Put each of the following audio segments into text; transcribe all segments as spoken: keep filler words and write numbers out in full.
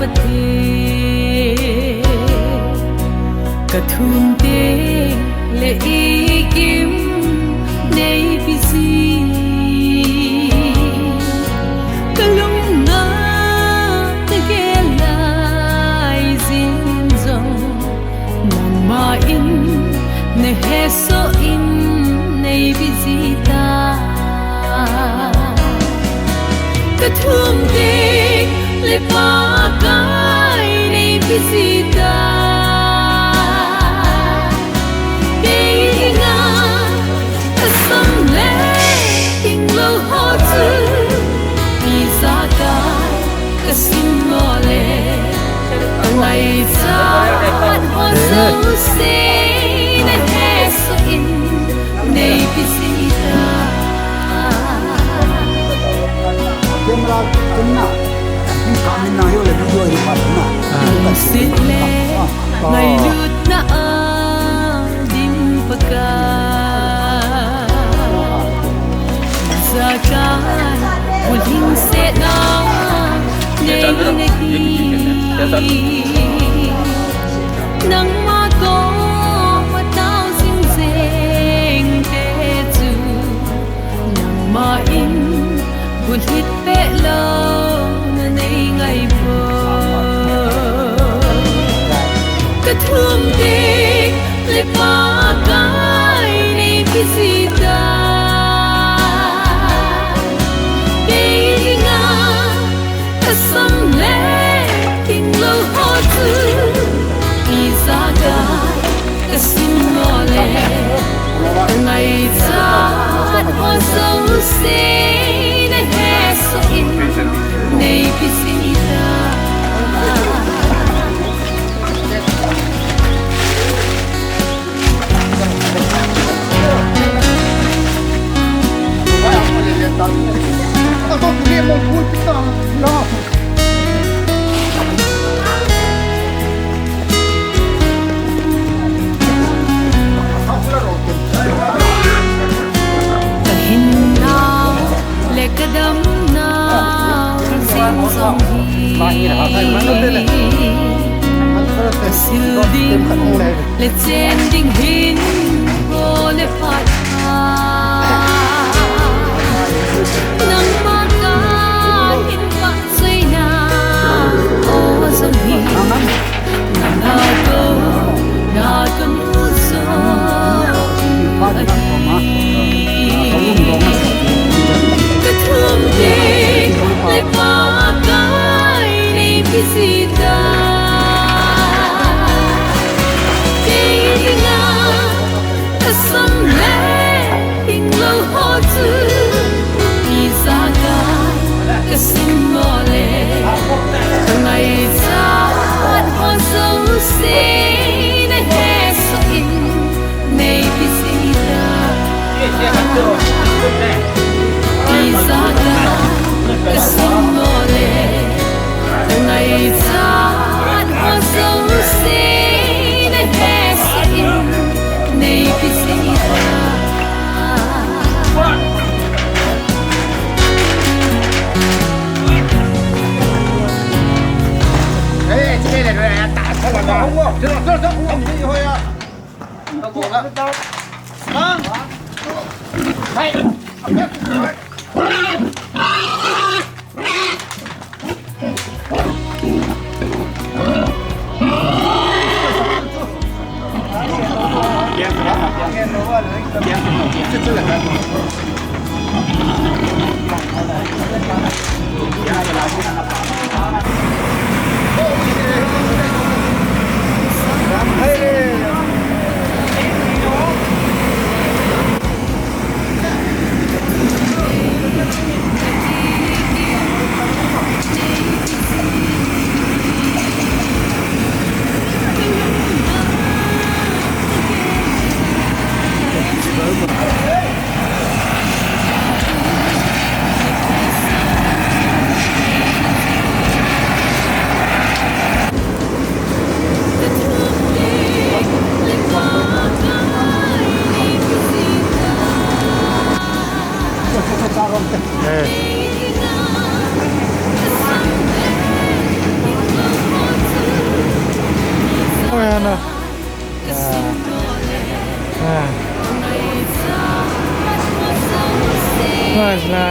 Pathen, ka thum teng le i kim nei pe ji, ka lung a na gel lai jin jong, nangma in na hesoh in nei pe ji ta. Ka thum teng le Pakai nei pe ji ta. Kei dinga ka sam le ting lou ho chu, ijakai ka sim mo le, ka ngaichat ho jouse na hesoh in nei pe ji ta. Camera kum na. Hung kamin na, hiyo le video hi pa na. Ah. Hung kamin na. Ah. Ngailutna a ding Pakai, ijakai bulhingsetna nei nahi. Nangma koma tao jing jeng te chu, nangma in bulhit peh louna nei ngai poi. Ka thum teng le Pakai nei pe ji ta. Kei dinga ka sam le ting lou ho chu, ijakai ka sim mo le, ka ngaichat ho jouse na hesoh in nei pe ji ta. Ka hinnau le ka damnau jing jong hi, ka sil ding le chen ding hin bol le phat a, nangma ka hin vahchoina aw jong hi, nang a kouna ka mu joh ahi. Ka thum teng le Pakai nei pe ji ta. Kei dinga ka sam le ting lou ho chu, ijakai ka sim mo le, ka ngaichat ho jouse na hesoh in nei pe ji ta. Ijakai ka sim mo le, ka ngaichat ho jouse na hesoh in nei pe ji ta.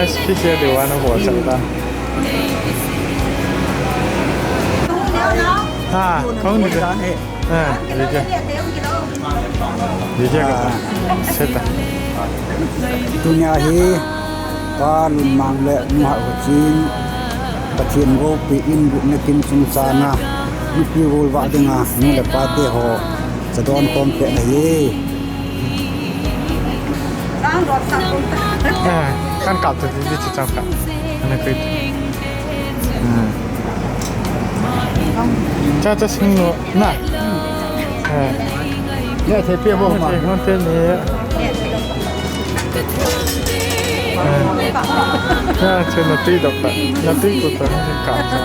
Special day one of us, sir. Ha, kong ni. Ha, ni. Video ka. Ah. Seta. Tunia hi, Pa Lunmang le Nu Haoching, Pathen goupi in gupna kin chungchang a, nupi gol vah dinga, nu le pa te ho, cha don khom peh na hi. Ah, kan kap tu di di chu chang ka. Ana kri. Hmm. Cha cha sing no na. Eh. Ya, te pe mo ma. Te mo te ni. Eh. Ya, che na ti do ka. Na ti ko ta ni ka cha.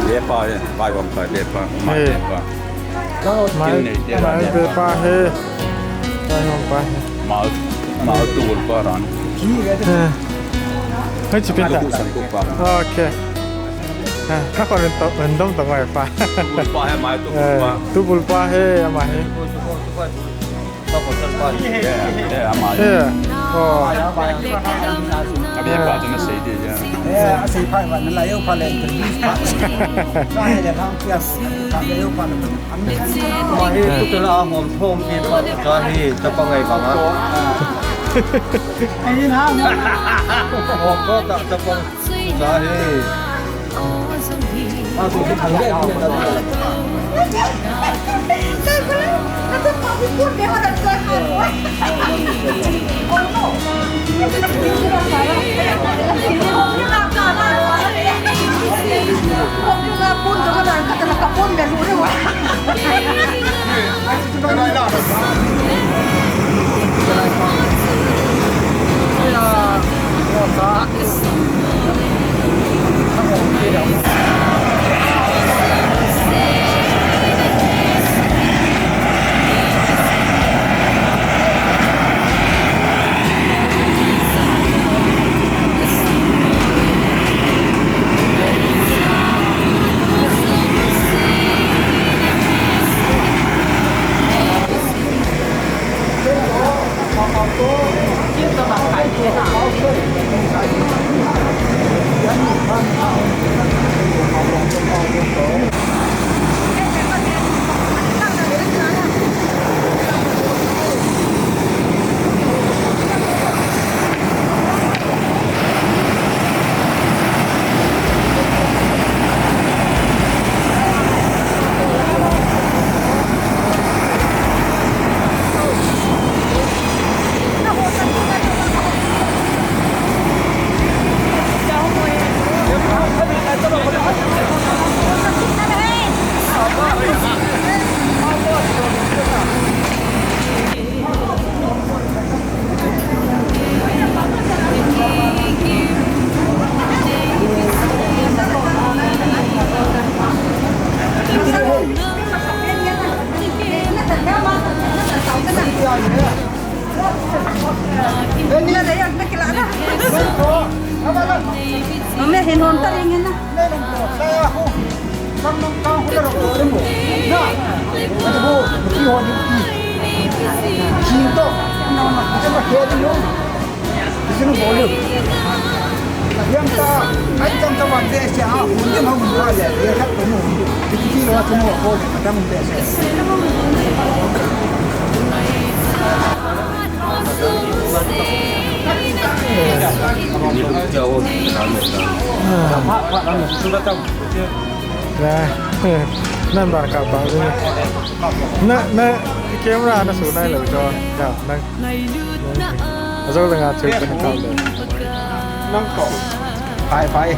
Lepa, eh, pai vang pai lepa, mai lepa. Mai, mai lepa he. Pai vang pai he. Mau, mau tu pa ran. Eh. Hai chu pin ta. Mai tu san tu pa. Okay. Ha, ka kon to, ren dom to ngai pa. Tu pa he, mai tu pa. Eh, tu pa he, ama he. Eh, eh, ama he. Eh. Oh. Abi pa tu na sei de ya. Eh, a sei pa ba na la yo pa le introduce pa. Ka he le lang pia. Ka le yo pa le. Ama he tu la hom thom pi pa ka he ta pa ngai ba ma. Ai na. Hom ko ta ta pa. Nan bar ka pa. Na, na camera na su nai lo cho. Ya, nang. Ajo le nga chu kan ka le. Nang ko. Pai, pai.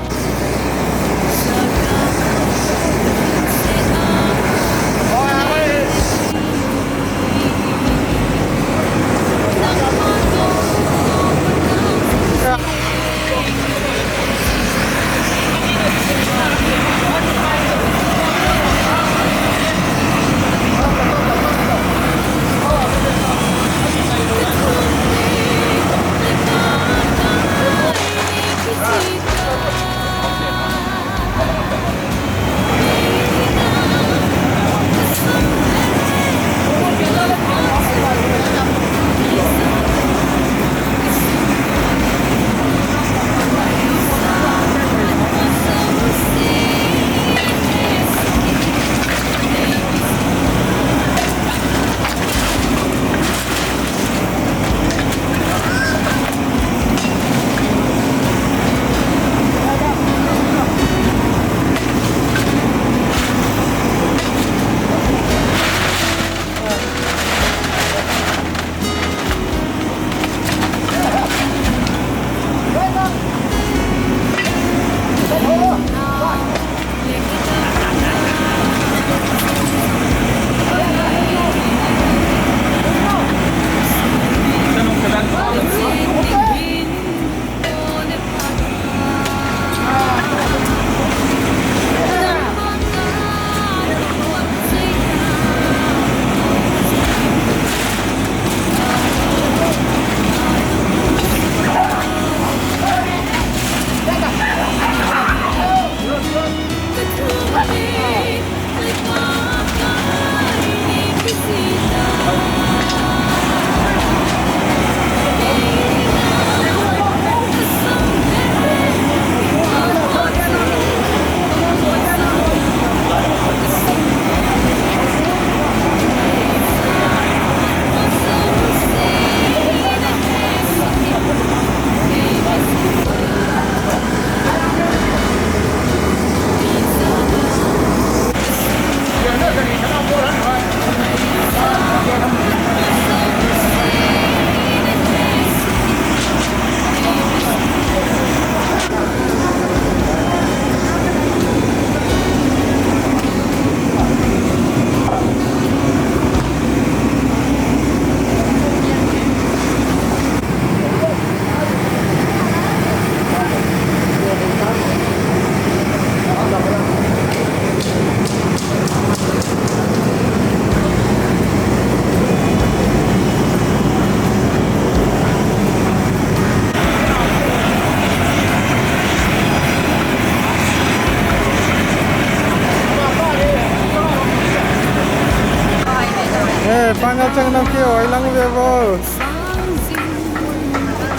Chang nam ki oi lang ve vo.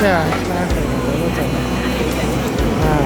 Cha. Ah.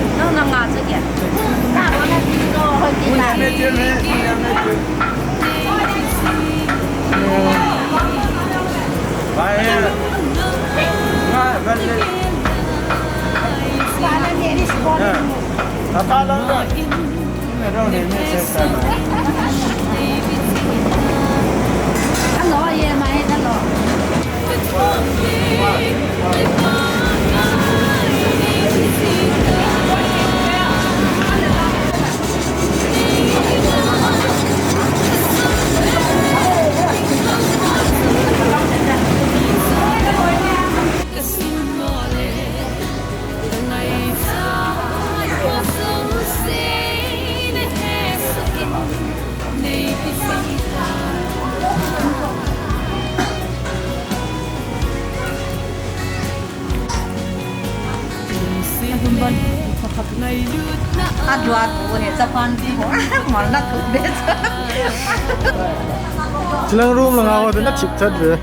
Adua tu he chapan ti ho. Mal na tu de. Chilang room lang ho na chip chat ve.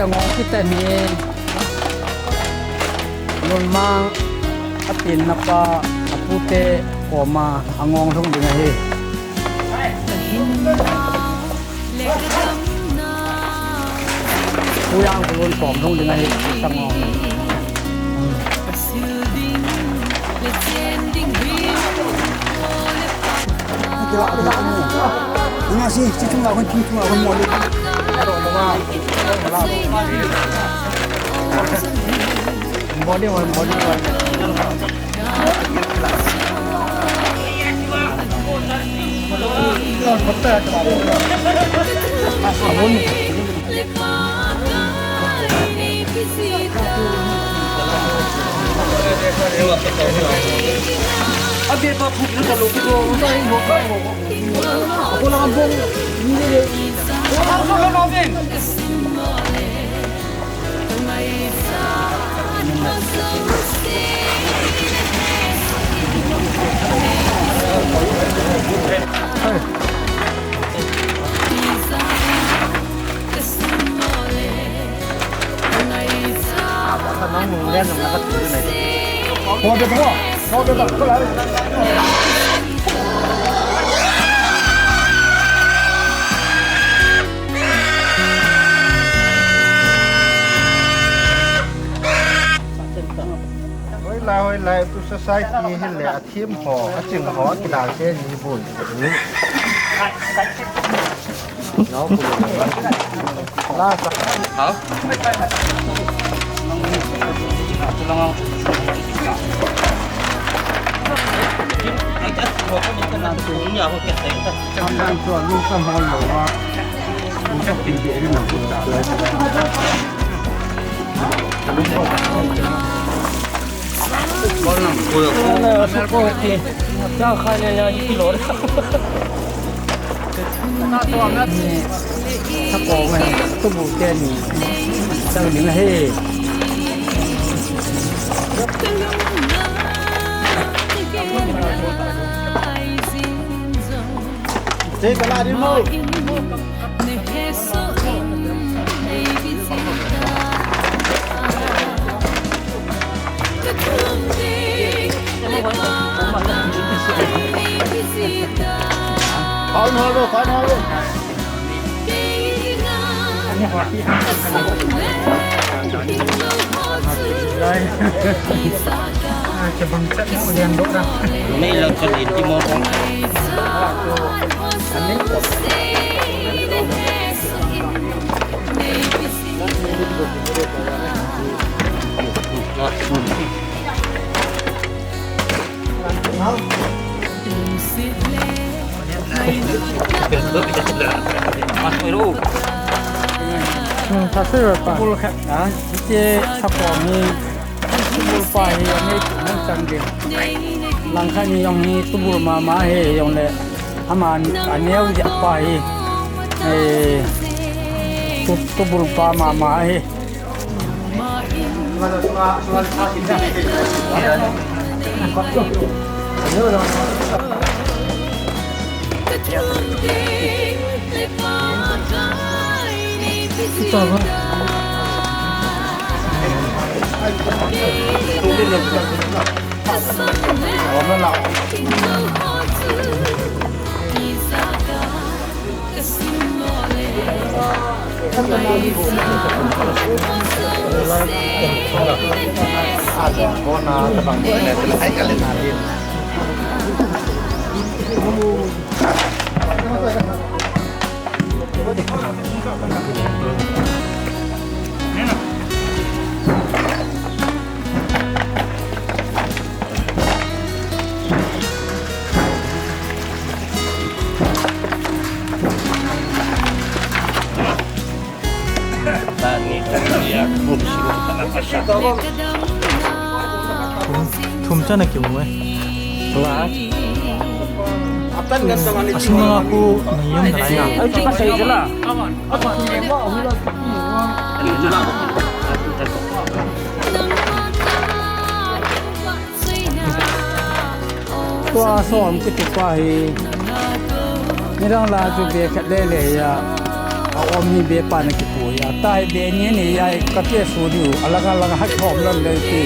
Ngong kiti ni. Lungmang a tin na pa a pute koma a ngong lhung ding ahi. Puyang kulun kom lhung ding ahi, tangong. Ina si, si chung la kun, chung la kun mo. Body one, body one. Hoilai, hoilai, tu society hi le a thim ho, a ching ho, a kidal te ni bun. Hao? Mei lang ka din ti mo kong. Hmm, ta se pa. Bul kha, ha? Ke sa ko ni. Tubul pa hi, anei tu hung chang ding. Langkhat ni jong hi tubul mama hi, jong le. Ama aneo jep pa hi. Eh, tu, tubul pa mama hi. Thum, thum chana kimu e. Asunga khu niyum nalai na. Tua som kiti pa hi. Nidang la chu be khat le le ya. A om ni be pa na kipu ya. Tai be ni ni ya ka ke su diu. Alang alang hat khom lon le ti.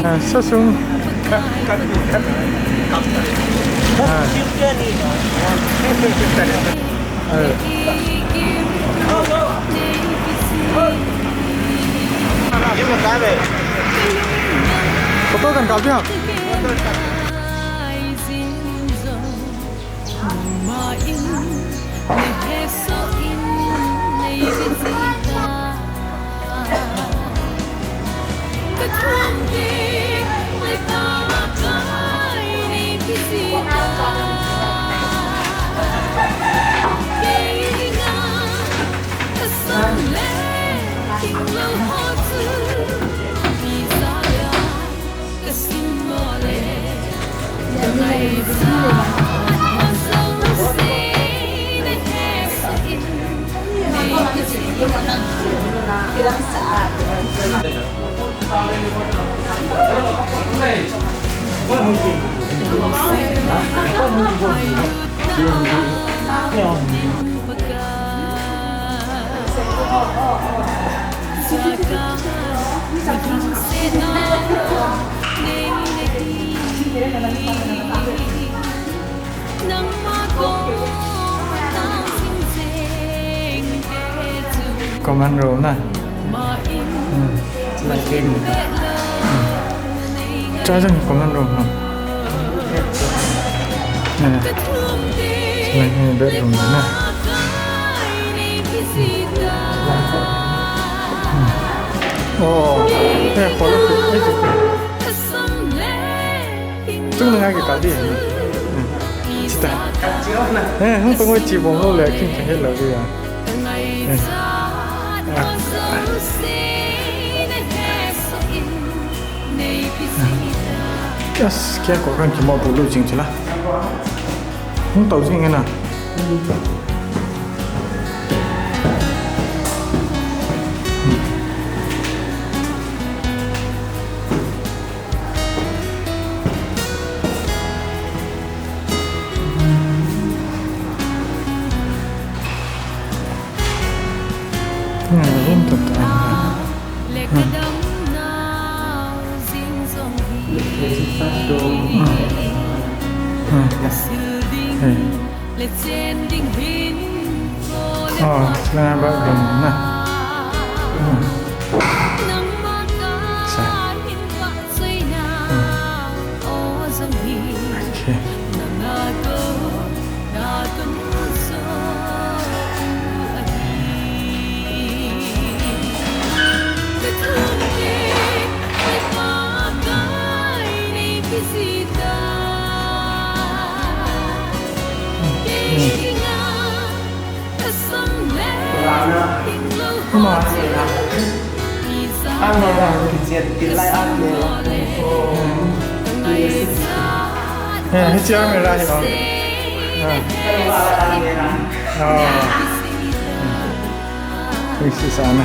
Ah, sasung. Ah. Eh. Photo kan kap dia. Common room na. Hmm. Chulai pen. Hmm. Chulai jong common room na. Hmm. Chulai hi bedroom na. Hmm. Oh. Eh, kholo. Chung na nga kikal di. Hmm. Chita. Eh, hung pangoi chi bom lou le, king kahet lou di a. Yes, kia ko kan kimo bulu jing chila. Hung tau jing na. Oh, sila ba dum na. Hmm. Sa. Hmm. Okay. Eh, hichi almirah hi. Ah. Ah. This is Anna.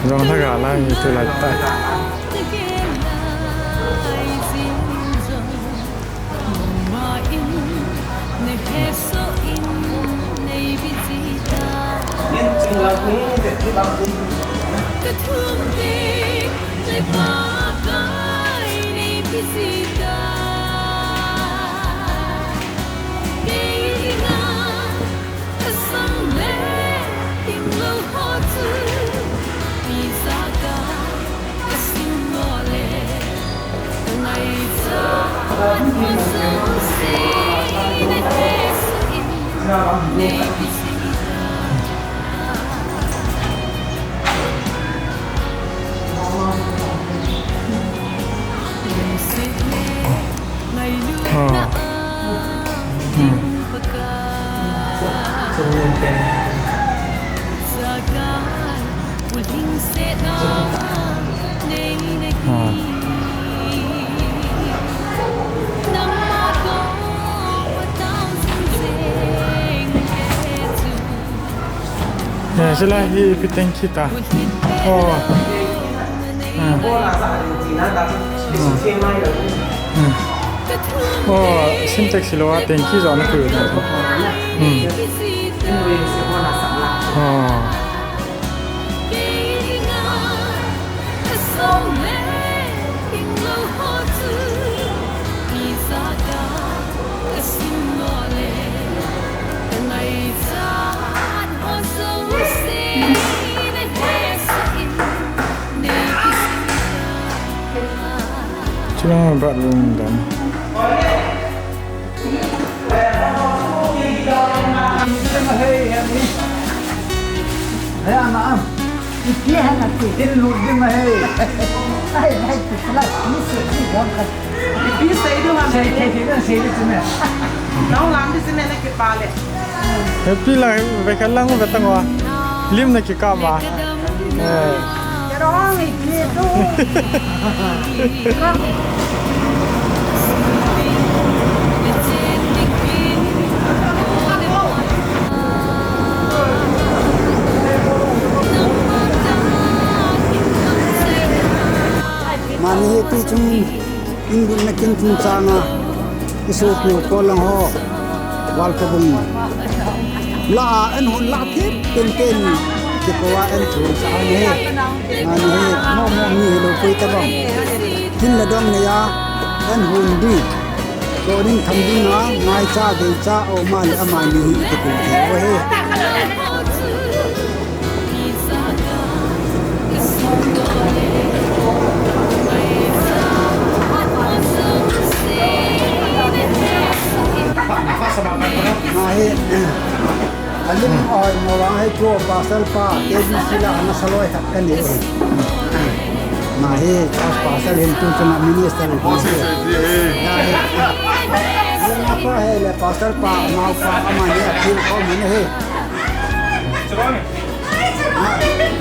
Jong thaga lai ni tu lai ta. Ya, sila hi piteng kita. Oh. Hmm. Hmm. Oh, Sintex silo a tengki jo na ku. Hmm. Oh. Chulai bathroom dan. Hei, ana am. Ipi hana ti. Tin lut ding ahi. Ai, ai, ti sala, ni se, ni dong ka. Ipi sei ding ham? Sei, sei, sei, sei, sei, sei. Nang lang di sine na kipa le. Happy lang, ve ka lang ve tang wa. Lim na kikap ma. Eh. Ka dong ipi tu. Mani hi tu chung in lut na kin chungchang a i sopi u ko lang ho. World Cup um la a, an hon la thip tenten, kiko a an chu sa an he. Mani hi mo mo mi hi lo pui ta bang. Tin la dong ne ya, an hon di. Ko ding tham ding a, ngai cha, dei cha, o ma le ama ni hi te ko he. O he. Ahi, alim oi, mawang hai ko, pasal pa, K B C la, ana saloi khat ka ni. Ahi, pas-, pasal hin tu chuna minister ko. Ahi. Alim apa hai le, pasal pa, mau pa, ama ni, atil ko, mane he.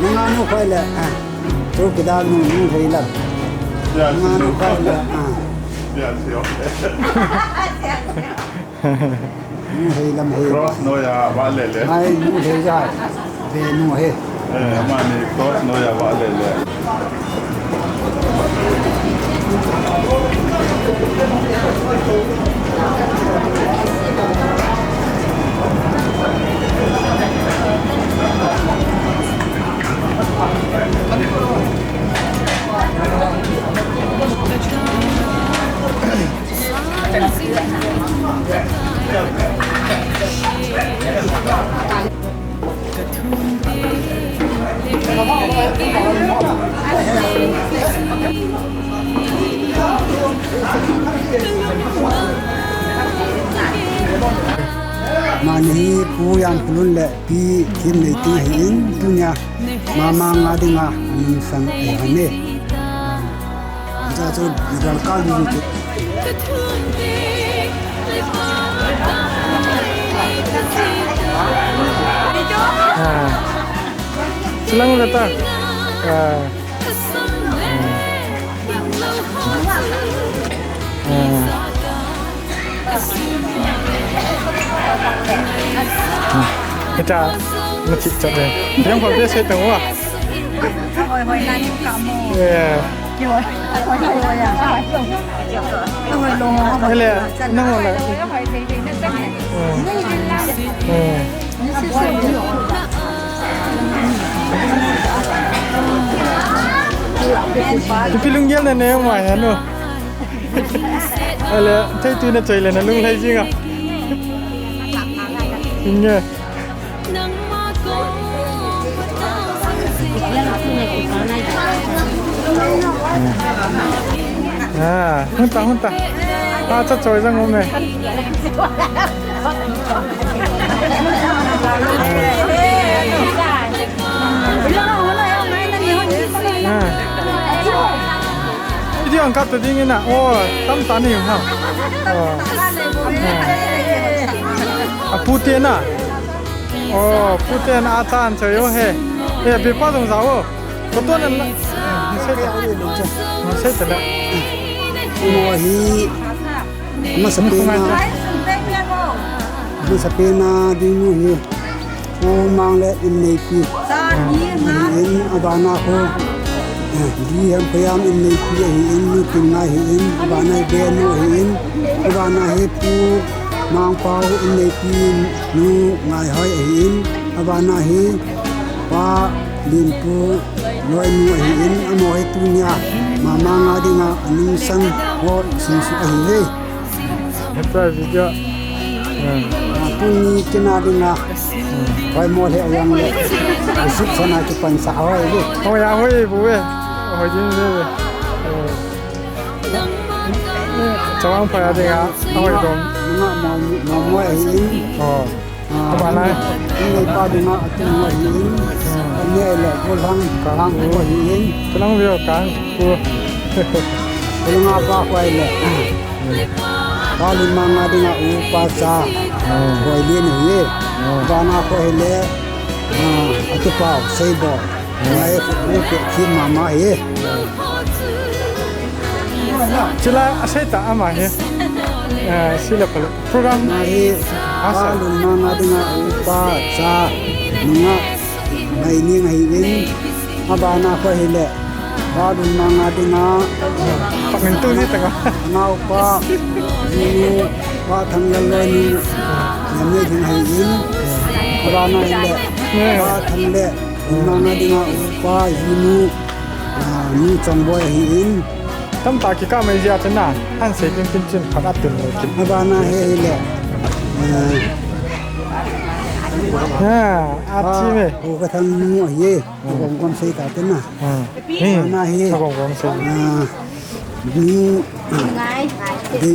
Nunga nu khoi le, ah. Chu kida nu, nu hei lam. Ya, nunga nu khoi le, ah. Ya, sio. Nu hei lam hei. Cross no ya, va le le. Ai, nu hei ya. Ve nu hei. Eh, mani cross no ya, va le le. Mani hi Pu Yangpulun le Pi Thimneiting ahin, tunia mama nga dinga anungsang ahi hon e. Acha chu, midang kal ding chu. Ah. Silang kata. Ah. Ah. Kita, machit chat le. Yang kau biasa tahu ah. Hoi, hoi, nani kamu? Yeah. Hoi, hoi, hoi, ya. Hoi, hoi, lo. Hele, nang wala. Hmm. Hmm. Ipi lunggel na ne mai hanu. Ale, thei tu na choi le na lung lai jinga. Inge. Ah, hunta, hunta. Ah, cha choi jang um e. Ah. Video ang kap ta ding ina. Oh, tam ta ni ha. Oh. Ah. Apu te na. Oh, pu te na atan choi o he. Eh, be pa jong jao. Ko to na la. Ni sei ta. Ni sei ta la. Mo hi. Masapen a, masapen a ding nu hi, U Mang le inneipi ahin, abana khu, eh, Di Hemphayam inneipi ahin, Nu Tingngai ahin, abana hi Benu ahin, abana hi Pu Mangpau inneipi Nu Ngaihoi ahin, abana hi Pa Linpu Loinu ahin, amaho hi tunia mama nga dinga anungsang ho singsu ahi e. Heta video. Hmm. Tuni kina dinga. Hoi mo le ayang le. Sik sana kipan sa hoi le. Hoi ya hoi bu e. Hoi jin le. Chawang pha ya dinga. Hoi dom. Nga mo mo mo ahin. Oh. Ah, abana. Inneipa dinga atu mo ahin. Hmm. Neh le, Pu Lhang, Kang Pu ahin. Pu Lhang veo Kang Pu. Pu Lhang a pa koi le. Pa Lunmang a dinga upa cha. Oh. Koi le ni hi. Oh. Bana koi le. Ah, atu pa, Seibo. Oh. Ngai, upe, khi mama hi. Chila, asei ta ama hi. Eh, sila pala. Program. Ngai, asa. Pa Lunmang a dinga upa cha. Nunga. Mai ni ngai in. Abana koi le. Pa Lunmang a dinga. Pamin tu ni tanga. Naopa, nu, Pa Thanglal loi nu, nam nei ding ahin. Abana hile, Pa Thangle, Lunmang a dinga upa, nu, ah, nu Chongboi ahin. Tamtah kikah mai jeh a chun na, han sei pin pin chun phat a tun lo kin. Abana hile, ah, ah, a chi me. Pu Kathang nu ahi. Gom gom sei ta te na. Hmm. Ana hi. Gom gom sei. Ah, ni. Di,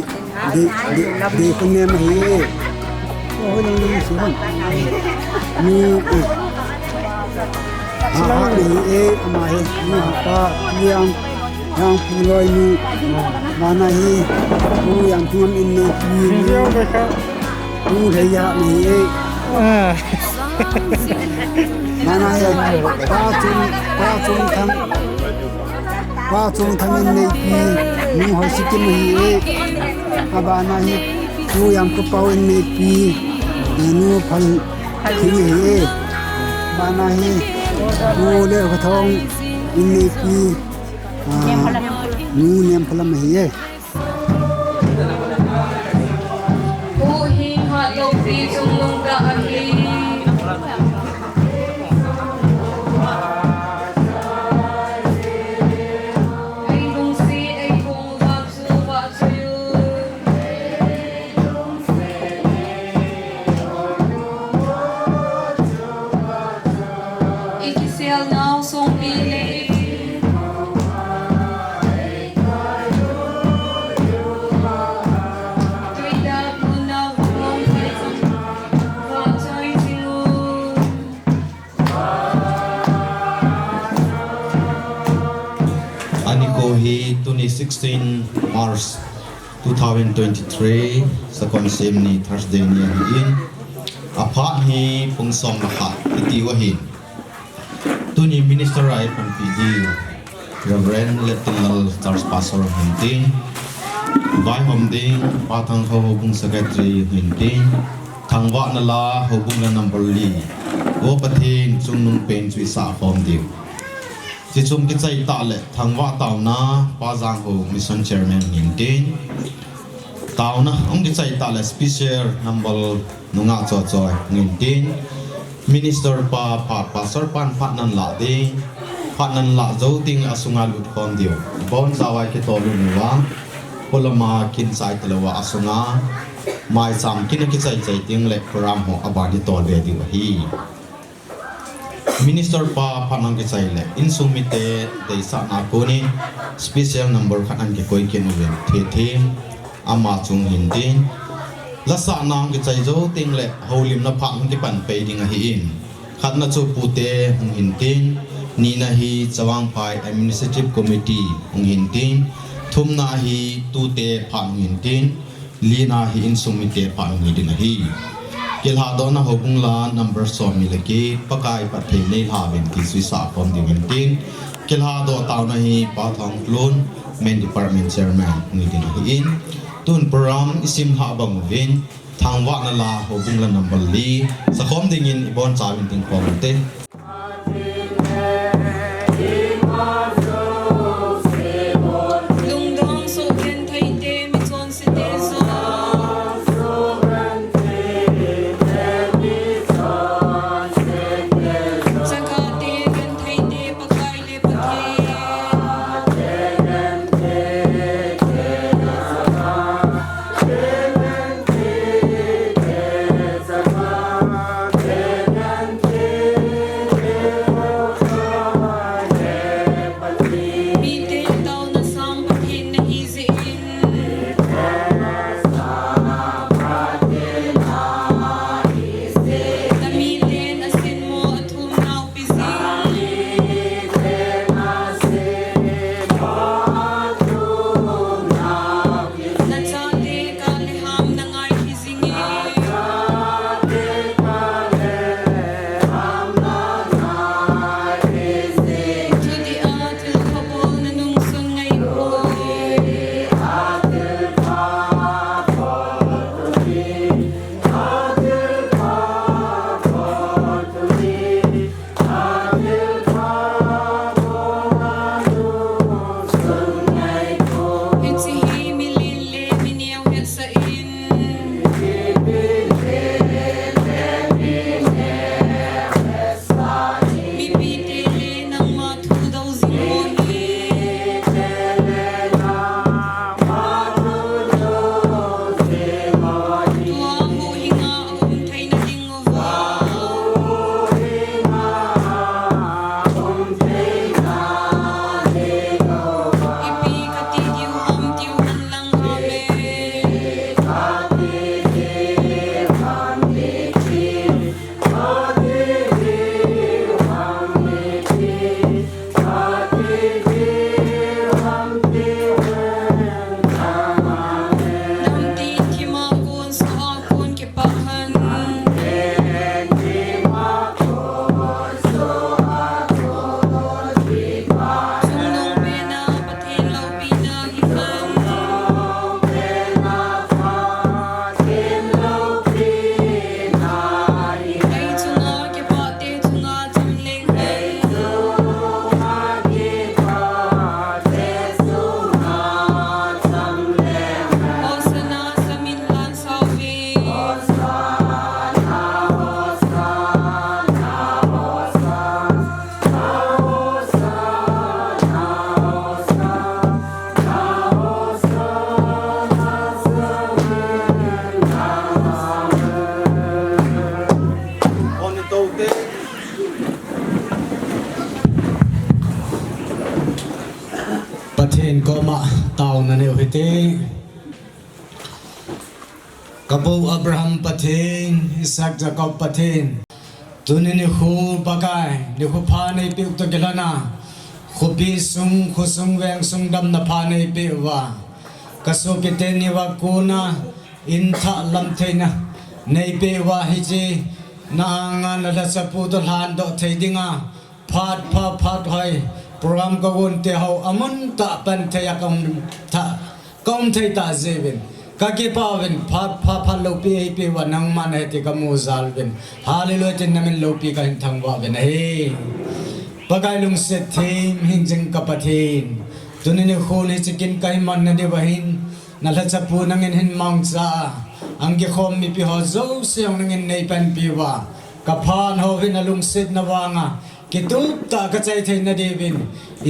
di, di, di kune ma hi. Oh, ni, ni, si hon. Ni, eh. Ah, ni, eh, ama hi. Ni, ha, pa, ni, ang, ang, pu loi ni. Mana hi. Pu yang tuan in ni. Ni, ni. Video ko ka. Pu lei ya ni, eh. Ah. Mana hi, Pa Chung, Pa Chung Thang, Pa Chung Thang in neipi, nu Hoi Sikim hi e. Abana hi, Pu Yam Ku Pau in neipi, nu Phal Thing hi e. Abana hi, Pu Le Kha Thong in neipi, ah, nu Niam Phalam hi e. Anikho hi tuni sixteen March two thousand twenty-three, Sakon Sem ni Thursday ni ahin. Aphat hi pung som le khat hiti u ahin. Tuni minister a eipanpi diu Reverend Leptinlal Charles Pastor hung hin tin, vaihom ding Pa Thangkho Houbung Secretary hung hin tin, thangvahna la Houbung la number li, O Pathen chungnung pen chu isah khom diu. Chuchung kichai tah le thangvah taona Pa Jangho Mission Chairman hung hin tin, taona hung kichai tah le special number nungah Chochoi hung hin tin, minister pa phat, pastor pan phat nan lah ding, phat nan lah jou ding asunga lut khom diu. Boncha vai kitol lut uva, polama kin chai talou a asunga maicham kin akichai chai ding le program ho aban itol ve diu ahi. Minister pa phat nang kichai le insung mite deisahna konin special number khat an kikoi kin uvin, Thethem, ama chung hin tin, lasahna hung kichai jou teng le houlimna phat hung kipan pei ding ahin. Khatna chu pute hung hin tin, nina hi Chavangphai Administrative Committee hung hin tin, thumna hi tute phat hung hin tin, lina hi insung mite phat hung hi ding ahi. Kilhadohna Houbung la number som ni le get, Pakai phatthei nei lha uvin ti chu isah khom diu hin tin, kilhadoh taona hi Pa Thangklun, Main Department Chairman hung hi ding ahin. Tun program isim lhah bang uvin, thangvahna la Houbung la number li sakhom dingin ibonchauvin ding khom ute. Ama taona neiu hite. Ka pu Abraham Pathen, Isaac Jacob Pathen. Tuni nikho Pakai, nikho pha neipeh u toh kilhon a, khopi sung, khosung vengsung damna pha neipeh uva, ka sopite ni uva kona, in thah lam theina neipeh uva hiche, na anga na lhachapu toh lhandoh thei dinga, phat pha phat hoi, program ka gon te ho, amun tah pan thei a ka um thah, ka um thei tah jeh uvin, ka kipah uvin, phat pha phat loupi eipeh uva nangma nahi ti ka mu jal uvin. Hallelujah tin na min loupi ka hin thangvah uvin ahi. Pakai lungset them hing jing ka Pathen. Tuni nikho hi hiche kin ka iman na diuva hin, na lhachapu nangin hin mangcha a, hung kikhom mipi ho jouse jong nangin nei panpi uva, ka phat hou hi na lungsetna vanga, kitup tah a ka chai theina diuvin,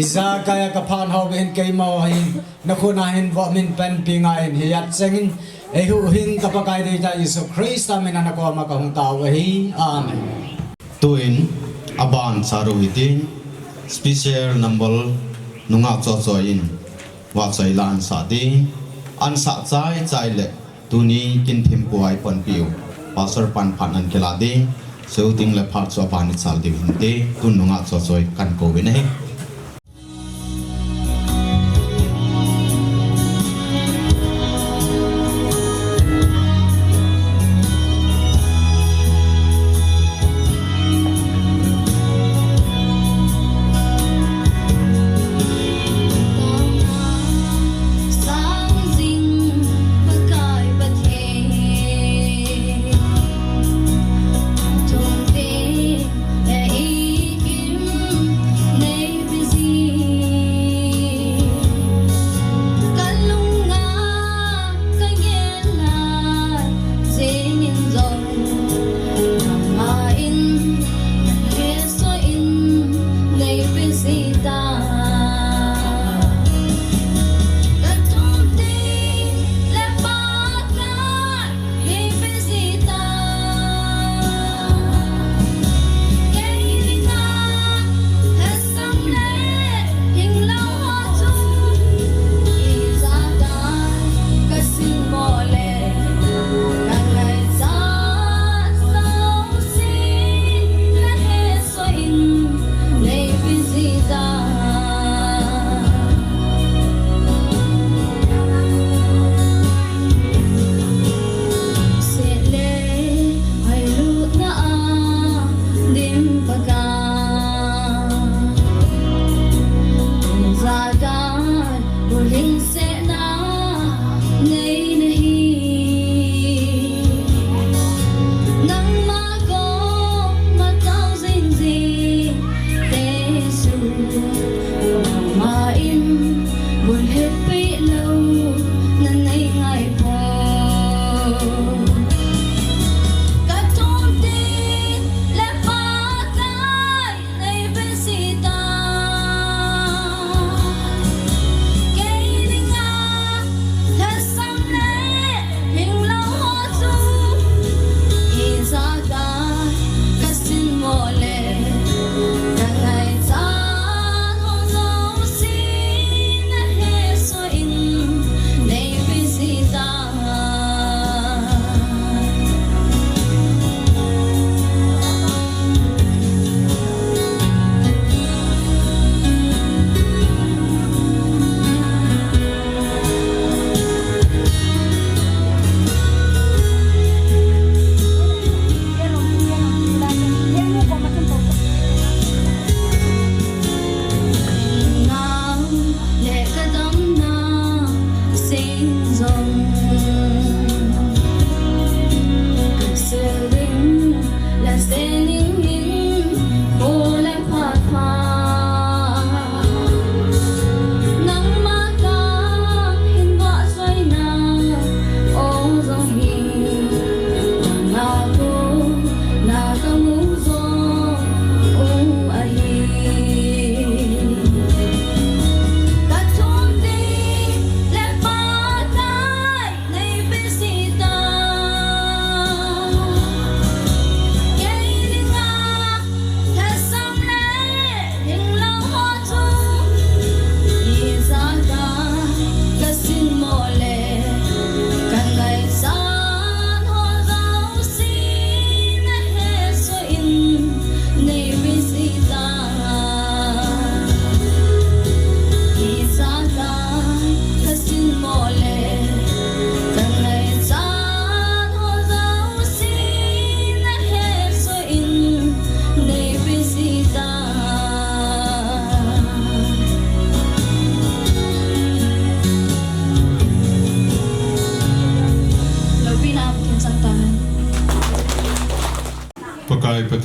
ijakai a ka phat hou hi hin keima ho hi, na khut a hin vo min panpi ngai in, hiche chengin, eihuhhing ka Pakai deitah Jesu Christa min a na koma ka hung tao u ahi. Amen. Tuin, aban cha ru hitin, special number nungah chochoi in, vahchoi la ansah ding, ansah chai chai le, tuni kin thempu a eipanpi u, Pastor pan phat ahin kilah ding, chuteng le phat chu aban ichal diu hinte, tun nungah chochoi kan kou uvin ahi.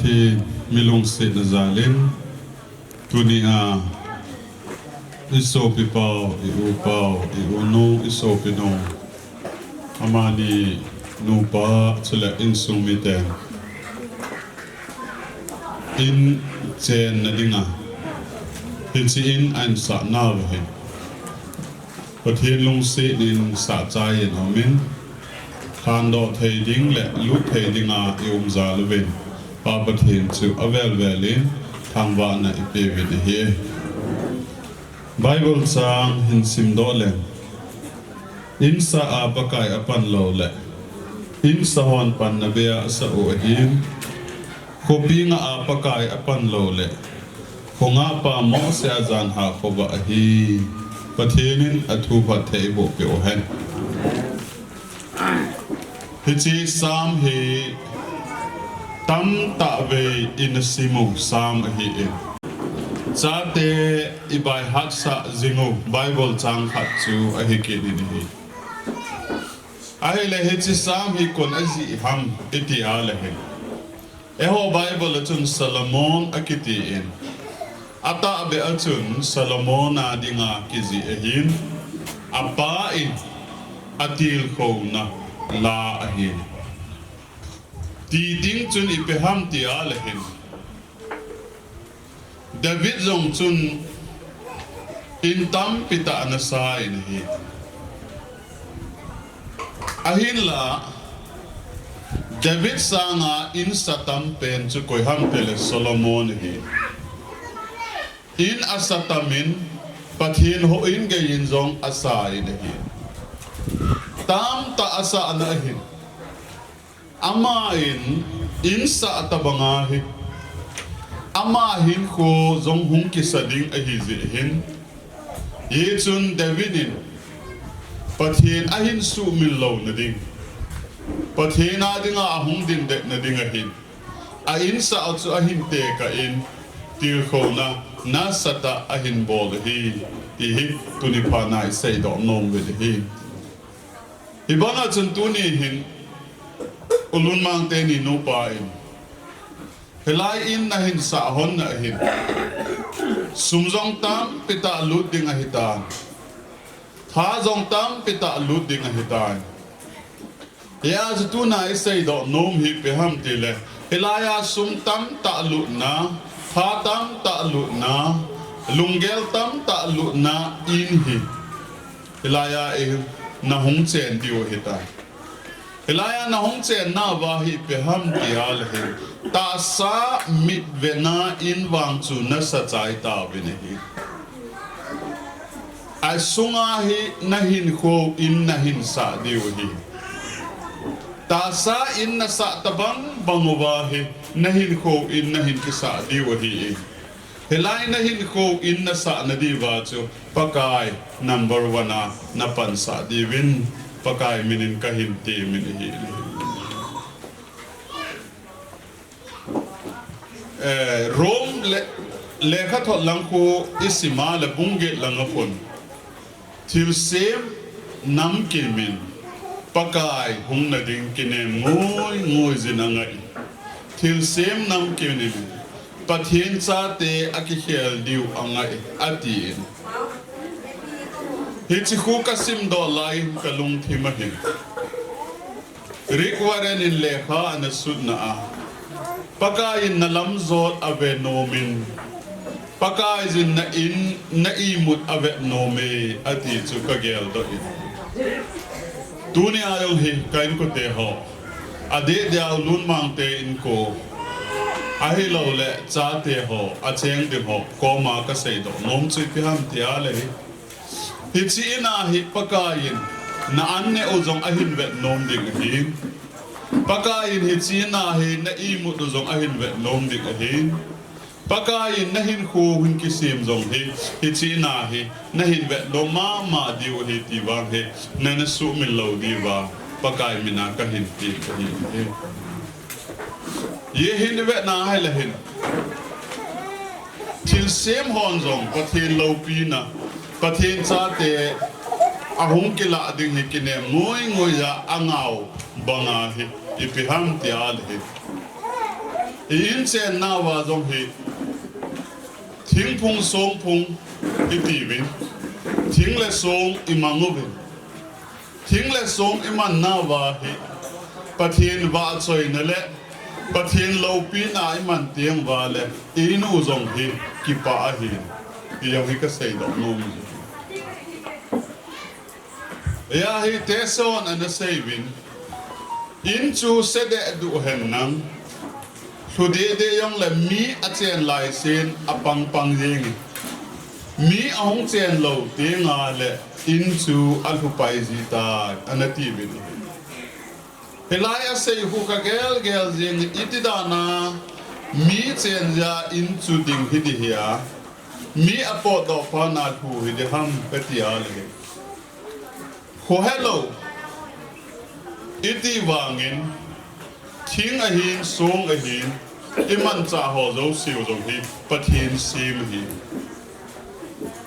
Hi mi lungsetna jalin, tunia i sopipau, i upau, i unu, i sopinu, amani nupa chule insung mite in chenna dinga hiche in ahin sah nauva hin Pathen lungsetnin sahchai in aumin, khandoh thei ding le lut thei dinga i um jal uvin, Pa Pathen chu avel velin thangvahna i peuvin ahi. Bible chang hin simdoh leng, insah a Pakai apan lou le, insah hon panna bea asah u ahin, khopi ngah a Pakai apan lou le, kho ngah pa Mose a jan hah khovah ahi. Pathen in athu phatthei eiboh peh u hen. Hiche Psalm hi tamtah vei in asimu Psalm ahin, chate i baihatsah jingu Bible chang khat chu ahi kit in ahi. Ahile hiche Psalm hi koin ajih ham iti a le hin, eiho Bible a chun Solomon akitin, atahbeh a chun Solomon a dinga kijih ahin, apa in atilkhouna la ahin, ti ding chun ipi ham ti a le hin, David jong chun in tampi tah ana sa in ahi. Ahinla, David sanga in sa tam pen chu koi ham tile Solomon ahi. In asa tamin, Pathen houin geiyin jong asa in ahi. Tamtah asahna ahin, ama in in sah tabanga hi ama hinkho jong hung kisa ding ahi jeh hin, hichun David in Pathen ahin suhmil louna ding, Pathen a dinga ahung dingdetna ding ahin, a in sah chu ahin tekah in, tilkhouna nasatah ahin bol ahi, ti hi tuni phat na i seidoh nom uvin ahi. Hibanga chun tuni hin, U Lunmang teni nupa in, hilai in nahin sah hon na ahin, sum jong tampi tah lut ding ahitan, tha jong tampi tah lut ding ahitan. Hia chu tuna i seidoh nom hi ipi ham tile, hilai a sum tamtah lutna, tha tamtah lutna, lunggel tamtah lutna in hi, hilai a i, nahung chen diu ahitai. Hilai a nahung chenna uva hi ipi ham ti a le hin, tahsa mitvetna in vang chu nasa chai tauvin ahi. Asunga hi nahinkho in nahin sah diu ahi. Tahsa in nasah tabang bang uva hi nahinkho in nahin kisah diu ahi. Hilai nahinkho in nasah nadiuva chu Pakai number one a napansah diuvin Pakai minin kahin temin ahi. Eh, Rome le, lekhathot lang khu i sim a le bung get lang a khun, thilsem namkim in Pakai hung nading kinem ngoi ngoi jin angai. Thilsem namkim in Pathen chate akikhel diu angai, atin. Hiche khu kasimdoh lai in kalungthim ahin, Rick Warren in lekha ana sutna a, Pakai in nalamjot ave nom in, Pakai in na in, na imut ave nom e, ati chu kageldoh in. Tunia jong hi ka inkote ho, adeh dia U Lunmang te inko, ahilouleh chate ho, acheng ding ho koma kaseidoh nom chu ipi ham tia le hi, hiche in a hi Pakai in na an neh u jong ahin vet nom ding ahin. Pakai in hiche in a hi na imut u jong ahin vet nom ding ahin. Pakai in nahinkho hin kisem jong hi, hiche in a hi nahin vet nom mama diu ahi ti vang hi, na, nasuhmil lou diuva Pakai mina kahin ti ahi. Hiche hin i vetna ahile hin, thilsem hon jong Pathen loupina, Pathen chate ahung kilah ding hi kinem ngoi ngoi a angao banga hi ipi ham tia le hin, I inchen nauva jong hi, thingphung songphung itiuvin, thing le song imang uvin. Thing le song iman nauva hi, Pathen vahchoina le Pathen loupina iman teng uva le, i-in u jong hi kipah ahi. Ti jong hi kaseidoh nom e. Hia hi Teson ana seiuvin, in chu sedeh duh hen lang, lhu deh deh jongle mi achen laisen apang pang jenge. Mi ahung chen lou tengle in chu alhu pai ji tai, ana tiuvin. Hilai asei khu kagel gel jing, iti dana mi chen jeh a in chu ding hi ding hia, mi apotdoh phat a lhu hi ding ham kati a le. Khohelou, iti vangin, thing ahin, song ahin, imanchah ho jouseu jong hi Pathen sem ahi.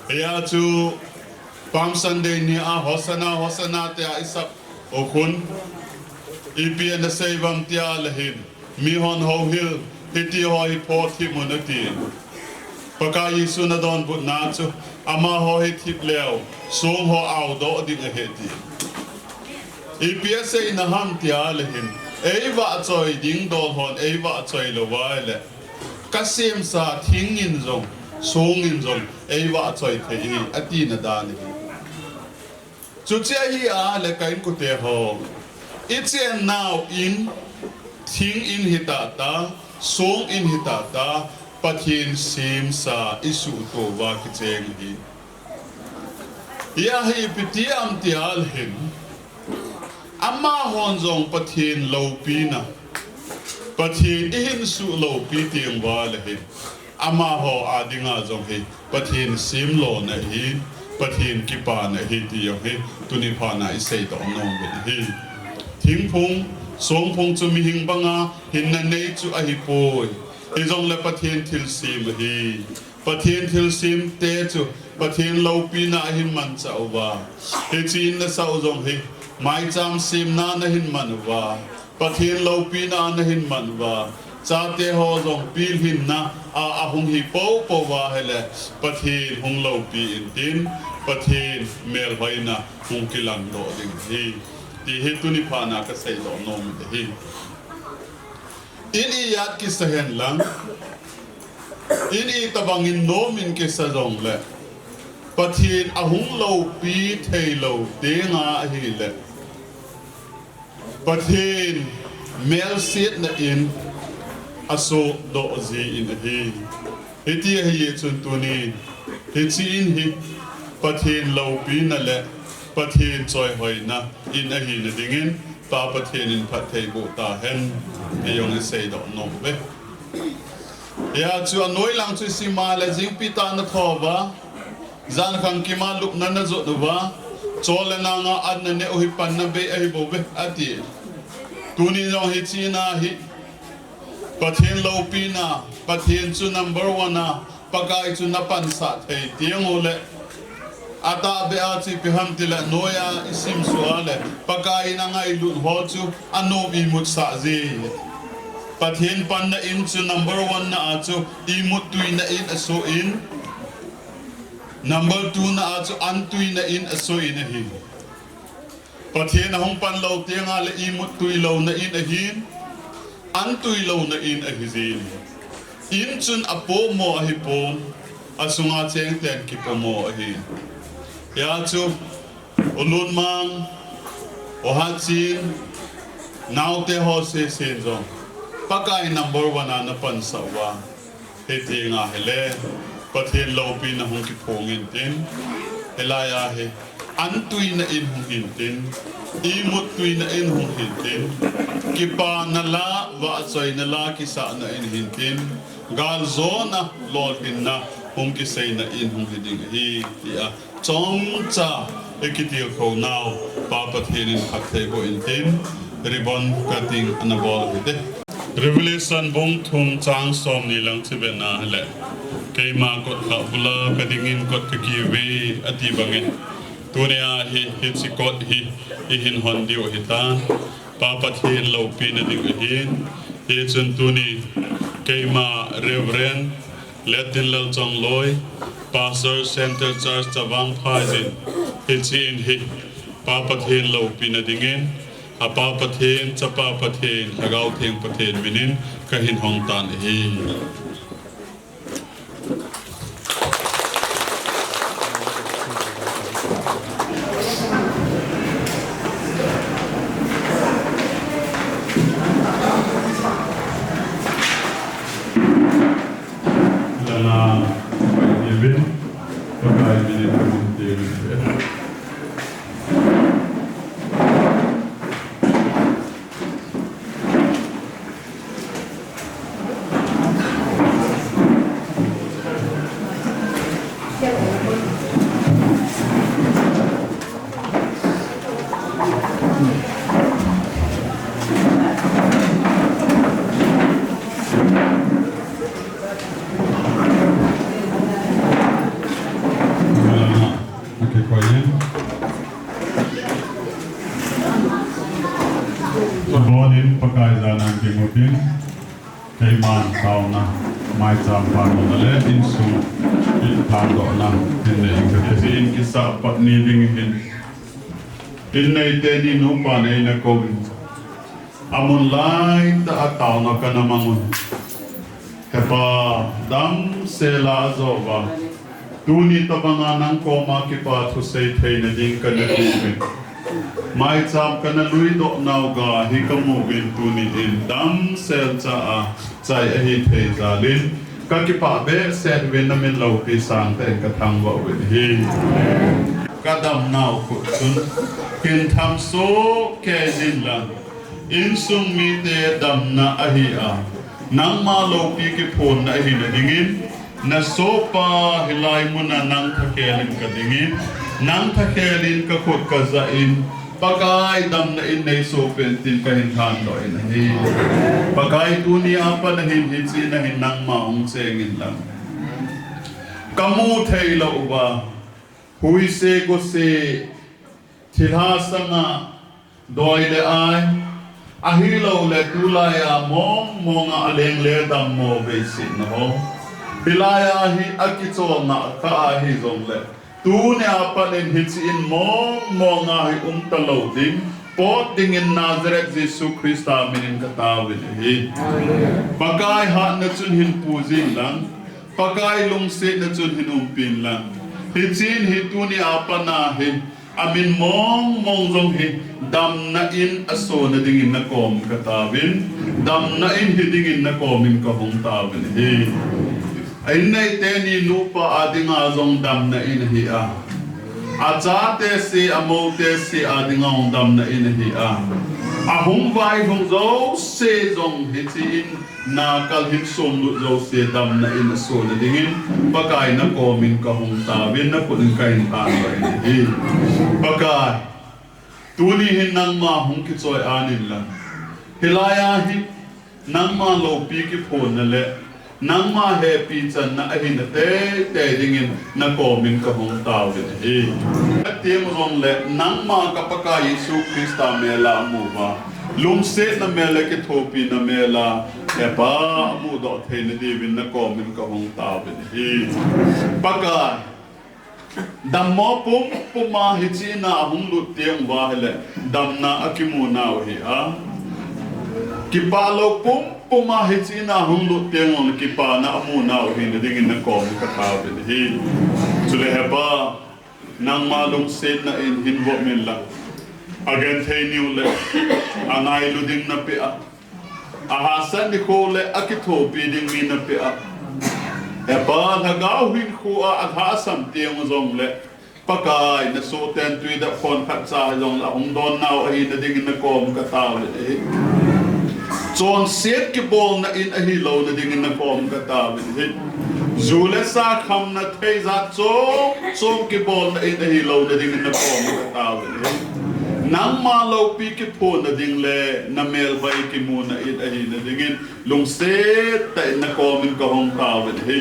Hia chu Palm Sunday nia Hosanna, Hosanna tia isap u khun, ipi ana sei uvam tia le hin, mihon houhil, hiti ho hi phothip un ati. Pakai Jesu nadonbutna chu, amaho hi thip leu, song ho aodoh ding ahi ati. Ipi aseina ham tia le hin, eivahchoi ding dol hon eivahchoi lou uva ahile, kasemsa thing in jong, song in jong eivahchoi thei ahi, atina dan ahi. Chuche ahia le ka inkote ho, ichennau in, thing in hita ta, song in hita ta, Pathen semsa isuhto uva kicheng ahi. Hia hi ipi ti ham tia le hin, amahon jong Pathen loupina, Pathen ihinsuh loupi teng uva le hin, amaho a dinga jong hi Pathen semlona ahi, Pathen kipana ahi ti jong hi tuni phat a iseidoh nom uvin ahi. Thingphung, songphung chu mihing banga hinna nei chu ahipoi. Hijongle Pathen thilsem ahi. Pathen thilsemte chu Pathen loupina ahin manchah uva, hiche in nasah u jong hi maicham semna nahin man uva, Pathen loupina nahin man uva, chate ho jong pilhinna a ahung hi poupou uva ahile, Pathen hung loupi intin, Pathen melhoina hung kilangdoh ding ahi, ti hi tuni phat a kaseidoh nom ahi. In ijat kisa hen lang, in itobangin nom in kisa jongle, Pathen ahung loupi theilou tenga ahile, Pathen melsetna in asohdoh ji in ahi. Hiti ahijeh chun tunin, hiche in hi Pathen loupina le Pathen choihoina in ahina dingin, Pa Pathen in phattheiboh tahen, ti jong iseidoh nom uve. Hia chu anoi lang chu isim a le jingpi tah a nathouva, jankhang kima lupna najot uva, chol le nanga an naneh u hi panna bei ahibouve, ati. Tuni jong hiche in ahi, Pathen loupina, Pathen chu number one a, Pakai chu napansah thei teng ule, atahbeh a chu ipi ham tile, noiya isimsuh a le, Pakai in angailut ho chu anom imutsah ji. Pathen panna in chu number one na a chu imut tuina in asoh in, number two na a chu an tuina in asoh in ahi. Pathen ahung pan lou tenga le imut tui louna in ahin, an tui louna in ahijin. In chun apomo ahipon, asunga chengten kipomo ahi. Hia chu, U Lunmang, U Hatchin, naote ho sesen jong, Pakai number one a napansah uva, hiti nga hile, Pathen loupina hung kiphong intin, hilai a hi, an tuina in hung hintin, imut tuina in hung hintin, kipana la, vahchoina la, kisahna in hintin, galjona, lolhinna, hung kiseina in hung hiding ahi, tia chomcha ikitilkhou nau, Pa Pathen in phattheiboh intin, ribbon cutting ana bol u hite. Revelation bung thum chang somni lang chu ivet na hile, keima kot khat bula kadingin kot kakiuve, ati bangin, tunia hi hiche kot hi ihin hon diu ahitan, Pa Pathen loupina ding ahin, hichun tuni Keima Reverend Letinlal Chongloi, Pastor Center Church Chavang Phaiyin, hiche in hi Pa Pathen loupina dingin, a Pa Pathen, Chapa Pathen, Lhagao Theng Pathen minin kahin hong tan ahi. Lana, Pakai minin, Pakai minin, Pakai minin. Okay, koiyin. Abonin Pakai jana kimutin, keiman taona, maicham phatdohna le insung kiphatdohna hin nei inge. Hiche in kisah pat ni ding hin, in neite ni nupa nei nakouvin, amun laitah a taona kana mang un. He Pa, damsel a ajouva, tuni tobanga nang koma kipa thusei theina ding kana diuvin, maicham kana luidoh nauva hi kamu uvin, tuni in damsel cha a chai ahithei jalin, kakipah behseh uvin, namin loupi sangtah in kathangvah uvin ahi. Kadamnau khut chun hin tham soh kei inlang, insung mite damna ahi a, nangma loupi kiphonna ahina dingin, nasohpa hilai muna nang thakhel in kadingin, nang thakhel in kakhut kajah in, Pakai damna in neisoh pen tin kahin lhandoh in ahi. Pakai, tuni a pat nahin hiche a hin nangma hung cheng inlang, kamu theilou uva, huise gose, thilha sanga, doi le ai, ahilouleh tulai a mong mong a aleng le dammo veisetna ho, hilai a hi akicholna kah ahi jongleh, tuni a pat in hiche in mong mong a hi umtalou ding, pot dingin Nazareth Jesu Christa minin kataovin ahi. Pakai hatna chun hin puijin lang, Pakai lungsetna chun hin umpin lang, hiche in hi tuni a pat a hi amin mong mong jong hi damna in asohna dingin nakom kataovin, damna in hi dingin nakomin kahung taovin ahi. A in neite ni nupa a dinga jong damna in ahi a, achate se, amoute se a dinga jong damna in ahi a, ahung vailhung jouse jong hiche in na kal hin sumlut jouse damna in asohna dingin, Pakai nakomin kahung taovin, nakhut in kahin lhandoh in ahi. Pakai, tuni hin nangma hung kichoi-an inlang, hilai a hi nangma loupi kiphonna le nangma hepi channa ahina teitei dingin nakomin kahung taovin ahi. Ateng jongleh nangma ka Pakai Jesu Christa mel a amu uva, lungsetna mel le kithopina mel a, He Pa, amudoh theina diuvin nakomin kahung taovin ahi. Pakai, dammo pumpum a hiche a hung lut teng uva hileh damna akimu nau ahi a, kipahlou pumpum a hiche a hung lut teng uleh kipana amu nau ahina dingin nakomin kataovin ahi. Chule He Pa, nangma lungsetna in hin vop inlang, agenthei niu le angailu ding napeh a, ahahsat nikho le akithopi ding mi napeh a, He Pa, Lhagao hinkho a alhahsam teng jongleh, Pakai, nasohten twi dap khon khatcha hijongleh ahung don nau ahina dingin nakom kataovin ahi. Chonset kibolna in ahilouna dingin nakom kataovin ahi. Ju le sa khamna thei jat chom chom kibolna in ahilouna dingin nakom kataovin ahi. Nangma loupi kiphonna ding le namel bai kimuna in ahina dingin lungset tah in nakomin kahung taovin ahi.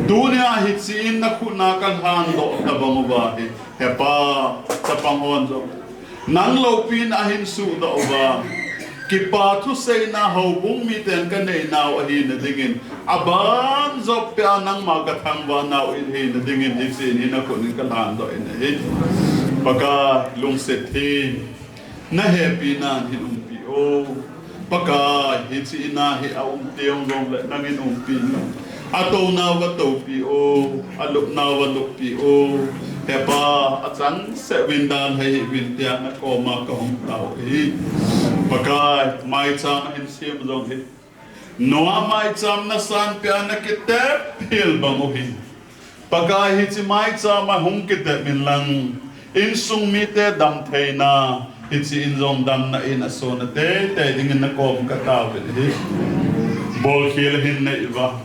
Tunia hiche in nakhut a kalhandoh tabang uva hi, He Pa, chapang hon jong nang loupina ahin suhdoh uva, Kipa thuseina houbung miten kanei nau ahina dingin, aban jop pia nangma kathangvah nau in hina dingin, hiche in hi nakhut in kalhan doh in ahi. Pakai lungset hi, nahepina in umpi o. Pakai, hiche in a hi aum teng jongle nangin umpi in lang, atounau vatoupi o, alupnau valuppi o. He Pa, achangseh uvin dalha hih uvin tia nakoma kahung tao ahi. Pakai, maicham ahin sem jong hi, Noah maicham nasanpeh a nakitep hel bang u hi, Pakai, hiche maicham a hung kitep in lang, insung mite damtheina, hiche in jong damna in asona teitei dingin nakom katao uvin ahi. Bolkhel ahin nei uva,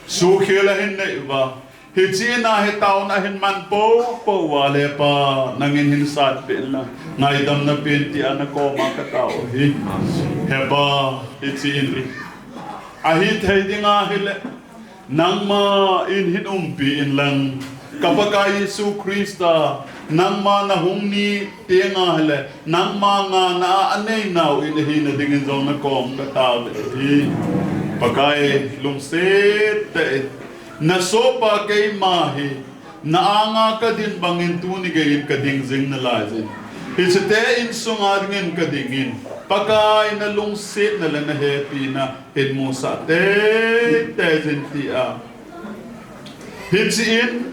suhkhel ahin nei uva, hiche in a hi taona ahin man poupou uva le Pa, nangin hin satpeh in lang, ngaidamna pen tia nakoma katao ahi. He Pa, hiche in hi ahithei ding ahile, nangma in hin umpi in lang, ka Pakai Jesu Christa, nangma nahung ni teng ahile, nangma ngana a aneinau in ahina dingin jong nakom katao ahi. Pakai lungset tah in, nasopa keima hi, na anga kadin bangin tuni geiyin kading jing nalaiyin, hichete insunga dingin kadingin, Pakai nalungsetna le nahepina hin musah teitei jin tia, hiche in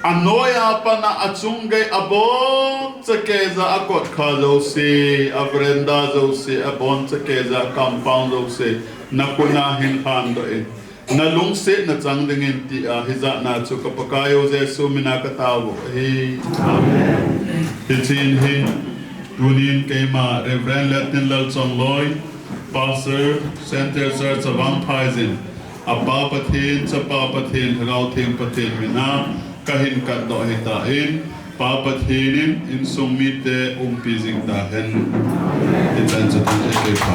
anoiya pat a achung gei aboncha keija, akotkha jouse, a veranda jouse, aboncha keija, compound jouse, nakhut a hin lhandoh in, nalungsetna chang dingin tia, hijatna chu ka Pakai u Jesu mina katao u ahi. Hiche in hin, tunin keima Reverend Letnin Lalchongloi, Pastor, Central Church a vangphaiyin, apa Pathen, chapa Pathen, Lhagao Theng Pathen mina kahin katdoh ahitan, Pa Pathen in insung mite umpi jing tahen. Hichan chu tun e kei pa.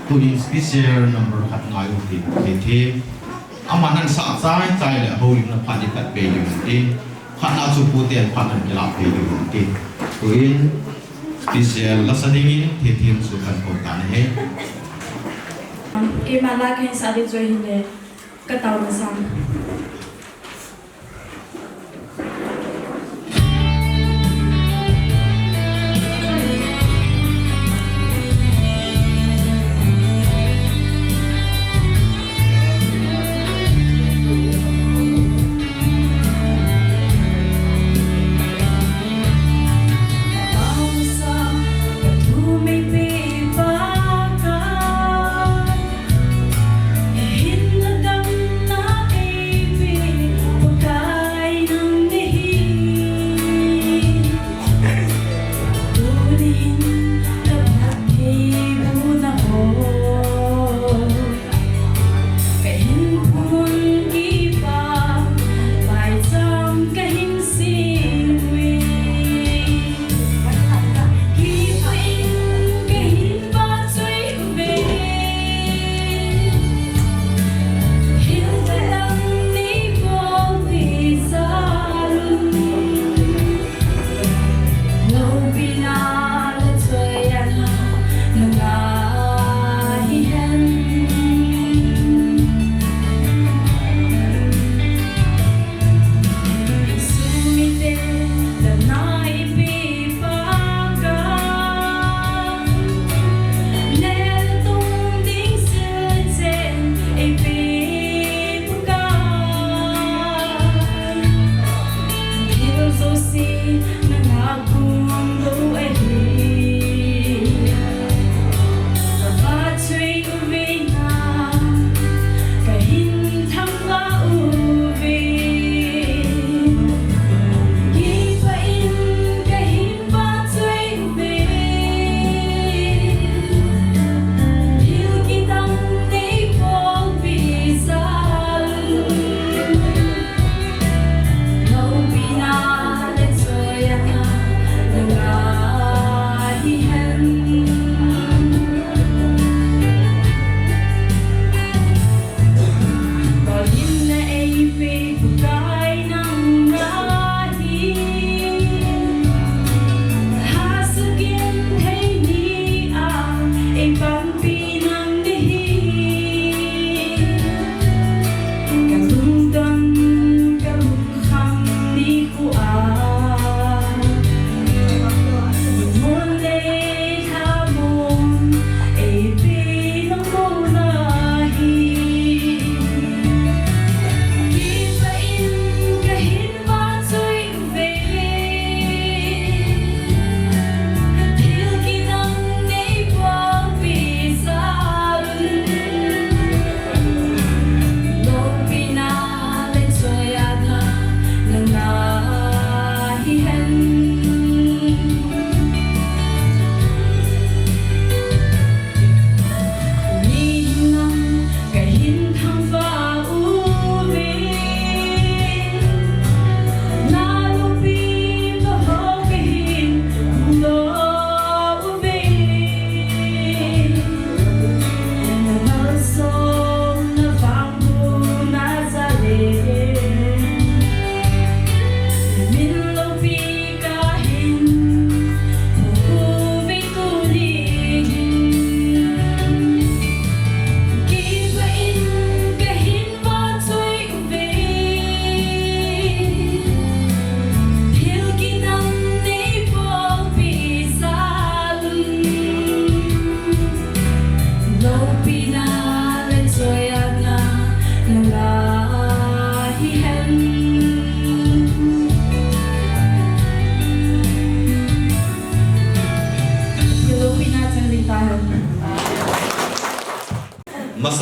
Tunin special number khat ngai u hite. Aman ahin sah chaichai le houlimna phat ikhat pei diu hite. Phat na chu puten phat ahin kilah pei diu hite. Tuin special lasa dingin Thethem chu kahin kou tan ahi. Keima la kahin sah ding chu ahile, kataona sang.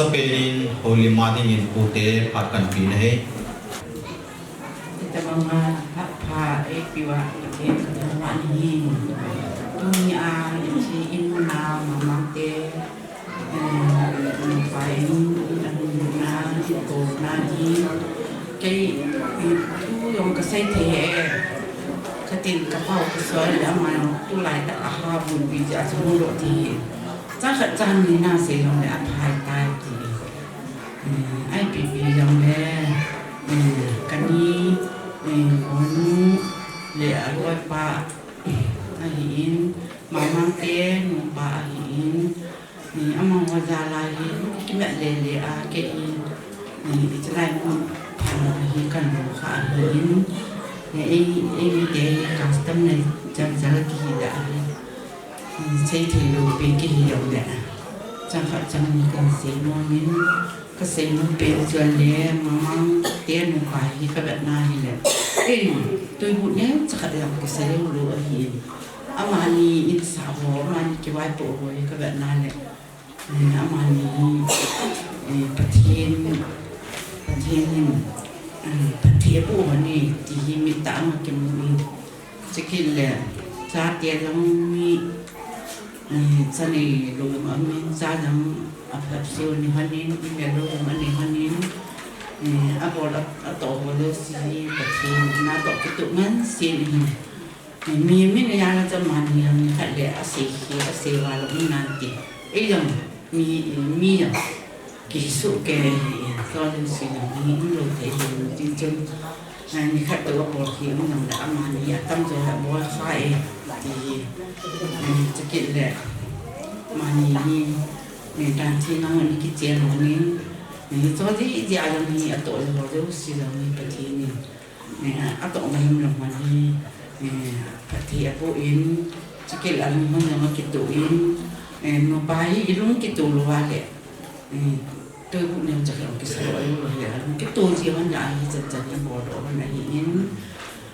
Penin holim a dingin pute phat kan pe na hi. Itabanga hapha eipiu a Pathen kathangvah nahi. Tuni a ichi in na mamate, eh, pa in, in na, ko na hi. Kei, eh, tu jong kasei thei e. Katin kapau kasol le ama jong tulai tah a ha bun pi ja chu lo ti. Chang khat chang ni na sei jong le aphai tai ti. Eh, ipi pi jong le, eh, kani, eh, konu le aloipa, eh, ahin, mamang te nupa ahin, eh, amang ho jal a hin, kimet le le a kei in, eh, ichalai mun phan hi kan lo kha ahin, eh, ei, ei mite custom le jal jal kihi da ahin. Sei thei lou pi kihi jong le. Chang khat chang ni kan sei nom in, kasei nom pen chu le, mamang te nupa hi kavet na hi le. Ei, tuibu ne, chang khat jong kasei lou lou ahi. Amani in sa ho, amani kivaipo ho hi kavet na le. Eh, amani hi, eh, Pathen, Pathen in, eh, Pathen pu ho ni, ti hi mit tah a kimu in. Chukit le, chate jong mi, eh, cha nei lou jong aum in, cha jong aphatsoh ni lhonin, in le lou jong anei lhonin, eh, abol a, atoh ho jouse hi Pathen natoh kitoh ngen sen ahi. Eh, mi, mi na jal a cha mani jong khat le asei hi, asei val um nante. Ei jong, mi, mi jong. Kisu ke, so jong si jong, mi um lou thei lou, tin chun. Ni khat toh abol hi um jong le amani atam jo le abol kha e, ti hi. Chukit le, mani hi, ni dan thi nang ni kichen lhonin, ni cho di di a jong ni atoh le ho jouse jong ni Pathen in, ni atoh ma him lou mani, ni Pathen apu in, chukit le alung hon jong akitoh in, ni nupa hi ilung kitoh lou a le. Eh, tuibu neo chak jong kisa lou, alung lou le, alung kitoh ji hon le, ahi chan chan le bol doh hon ahi in.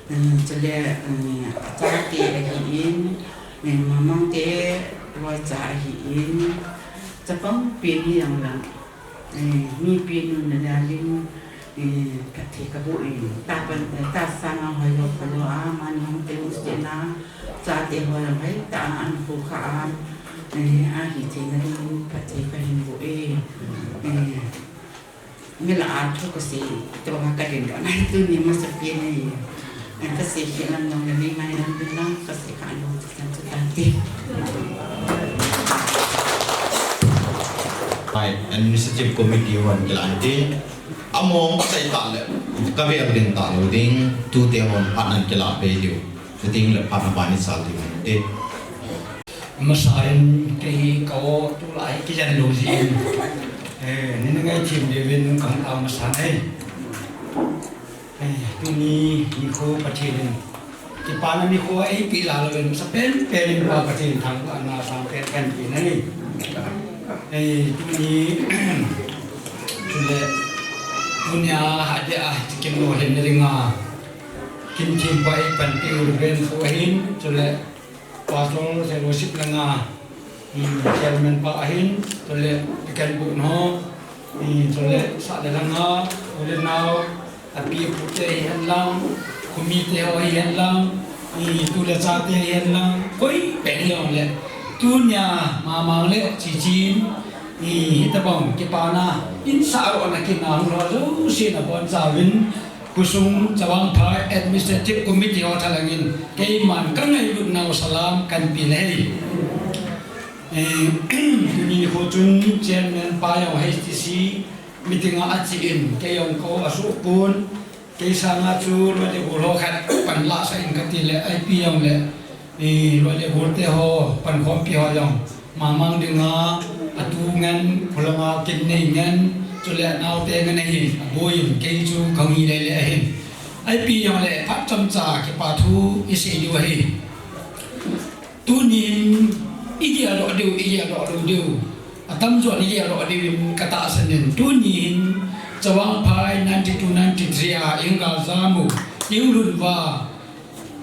Eh, chule, eh, achate ahi in, eh, mamang te loicha ahi in. Chapang pen hi jong lang, eh, mi pen nu na jal in, eh, Pathen kabu in, ta pan, eh, ta sang a hoi lou, hoi lou a, mani hung te hung se na, chate ho jong hoi ta an khu kha an, eh, ahi thei na ding Pathen kahin bu e, eh, mi lah a thu kasei, tua ma kadin doh na tuni masapen e, eh, kasei khi lam jong le nei mai lam bin lang, kasei kha lou, chan chu tante. Hai, Administrative Committee hon kilah in tin, among kasei ta le, kavel ding ta lou ding, tute hon phat nan kilah pe diu. Chuting le phat na bani sal ding te. Masa in kei ka o tulai kijan lou jin. Eh, ni na ngai thim le ven nung kang ta masa nei. Eh, tuni nikho Pathen in kipana nikho eipe lou le masa pen pen in Pa Pathen thangvahna sang pen kan pe nei. Eh, tuni chule tunia hade a tikin lo hen ringa. Kin thim pa ei panpi u ven kho hin, chule Pastor Fellowship langa, um, Chairman pa ahin, chule Deacon bu no, um, chule sah le langa, u le nao, api apu te hi hen lang, khomite ho hi hen lang, um, tu le cha te hi hen lang, koi pen hi jong le, tunia mamang le chichin, um, hitabang kipana, in sa ro na kin na hung lo, jouse na bonchauvin, Khosung Chavang Phai Administrative Committee ho thalangin keiman kangailutnau salam kanpe nahi. Eh, tuni nikho chun Chairman pa jong H T C meeting a achen, kei jong kou asuh pon, kei sanga chu loi le gol ho khat panla sah in kati le, ipi jong le, eh, loi le gol te ho, pankhompi ho jong. Mamang dinga, atu ngen, pulanga kin nei ngen, chule naote ngen ahin, aboi in, kei chu kahung hi lele ahin. Ipi jong le, phat chomcha kipa thu isei diu ahi. Tunin, igel doh diu, igel doh lou diu. Atamjo in igel doh diu in katahsan in. Tunin, Chavang Phai ninety-two ninety-three a, ingal jamu, inglun va,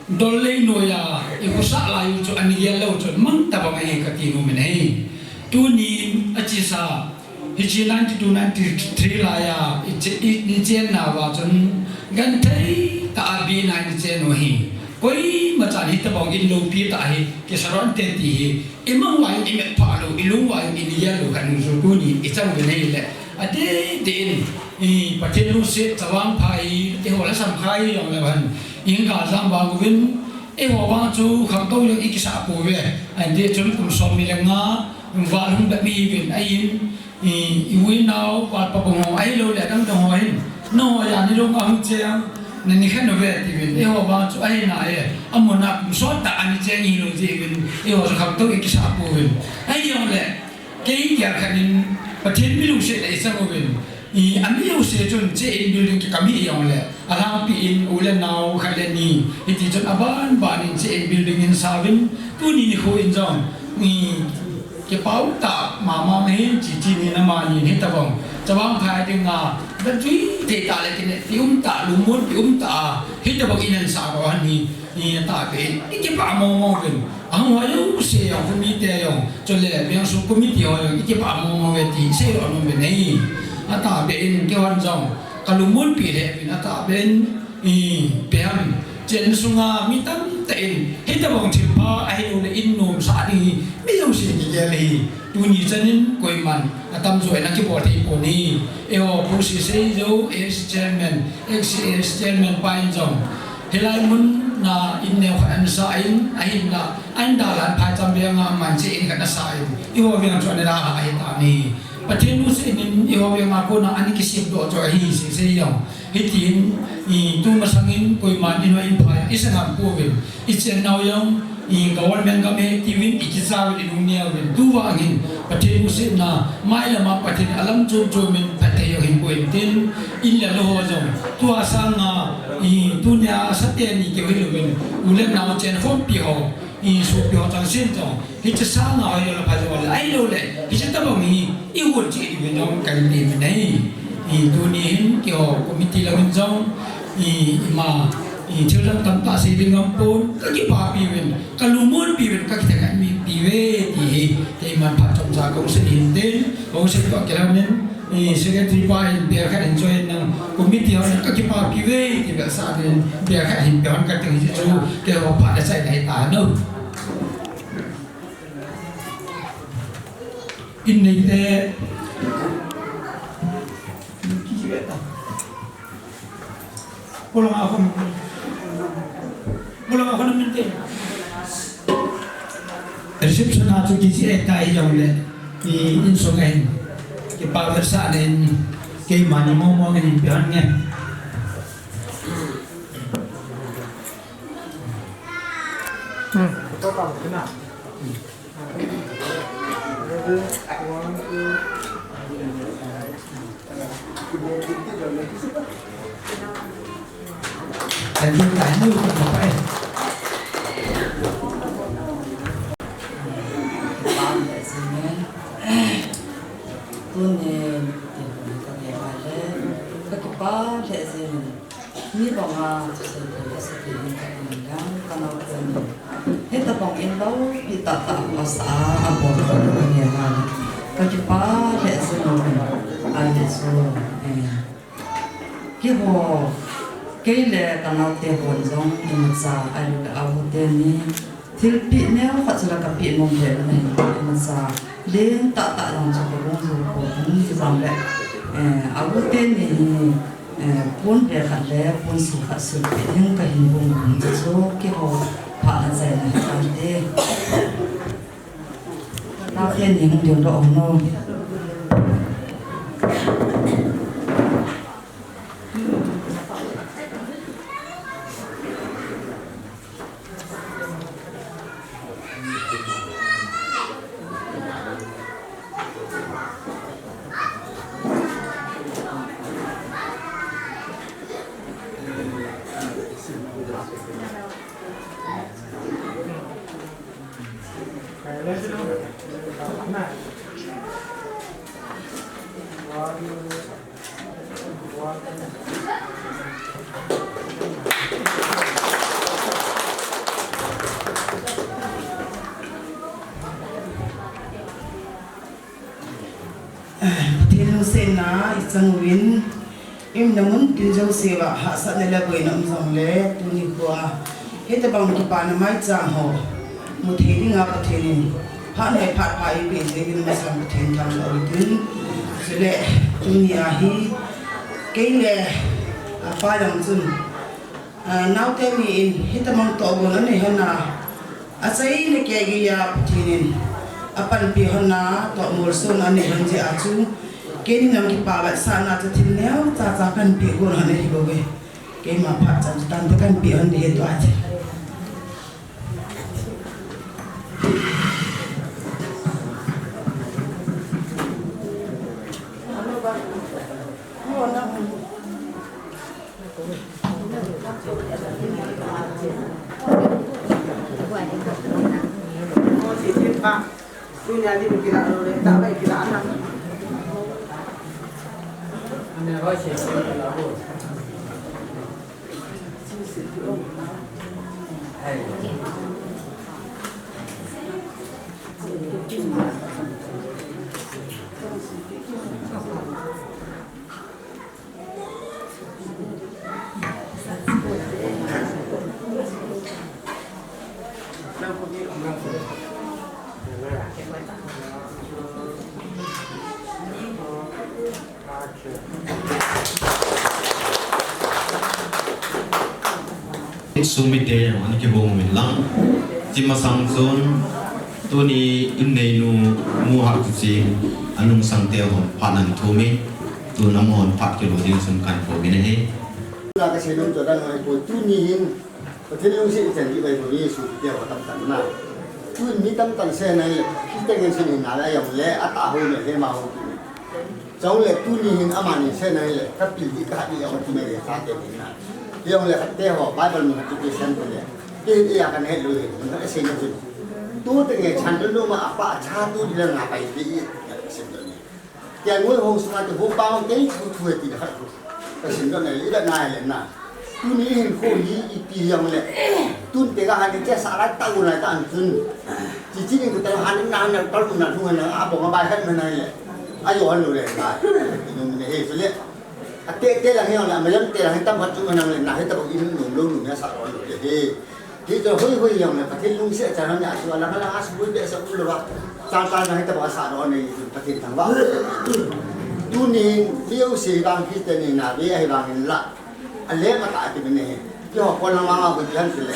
Dol lei noiya, i khosah lai u chu, ani gel lou chu, mang tabang ahi kati nom in ahi. Tunin, achesa, Hiche ninety-two ninety-three laiya, i che-, i, i chenna uva chun, genthei tah a B nine i chen u ahi. Koima chan hitabang in loupi tah hi, kisarante ti hi, i mang uva in i met phah lou, i lung uva in i gel lou khat nung chu tuni i chang uvin ahile. Adeh deh in, i Pathen lungset chavang pha hi, eiho lhasam kha hijongle vang, i hin galjam vang uvin, eiho vang chu khangtou jong i kisah pouve. Adeh chun kum somni le nga, val hung bep ihiuvin, ahin, I, i u i nao, valpa bang ho, ahilou le adang dang ho hin, nangho jani lou nga hung cheng, nani khen uve tiuvin, eiho vang chu ahi nai, amun a kum sot tah a ni cheng hilou jeh uvin, eiho chu khangtou i kisah pouvin. Ahijongle, kei gel khat in, Pathen mi lungset le i chang uvin, i, ami jouse chun che in building kikam hijongle, alhangpi in u le nao khat le ni, hiti chun aban ban in che in building in sa uvin, tuni nikho in jong, i, Kipah tah mama nahin, chichini namani hitabang. Chavang pha dinga, da jui te tah le kineppi um tah, lungmonpi um tah, hitabang in ansah uva hi, i tahbeh in, i kipah mong mong uvin. Ahung ho jouse jong, committee jong, chule, vengsung committee ho jong, i kipah mong mong uve ti, sei lou nom uvin ahi. Atahbeh in, keihon jong, ka lungmonpi lheh uvin, atahbeh in, I, ipi ham, chen sunga mi tamtah in, hitabang thilpha, ahilou le in nomsah ding hi, mi jouse kigel ahi, tuni chan in koiman, atamjo in akibol thei pon ahi, eiho Pu Sisei Jou, ex chairman, ex, ex chairman pa in jong, hilai mun a in neo khat ansah in, ahinla, ahin dalhan phaicham veng a, aman che in khat asah in, eiho veng chu ana dalha ahitan ahi. Pathen lungset in, eiho veng a kona ana kisemdoh chu ahi, Sisei Jou. Hitin, i, tu masang in, koiman in ho in phai, i sangam pouvin, i chennau jong, i, government gam ahi tiuvin, i kicha uvin, i lung neo uvin, tu vang hin, Pathen lungsetna, mailam a Pathen alam chom chom in, phatthei jong hin pui intin, in le lou ho jong, tua sanga, i, tunia asa teni keu hilouvin, u le nao chenkhompi ho, i, sopi ho changseh jong, Hiche sanga hoi le pha jong le, ahilou le, hiche tabang hi, i gon cheh diuvin jong kahin ti uvin ahi. I tuni hin, keiho committee lam in jong, i, ima, i thil dang tamtah sei ding ngam pon, ka kipapi uvin, ka lungmonpi uvin, ka kithangvah mi pi uve, ti hi, keiman phat chomcha kahung sei hin tin, kahung sei toh kilhon in, i secretary pa in, bel khat in join nang, committee hon, ka kipapi uve, ti bel sa in, bel khat hin, bel hon ka ting hi chu, keiho phat le chai nahi ta no. In neite. Pulang a kon. Pulang a kon min te. Reception a chu kichai tai jongle. I insung a hin. Kipa vetsahna in. Keimani mong mong in ipi hon nge. Hmm. Tuni, tuni ka ngai le, ka kipa le jing. Mi banga thusei thei kasei thei in ka in lang ka nao thei in. Hitabang in loupi tah tah a sa a bol bol ka ngen a. Ka kipa le jing in. Ani su, eh. Keiho, kei le ka naote hon jong imacha, ahilou le a u teni. Thilpeh neo khat chu la kapeh nom le na hin, imacha lentah tah jong chu ka lung jui pon, hijong le, eh, a u teni hi, eh, pon be khat le pon sil khat silpeh ding kahin bol pon chu keiho phatna chaina hi tante. Naote ni hung ding doh hung no. Changvin, imna mun tin jousea hahsatna le boina um jongle, tuni khoa hitabang kipana maicham ho muthei dinga Pathen in phat nai phat pha eipeh jeh in masang Pathen thangvah u hitin. Chule tunia hi kei le apa jong chun, ah, naote ni in hitabang tohgon anei hon a, achaina kei geiya Pathen in apanpi hon a, tohmolson anei hon jeh a chu, keini jong kipa vetsahna chu thil neocha cha kahin peh gon hon ahi bouve. Keima phat chan chu tante kahin peh hon ding ahi tua chu. Sumite, ani kibang min lang. Hiche masang chun, tuni in neinu mu hah kichi, anung sangte hon phat nan thum in, tun amahon phat kilo ding chun kahin kou in ahi. Tuna kasei nom chu adang ahipoi, tuni hin Pathen lungset ichan diu ahi bouve, Sumite ho tamtah na. Tun mi tamtah seh nai le, Christian ngen sin hin na le, ajongle, atah ho le, hema ho tu. Chule tuni hin amani seh nai le, kapil ding kahat ding jong ti mai le, chate ding na. Jongle khatte ho, Bible mun khat chu kisei te le. Kei hi eia kahin het lou hi, mun khat asei na chun. Tute nge chan lou lou ma apa, cha tu ding le nga pai ding, asei lou ni. Kei ngol ho sunga te ho pa kei thu thu ti le khat thu. Ka sim doh nai le, i doh nai le na. Tuni hinkho hi ipi jong le. Tun te ga han i che sa lai tau nai ta an chun. Chi chi ding ta han na na tau na thu na a bong a bai han na nai le. A jo han lo le na. Ti nung ne he so le. A te te lang jong le, a mayam te lang tam khat chu na nang le na he ta bong in nung lo nung ya sa lo le he. Hichu hoi hoi jong le Pathen lungset chan ham a chu alang alang a suboi behseh um lou va. Chang chang jong hitabang asah doh nei chu Pathen thangvah. Tuni mi jouse vang Christian hina ve ahi vangin la. Alem atah a kimin ahi. Keiho kon lang vang a boi pi ham tile.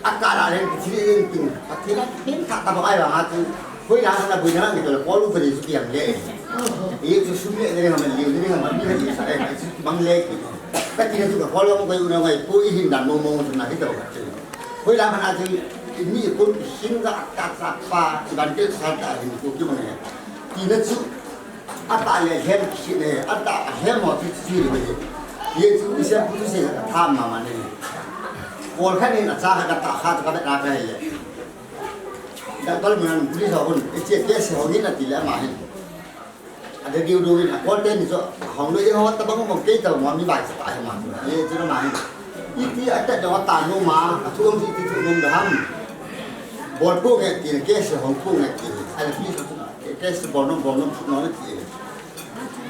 Akah la leng kithi leng ting. Pathen a min thah tabang ahi vang a chu. Hoilam a boina ngai tole, Paul u bari chu kiang le. Ei chu sum le le ngam le le ngam mi ha sa le chu mang le ki. Kati na chu ka Paul u koi u na ngai pu i hin dan mo mo chu na hi to ka chu. Hoilam a chu mi kun hin ga ta sa pa ki ban ke sa ta hin ku ki mang le. Ti na chu ata le hem ki le ata hem mo ti chu le. Ye chu i sem pu se ka tha ma ma le. Paul khan in acha ka ta kha ka be na ka le. Doctor mun police ho hun, iche case ho hin ati le ama hin. Ada diu diu hin, a Paul te ni chu, hong lo ye ho tabang mo kei tabang mo mi bai sa ta he ma. Ye chu ma hin. Iti ata dong ta no ma, a thu ong iti thu nom da ham. Bol pu nge ti case ho pu nge ti. Ada police ho case bol nom bol nom no ti.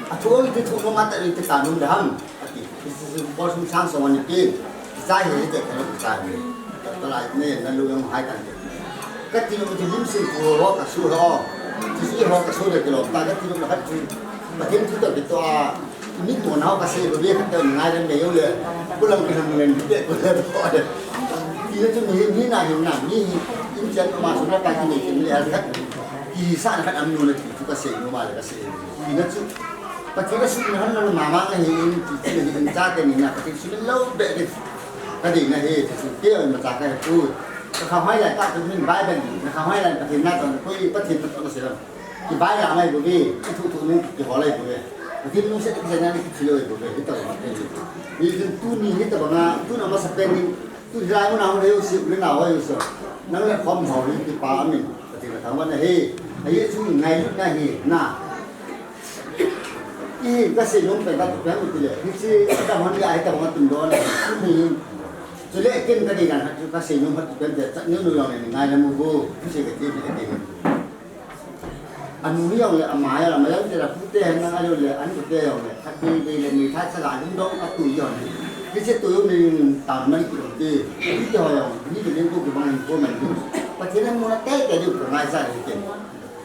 A thu ong iti thu nom ata iti ta nom da ham. Ati, iti, iti, bol sum sang song ani pen. Iti chai he, iti, iti, iti chai he. Iti, iti, lai, ne, na lu yang hai kan. Kati lu iti lim sin ku ho ka su ho. Iti si ho ka su de kilo. Ta kati lu ka tu. Pathen thu ta kito a. Ni to na ka se be ka ta ngai le me yo le. Ku lang ka nang le de ku le to de. Iti na tu ni ni na ni na ni. In chan ma su na ka ni ni le ka. Iti sa na ka am nu le iti ka se nu ma le ka se. Iti na tu. Pathen a sumil hon lou mama ahi in, ti, ti, ti, in chate ni na, Pathen sumil lou beh ding. Ka dei na hi, ti, ti, kei in ma cha ka hi pu. Ka kha hoi lai ta tu min Bible ni, na kha hoi lai Pathen na ta, koi Pathen ta ta se lam. Ki bai la mai bu bi, ki thu thu ni, ki ho lai bu bi. Pathen lungset ki se na ni ki thi lou bu bi, hi ta ma ke ni. Ni tu ni, hi ta ba nga, tu na ma sa pen ni, tu hi lai mo na ho le yo si, le na ho yo so. Nang le khom ho ni ki pa amin, Pathen na thang wa na hi. Ahi chu ngai lut na hi, na. I, ka sei nom pen ka tu pen u ti le. Hiche, ka hon ya, ka hon tum don. Ni, chule ken ka dei dan, ka sei nom ka tu pen te, chat neo neo jong le ngai na mu bu. Hiche ka ti, ka ti. Anu hi jong le, ama jong le, ama jong te la pute hen nang a jong le, an pute jong le, a tui tui le mi tha sa la lung dong a tui jong le. Kise tui jong le, tam man ki jong te. Kite ho jong, ni le leng ko ki bang ko man ki. Pathen in mun a te te jong ko ngai sa le ke.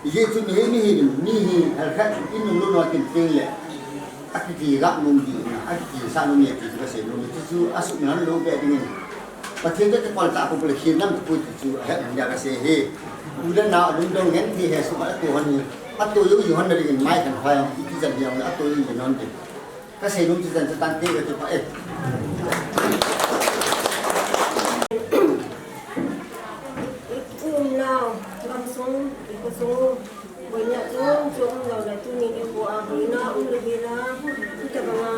Ije chu mi hi, mi hi, mi hi, hal khat, in nung lo no kin teng le. A ki ki gap nung di na, a ki ki sa nung ye ki ka se nung chu chu, a su mi han lo be ding in. Pathen te te kol ta ko le khi nam ko ti chu, a het nung ya ka se he. U le nao lung dong ngen ti he su ma ko han ni. A to yo yo han ding in mai kan phai, i ti jan yang a to yo yo han ding. Ka sei nom ti jan sa tan te ka ti pa e. I umnau, gamsung, i khosung, boina chung chung umnau la tuni ni ko a boina um le hila, i ta banga.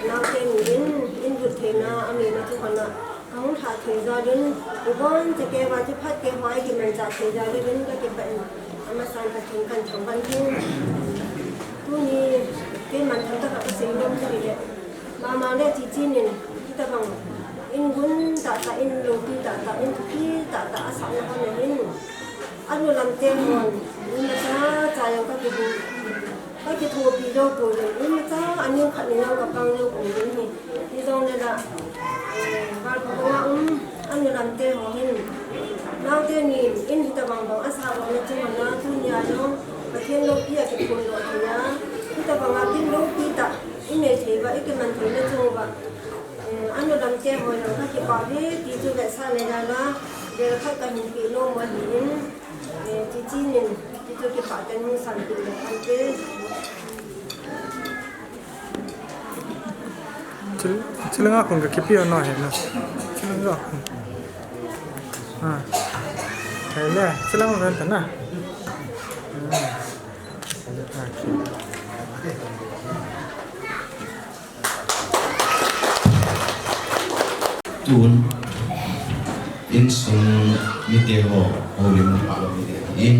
Naote ni in, in lut theina, a mi na chu hana. Ka hung thah thei jal in, i bon chake va chu phat ke hoi kimanchah thei jal in, ka kipah in, amasan Pathen kan thangvah in. Tuni, keiman thangvah ka sei nom chu hile. Mama le Chichi nin, hitabang, in gun tahtah, in loupi tahtah, in thupi tahtah, asahna hon ahin. Anu lamte hon, in macha cha jong ka kibu. Ka kithopi jou poi jong, in macha, a ning khat ning jong ka pang jou poi jong hi. Hijongle la, eh, val pha pha um, anu lamte ho hin. Naote nin, in hitabang bang a sa bang na chung a na, tunia jong, Pathen loupi a kiphondoh thei a. Hitabang a kin loupi tah, i nei thei uva, i kiman thei na chung uva. Eh, anu lamte ho jong ka kipah e, ti chu vetsahna jal a, vel khat ka hin peh nom u ahin. Eh, Chichi nin, ti chu kipah tah in hung sanpeh le khan te. Chil-, chilang a khun ka kipe u na he na. Chilang a khun. Ah. He le, chilang a khun ta na. Ah. Okay. Tun, insung mite ho, houlim na palo mite in.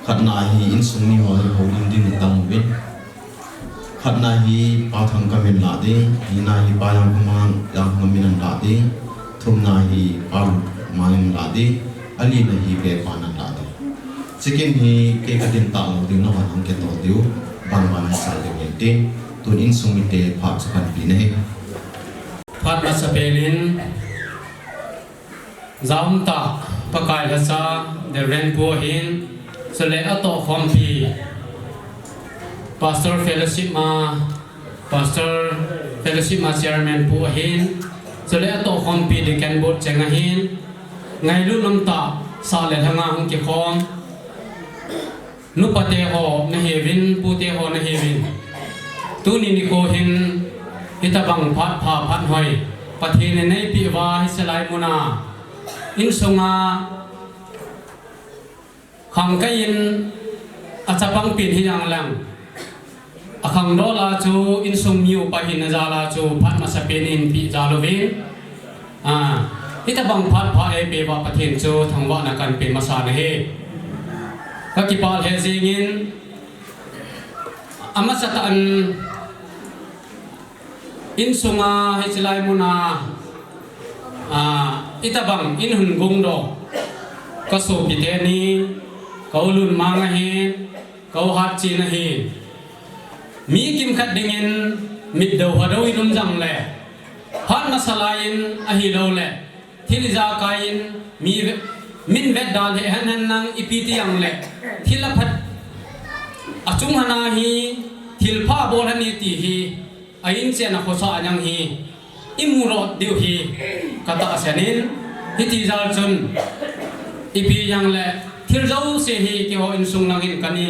Khatna hi insung mi ho hi houlim ding tam uvin. Khatna hi Pa Thangkam in la ding, nina hi Pa Jangkhongmang, Jangkhongkam in la ding, thumna hi Pa Lutmang in la ding, alina hi Vepa in la ding. Chikin hi kei ka din talou diu, nahon hung kito diu, bang bang sa diu nge tin, tun insung mite phat chu kan pe na hi. Phat masapen in, jaum tah, Pakai lhacha, Reverend Pu ahin, chule atohkhompi, Pastor Fellowship ma, Pastor Fellowship ma Chairman Pu ahin, chule atohkhompi Deacon Board cheng ahin, ngailut nom tah, sah le lhang a hung kikhom, nupate ho nahiuvin, pute ho nahiuvin. Tuni nikho hin, hitabang phat pha phat hoi, Pathen in eipeh uva, hichelai mun a, insunga, khangkai in a chapang pen hi jong leng. A khangdol a chu insung mi upa hina jal a chu phat masapen in peh jal uvin. Ah, hitabang phat pha eipeh uva Pathen chu thangvahna kan pe masa na hi. Ka kipah lheh jeng in, amasa tah in, insunga, hichelai mun a, ah, hitabang in hung gongdoh, ka sopi teni, ka u Lutmang ahin, ka u Hatchin ahin. Mi kimkhat dingin mit dou ha dou in um jongle, phat masa lai in ahilou le, thil ijakai in mi ve-, min vetda lheh hen hen nang ipi ti jongle, thil aphat, achung hana hi, thilpha abol hen e ti hi, a inchen a khosa a jong hi, imu lou diu hi, ka tahsan in, hiti jal chun, ipi jongle, thil jouse hi keiho insung lang in kani,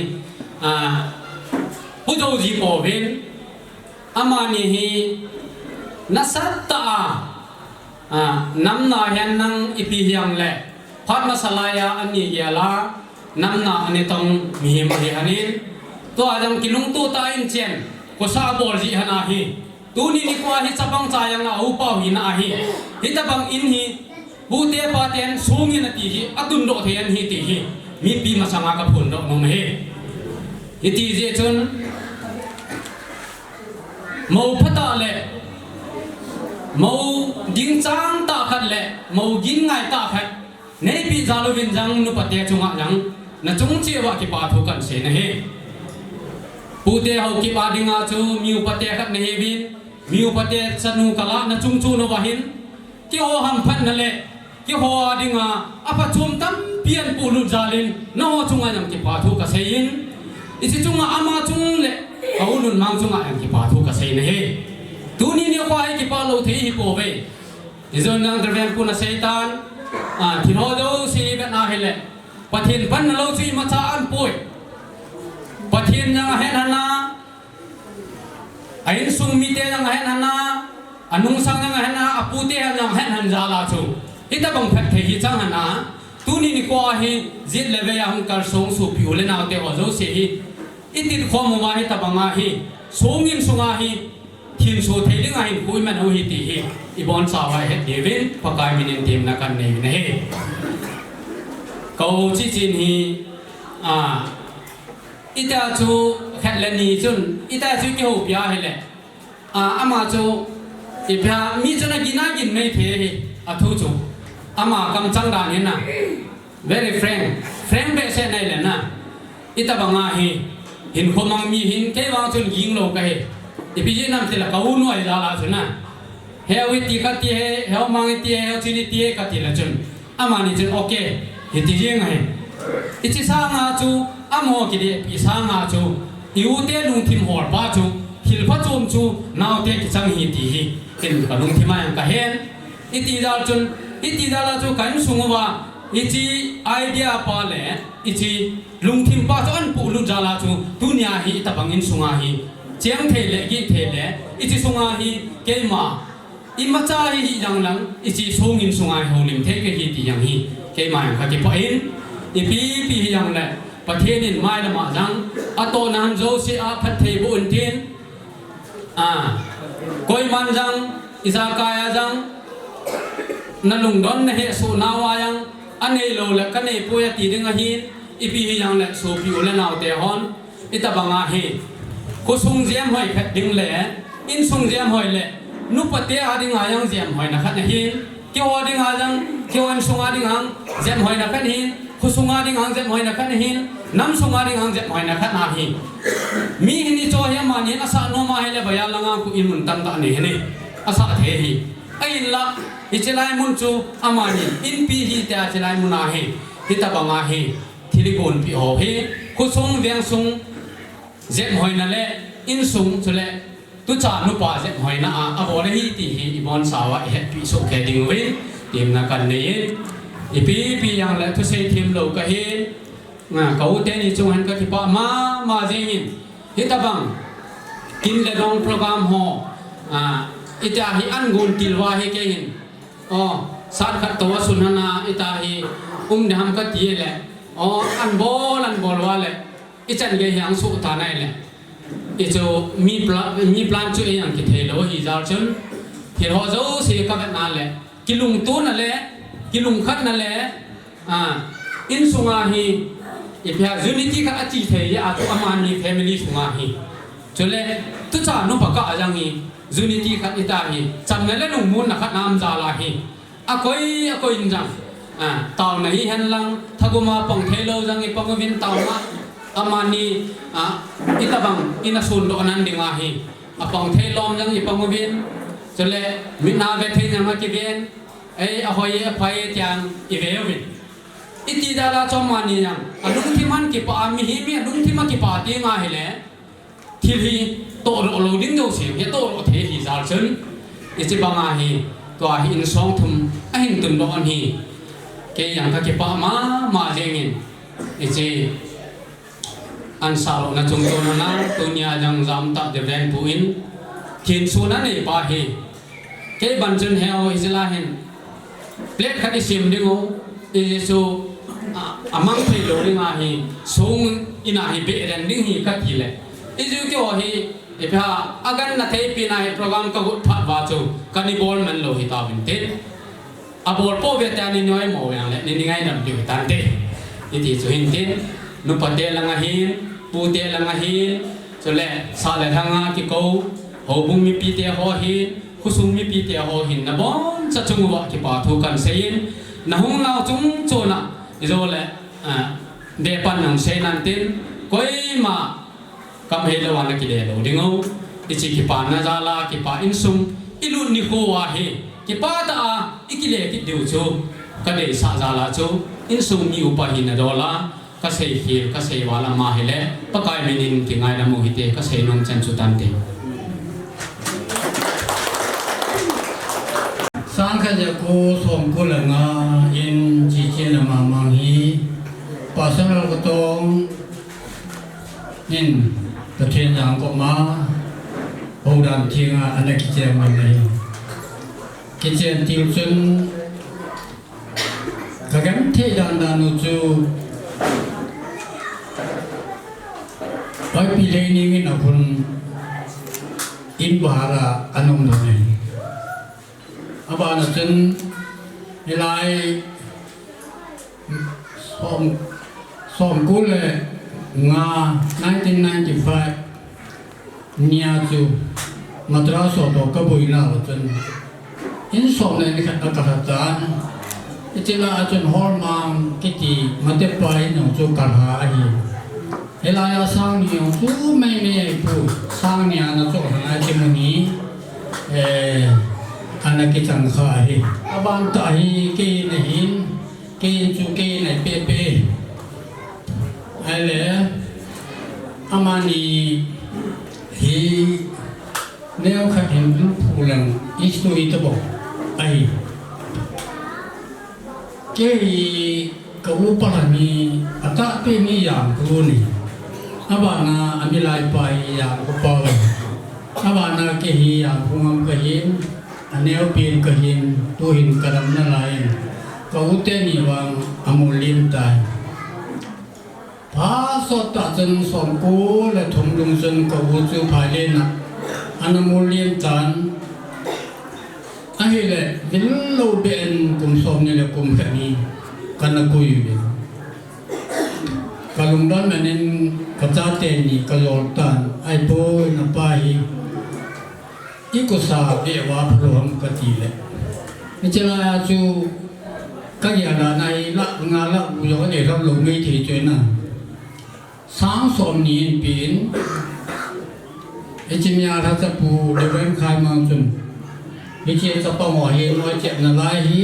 ah, pu jou ji pouvin, amani hi, nasatah a, ah, namna hihen nang ipi hijongle, phat masa lai a ani gel a, namna ani tong mihem ahi hen in, tua jong kilungto tah in chen, khosa abol ji hen ahi. Tuni nikho hi chapang cha jong a upa u hina ahi. Hitabang in hi, pute paten sung in ati hi, atundoh thei ahi ti hi, mipi masanga ka phondoh nom ahi. Hiti jeh chun, mou phatah le, mou dingchang tah khat le, mou gin ngai tah khat, neipeh jal uvin jong nupate chunga jong, Nachung cheh uva kipa thu kahin sei nahi. Pute Haokip a dinga chu mi upate khat nahiuvin, mi upate chanu kalah nachung chon uva hin, keiho hamphatna le keiho a dinga aphachom tampi ahin polut jal in, nangho chunga jong kipa thu kasei in, hiche chunga ama chung le ka u Lunmang chunga jong kipa thu kasei nahi. Tuni nikho hi kipa lou thei hi pouve. Hijongle Reverend Pu in asei tan, a, thil ho jouse hi vet ahile, Pathen panna lou chu imacha aumpoi. Pathen jong ahet lhon a, a insung mite jong ahet lhon a, anungsang jong ahet lhon a, apute jong ahet lhon jal a chu, hitobang phatthei hi chang lhon a, tuni nikho a hi, jet le vei a hung kalsong sopi u le naote ho jouse hi, itilkhom uva hitobang a hi, song insunga hi, thinso thei dinga hinkho iman u ahi ti hi, ibonchauva ihet diuvin, Pakai min in temna kahin nei u ahi. Ka u Chichen hi, a, hitia chu khat le ni chun, hitia chu kihoupi ahile, a, ama chu, ipi ham, mi chun agin agin mei thei ahi, athu chu. Ama kamchang dan hi na. Very frank. Frank behseh nahile na. Hitobang a hi, hinkho mang mi hin, kei vang chun ging lou kahi. Ipi jeh ham itile ka u nu ahi jal a chu na. Heu iti kati e, Heu Mang iti e, Heu Chin iti e kati le chun, amani chun okay hiti jeng ahi. Hiche sanga chu, amaho kidehpi sanga chu, i ute lungthim holpa chu, thil phachom chu naote kichang ahi ti hi, ken kalungthim a jong kahen. Iti jal chun, iti jal a chu ka insung uva, hiche idea pa le hiche lungthim pa chu ahin polut jal a chu, tunia hi hitobang insunga hi, cheng thei le, gih thei le, hiche sunga hi, keima, imacha hi hijong lang, hiche song insunga hi houlim thei kahi ti jong hi, keima jong kakipah in, ipi ipi hijong le, Pathen in mailam a jong, atohna jouse a phatthei boh in tin, a, koiman jong, ijakai a jong, nalungdon nahesoh nauva jong, anei lou le kanei poi ati ding ahin, ipi hijong le sopi u le naote hon, hitobang a hi, khosung jemhoi khat ding le, insung jemhoi le, nupate a dinga jong jemhoina khat ahin, keiho dinga jong, keiho insung a dinga jong jemhoina khat ahin, khosung a dinga jong jemhoina khat ahin, namsung a dinga jong jemhoina khat ahi. Mi hin hiche hi amani asah nom ahile, bazaar langa khu in mun tamtah nei hin asah thei ahi. Ahinla, hiche lai mun chu amani inpi ahi tia hiche lai mun a hi, hitobang a hi, thil igonpeh ho hi, khosung vengsung jemhoina le, insung chule tucha nupa jemhoina a abol ahi ti hi ibonchauva ihetpeh soh kei diuvin, temna kahin nei in, ipi ipi jong le thusei themlou kahin, a, ka u teni chunga hin kakipah mama jeng in, hitobang kin le dong program ho, a, hitia hi ahin gon til uva hi kei hin, o, sat khat tou asun lhon a, hitia hi um ding ham kati le, o, ahin bol, ahin bol uva le, ichan gei hi ahung soh tan ahile, hichu mi plan, mi plan chu eijong kithei lou ahi jal chun, thil ho jouse kavetna le, kilungtona le, kilungkhatna le, a, insunga hi, ipi ham, unity khat ache thei jeh a chu amani family sunga hi, chule tucha nupa kah a jong hi, unity khat hita hi, chamna le lungmonna khat aum jal a hi, akoi, akoi in jong, a, taona hihen lang, thagum a pang theilou jong ipang uvin taona, amani, a, hitobang in asondoh nan dinga hi, apang thei lom jong ipang uvin, chule mit a ve thei jong akiven, ei, ahoi e, aphai e ti jong ive uvin. Iti jal a chu amani jong, alungthim a kipah a, mihem hi alungthim a kipah teng ahile, thil hi tohdoh lou ding jouse hi tohdoh thei ahi jal chun, hiche banga hi, tua hi in song thum ahin tundoh ahi. Kei jong kakipah mama jeng in, hiche ahin sah louhna chungchon a, tunia jong jamtah Reverend Pu in, thinsun anei pa hi, kei ban chun Heu, hiche lai hin plate khat isem diu, hiche chu, a, amang thei lou dinga hi, song in a hi beh den ding ahi kati le, hichu keiho hi, ipi ham, aganna theipi na hi program kagot phat uva chu, kana bol man lou hitauvin tin, abol pouve tia nei noimo jong le nei ngaidam diu hitante, hiti chu hin tin, nupate langa hin, pute langa hin, chule sah le lhang a kikou, houbung mipite ho hin, khosung mipite ho hin, naboncha chung uva kipa thu kahin sei in, nahung nau chungchon a, ijole, a, Depan nang sei nan tin, koima kam hei lou a na kile lou ding o. Hiche kipana jal a, kipa insung, ilut nikho a hi, kipah tah a, ikile kit diu chu, kadeisah jal a chu, insung mi upa hina dol a, kasei khel, kasei val ama hile, Pakai min in kingaidam u hite, kasei nom chan chu tante. Sangkhat jako somko le nga in chichen le mamang hi personal katong in Pathen jang koma houdan thenga ana kichen man ahi. Kichen tiu chun kagenthei dan dan u chu Paipi Leineng in akhun in bahar a ana um ding ahi. Abana chun hilai som, somko le nga nineteen ninety-five nia chu Madras ho toh kaboina u chun in som le ni khat a kalha tan. Hiche lai a chun Holmang kiti Matepa in jong chu kalha ahi. Hilai a sang ni jong chu meimei ahipoi. Sang ni a ana choh lhon a hiche mun hi, eh, ana kichang kha ahi. Aban tah hi kei in ahin, kei in chu kei in ahi pepe. Ahile, amani hi neokhat hin lungphu leng history tabang ahi. Kei hi ka upa lhon hi atahbeh hi Jangkho ahi. Abana amilai pa hi Jangkho pa ahi. Abana kei hi Jangkho ngam kahin, aneopen kahin, tuhin kadam nalai in, ka u teni vang amol liem tai. Phat sot tah chun somko le thum lung chun ka u chu phailen a ana mol liem tan. Ahile, vil lou beh in kum somni le kum khat ni kana koi uve. Ka lungdon man in ka chate ni ka jol tan, ahipoi napa hi i kosa beh uva phalou ham kati le. Hiche lai a chu ka gel dan a hi lakh nga lakh gup jong anei lhon lou maithei chu ahi na. Sang somni in pen. Hiche mi a lhacha pu Reverend Khaimang chun, hiche chapang ho hi noi chepna lai hi,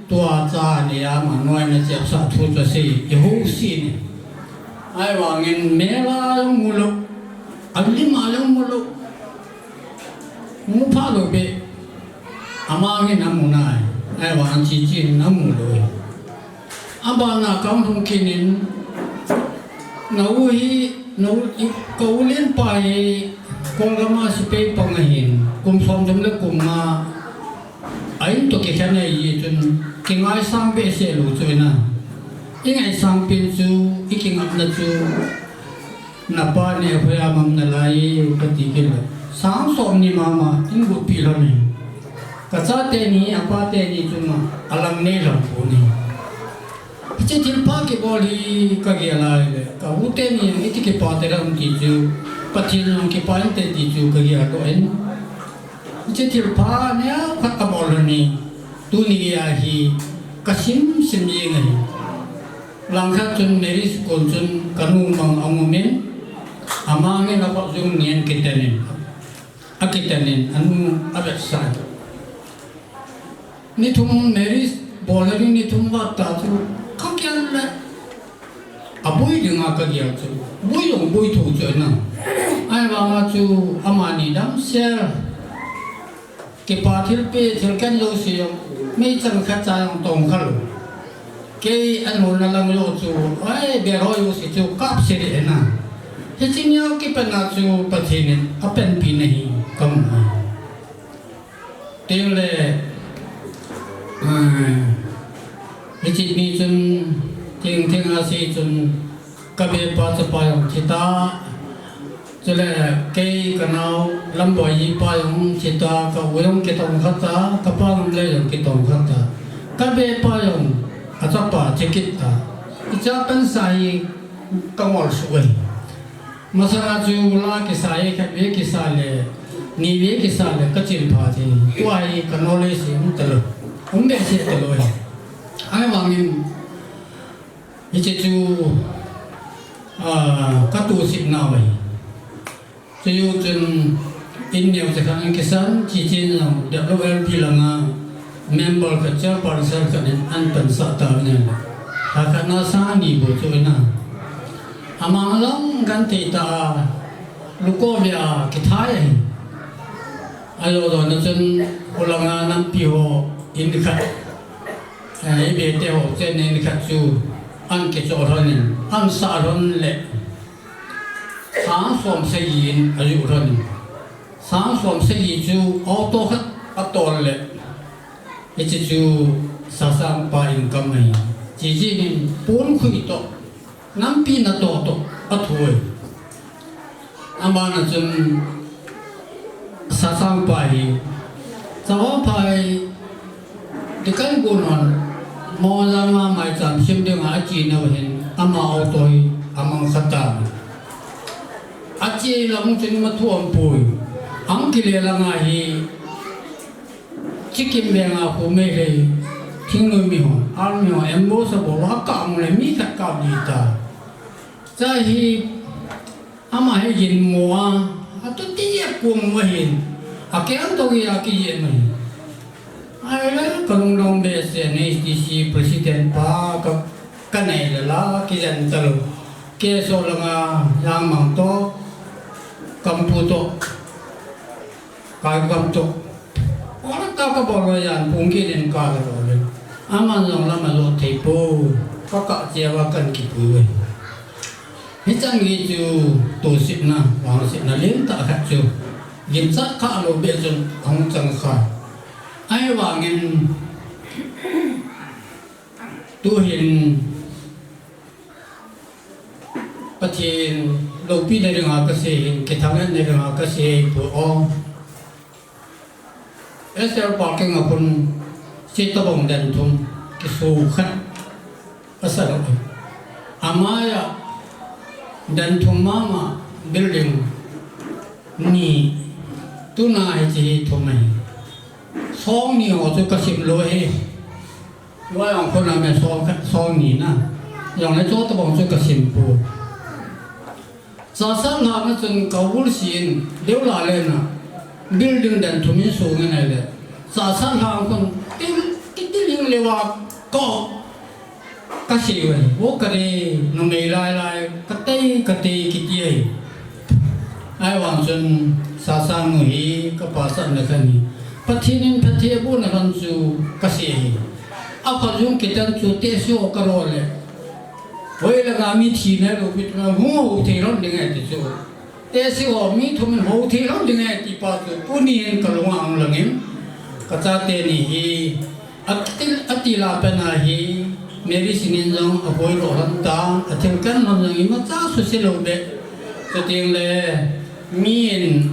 tua cha anei a ama noi ana chepsah thu chu asei, i housen e. Ahivangin mel a jong mu lou, alim a jong mu lou. Mu pha lou beh. Ama hin amu nai. Ahivang chichen amu lou. Abana kahung lhung kit in, na u hi, na u, i, ka u lenpa hi, Kolgam a sepai pang ahin, kum somthum le kum nga, a in toh kikhen ahi jeh chun, kingaisang behseh lou chu ahi na. I ngaisang pen chu, i kingapna chu, napa neh hoiya mam nalai, kati kit le. Sang somni mama, in gup pi lhon e. Ka chate ni, apa teni chunga, alang nei lhon pon e. Hiche thilpha kibol hi ka gel a ahile, ka u teni iti kipah te ham ti chu, Pathen jong kipah inte ti chu ka gel doh in. Hiche thilpha neokhat kabol lhon hi, tuni a hi ka simsim jeng ahi. Langkhat chun Mary School chun ka nu mang ahung um in, ama hin akhut jung nin kitan in, akitan in, anu avetsah in. Ni thum Mary bol a ding ni thum vat ta chu ka gel le aboi dinga ka gel chu. Boi jong boi thou chu ahi na. Ahivanga chu amani damsel. Kipa thilpeh, thil khen jouse jong, meichang khat cha jong tong kha lou. Kei anolna lang joh chu, ai, bel ho jouse chu kapse ding ahi na. Hiche neo kipat na chu Pathen in apanpi na hi kamu ahi. Teng le, ah, hiche ni chun, teng teng a sei chun, ka bepa chapa jong thi ta. Chule kei ka nao Lamboi jipa jong thi ta, ka u jong kitong kha ta, ka pa Gamlei jong kitong kha ta. Ka bepa jong achapa thi kit ta. Icha pansa hi ka ngol suh e. Masanga chu la kisa e, khat ve kisa le, ni ve kisa le ka chin pha thei. Tua hi ka nol e, sei um talou. Um behseh talou e. Ahivangin, hiche chu Ah, ka tusitna ahi. Chuin chun in neo che khan kisan, chuin jong W L P langa member khat, chairperson khat in ahin pansah tan. Akhatna sang ni bou chu ina. Amang lang kan thei ta, luko via kithai ahi. Ajo jo na chun, khulanga nampi ho in khat, eh, i bete ho chen in khat chu ahin kichoh lhon in, ahin sah lhon le, sang som sagi in ajuh lhon in, sang som sagi chu auto khat atol le, hiche chu Sasangpa in kam ahi. Chuin pon khui toh, nampi natoh toh athu ahi. Amana chun Sasangpa hi, Sasangpa hi, ti kan gun hon, Mongzanga maicham sim dinga ache nau hin, ama auto hi amang khat a. Ache lang chun mathu aum poi. Ahung kile langa hi, Chikim venga khu Meitei, thingnoi mi ho, army ho, ambush abol a kap le mi khat kap di ta. Cha hi, ama hi gin mo a, atu ti a kum mo hin, a ke an to gi a ki ye mo hin. Ai le, ka lungdong behseh in H D C president pa ka, ka nei le la, kijen talou. Keso langa, Yangmang to, Kampu to. Kai kam to. Ora ta ka bol lo yan, pung ki nen ka lo le. Aman jong lama lo thei po. Ka ka che wa kan ki pu we. Hichan nge chu tusitna, vangsetna lentah khat chu. Ginchat kha lou beh chun ahung chang kha. Ahivangin tuhin Pathen loupina dinga kasei hin, kithang-etna dinga kasei hi pu o. S L parking a khun, sitobang den thum, kisu khat, asa lou. Amai a, den thum mama, building ni, tuna hiche hi thum ahi. Song ni ho chu kasim lou ahi. Loi ang khun a me song khat, song ni na. Jong le chutobang chu kasim pu. Chahsang lhang a chun ka ul sin, deu la le na. Building den thum in sung in ai le. Chahsang lhang khun, til, kitiling le wa ko. Kasei uve, o ka re, numei lai lai, katei, katei, kiti ahi. Ahivang chun, Sasang nu hi, ka pasatna khat ahi. Pathen in phatthei abohna lhon chu kasei ahi. Aphajung kitan chu tehse ho ka ro le. Hoilanga mi thi nailou pi tuna hung hou thei lhon ding ahi ti chu. Tehse ho mi thum in hou thei lhon ding ahi ti pa chu tuni hin ka lung a ahung lang in. Ka chate ni hi, Ati, ati la pen a hi, Mary Sinin jong aboi lou lhon tan, athil kan lhon jong imacha suse lou beh. Chuteng le, mi in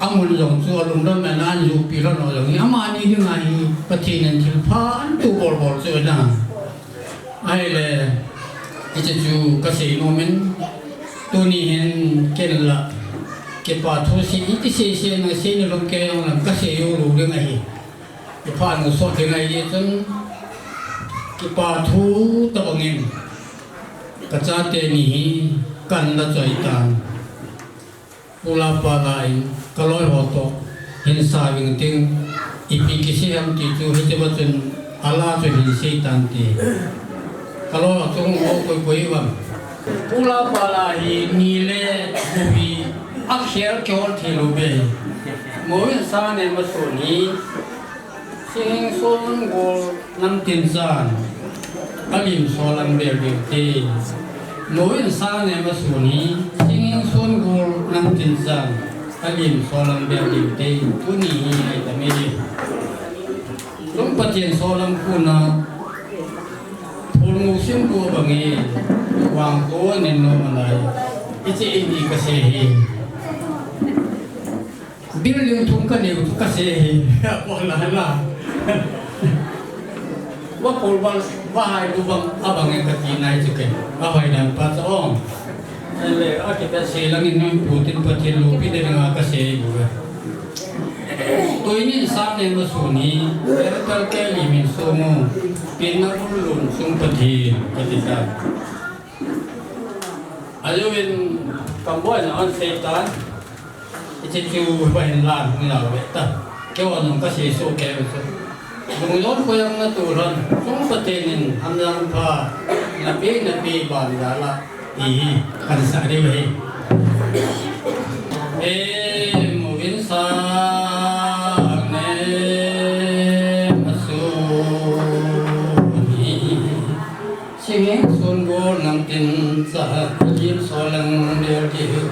amun jong chu alungdam in ahin jupi lhon lou jong hi, amani dinga hi, Pathen in thilpha ahin to bol bol chu ahi na. Ahile, hiche chu kasei nom in, tuni hin ken la, kipa thu sei, iti sei sei na sei ni lom kei jong lam kasei jou lou ding ahi. Ipha nu sot ding ahi chun, kipa thu tabang in, ka chate ni hi kan la choi tan. Pu la pa la in, ka loi ho toh, hin sa ving ting, ipi kisei ham ti chu, hiche va chun, ala chu hin sei tan ti. Ka loi ho chung ho koi koi vang. Pu la pa la hi, ni le, mu hi, akhel kihol thei lou beh. Mo in sa ne ma su ni. Singing sun gol nam tin chan, alim solang bel ding te. Mo in sa ne ma su ni, singing sun gol nam tin chan, alim solang bel ding te. Tuni hi ai ta me. Lung Pathen solang kuna, phul mu sim ko bang e, wang ko nen no malai. Ichi ini kasei hi. Building thum kanei u chu kasei hi, apol la la. Va pol bang, va hai lu bang, abang e kati nai chu ke. Avai dan pa cha ong. Ele, akita sei lang in nun pu tin Pathen loupina dinga kasei u ve. Tuini sang ne ma su ni, el kal ke li min su mu, pin na bul lun sung Pathen, kati ta. Alu in kambo in an sei tan. Iti chu ba hin lan ni la ve ta. Keu a nung ka sei so keu so. Lungdon ko yang na tu lan. Sung Pathen in hamjam pha. Na pi na pi ban da la. Ti hi kan sa deu hi. E, muvin sa ne masu ni. Singin sun bol nam tin sa lim so lang del ki hu.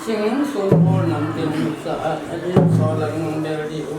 Singin sun bol nam tin sa, a din so lang bel di u.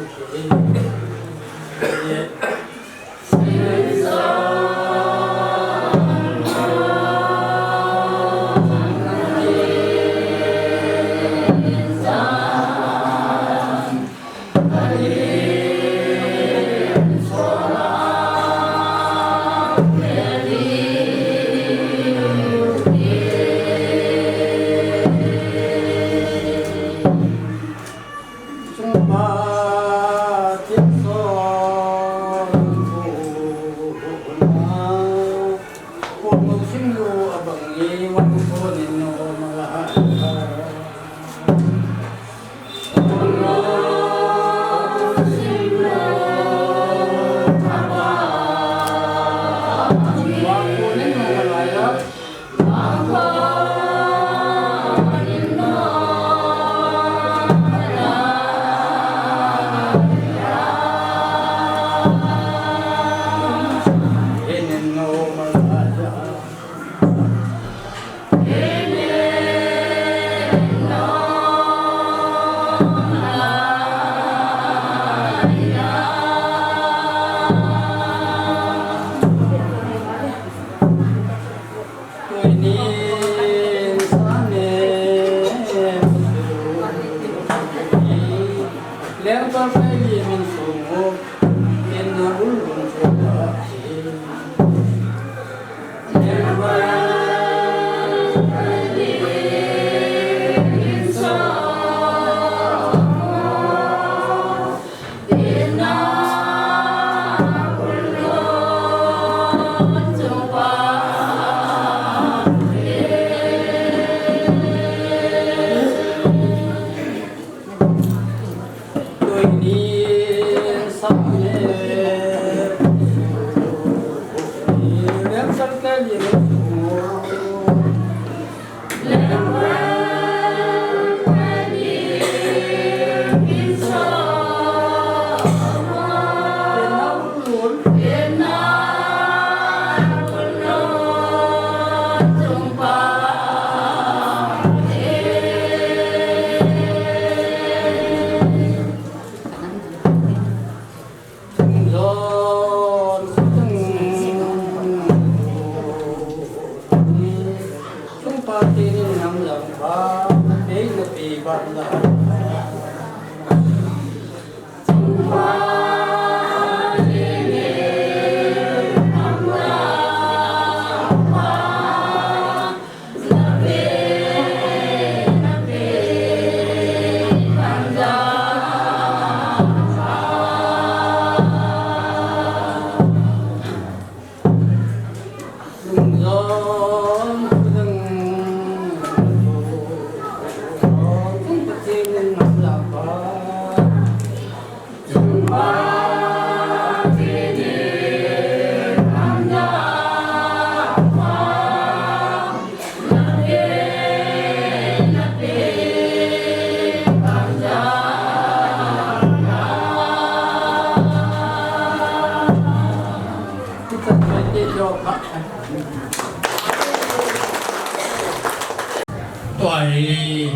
Tua hi,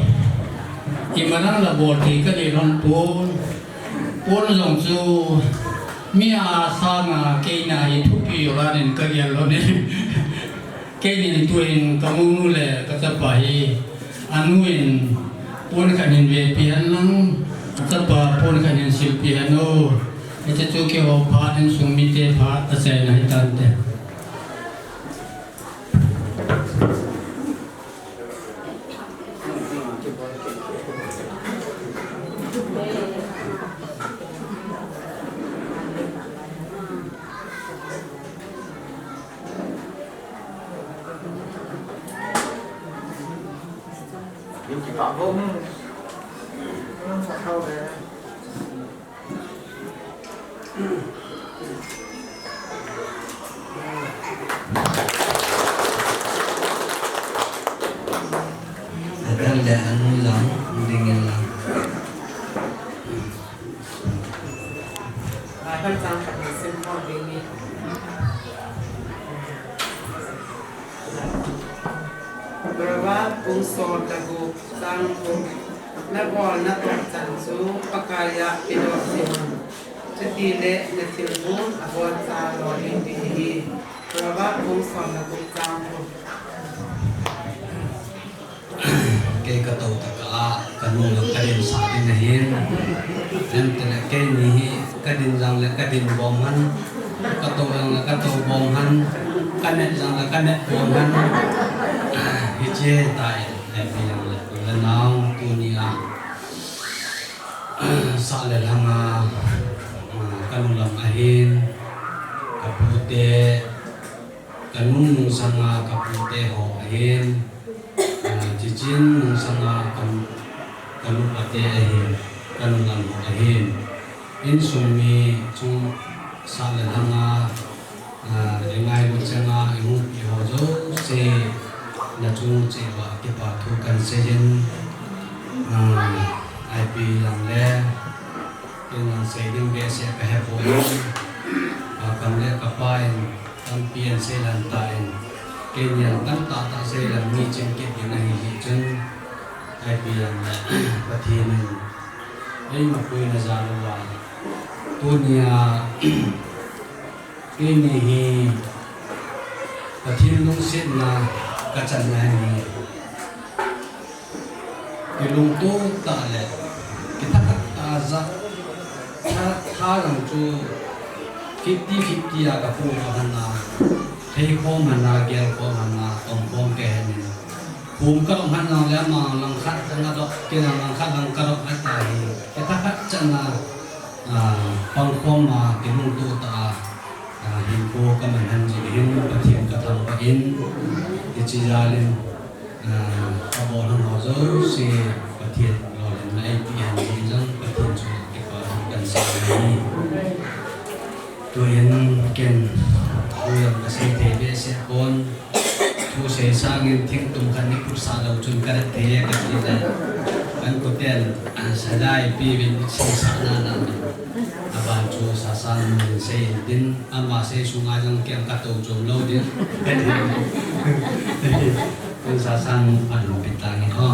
imanang la bol thei kanei lhon pon, pon jong chu, Mi a sanga keina hi thupi lou in kagel lou in. Keinin tuin kamu nu le kachapa hi, anu in pon khat in vepi hen lang, kachapa pon khat in silpi hen o. Hiche chu keiho phat, insung mite phat achaina hitante. Adang le anu lang, ding in lang. Bible chang khat sim ho ding ni. Proverbs bung som le gup chang thum. Na bol na toh chan chu Pakai a pidou jing un. Chutile na thilgon abon cha lolhing ding ahi. Proverbs bung som le gup chang thum. Kei katou tah a, kanu lang kadin sah ding ahin. Lemtele keini hi kadin jongle kadin bom hen. Katou jongle katou bom hen. Kanet jongle kanet bom hen. Hiche tai, lemtele le, le nau tunia. Sah le lhanga, ah, kanu lang ahin, kapute, kanu nungsanga kapute ho ahin, ah, chichin nungsanga kan, kanu pate ahin, kanu lang ho ahin. Insung mi chung sah le lhanga, ah, ingailut changa ihung pi ho jouse, nachung cheh uva kipa thu kahin seiyin, ah, ipi jongle, kei nang sei ding behseh kahepoi, ah, kam le kapa in, tampi ahin seilhon tan, keini jong tamtah tah seilhon mi chingkit ding ahi jeh chun, ipi jongle, Pathen in eima puina jal uva, tunia, keini hi Pathen lungsetna kachanna ahi. Kilungto tah le, kithakhat tah a ja, tha, tha jong chu fifty fifty a kapoh lou hen a, theikhom hen a, gelkhom hen a, tongkhom kei hen in. Khom kadop hen jongle ama langkhat lang adop, kei jong langkhat lang kadop ahi tai. Kithakhat chan a, ah, pangkhom a, kilungto tah a, ah, hinkho kaman hen jeh hin Pathen kathangvah in, hiche jal in, ah, kabol hon ho jouse Pathen lolhinna eipeh hen jeh in jong Pathen chunga kipa thu kahin sei ahi. Tuin ken thu jong kasei thei behseh pon. Thusei sangin thingtum khat ni putsah lou chun kahet thei e kati le. Kan koten, ah, sajai pi vin seisah nana. Aban chu Sasang nu in sei in tin, ama sei sunga jong ken katou chom lou ding. Kan Sasang nu phat hung pe tange o.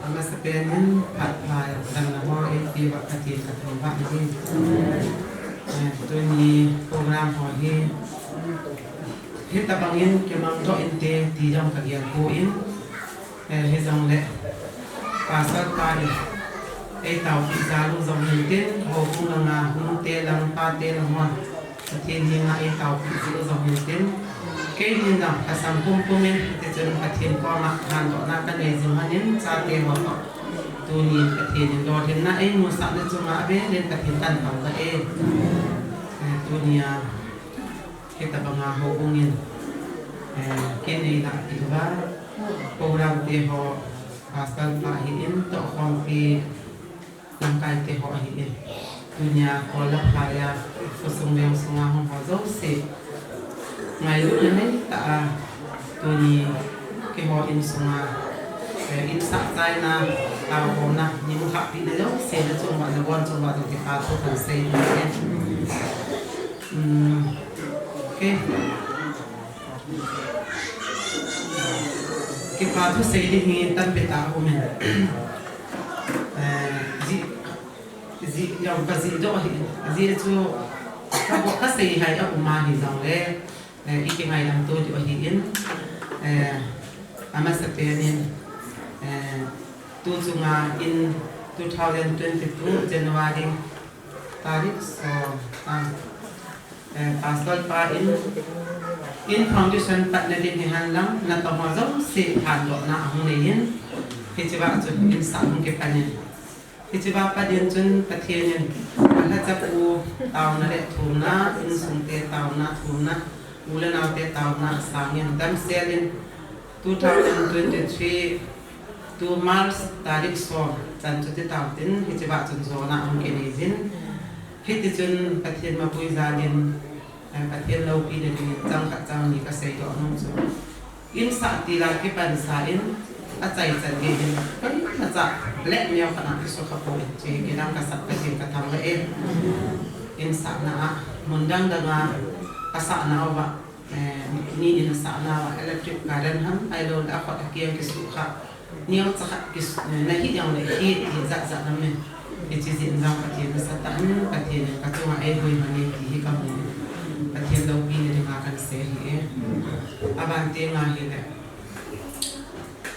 Amasapen in phat pha damna ho eipeh uva Pathen kathangvah in. Eh, tuni program ho hi, hitabang in kimang doh inte ti jong kagel poi. Eh, hijongle, Pastor pa in eitaopeh jal u jong hintin, houbung langa nute lang, pate lang hon Pathen henga eitaopeh jeh u jong hintin, keinin jong kasam pumpum in, hiti chun Pathen koma handohna kanei jing hon in, chate ho toh. Tunin Pathen in lolhinna eimusahna chunga avel in Pathen kahin thangvah e. Eh, tunia, hitabanga houbung in, eh, kin eina peh uva, program te ho, Pastor pa ahin, tohkhompi lamkai te ho ahin. Tunia, kol le phai a, khosung veng sunga hung ho jouse, ngailutna neitah a, tuni keiho insunga, eh, insahchaina, taokhomna, neimu khahpehna jouse, nachung uva, nabon chung uva, jong kipa thu kahin sei in. Hmm. Okay. Kipa thu sei ding hi tampi tah aumin. Eh, ji, Ji, jong ka ji doh hi, ji chu ka bo-, ka sei hai a um a hi jong le, eh, i kingaidam to diu ahi in, eh, amasapen in, eh, tu chunga in two thousand twenty-two January tarik som, ah, eh, Pastor pa in, in foundation patna ding hi henlang, natong ho jouse phatdohna ahung nei in, hiche va chun in sah hung kipan in. Hiche va pat in chun Pathen in alhacha pu taona le thumna, insung te taona, thumna, u le nao te taona asang in damsel in two thousand twenty-three tu March tarik som chan chu ti tao tin hiche va chun jona ahung kinei jin. Hiti chun Pathen mapui jal in, eh, Pathen loupina ding in chang khat chang ni ka sei doh nom chu. In sah til a kipan sa in, achaichan gei hin, koi macha, blackmail khat a kisukha poi, hiche hi kidang kasah Pathen kathangvah e. In sahna a, mun dang dang a, asahna uva, eh, mi in asahna uva, electric current ham, ahilou le akhut akiang kisukha. Neocha khat kis-, eh, nahi jong le hi, hi jat jat lam in. Hiche jeh in jong Pathen nasatah in, Pathen in kachunga eihoi man e ti hi kamu. Pathen loupina dinga kahin sei ahi e. Aban tenga hile,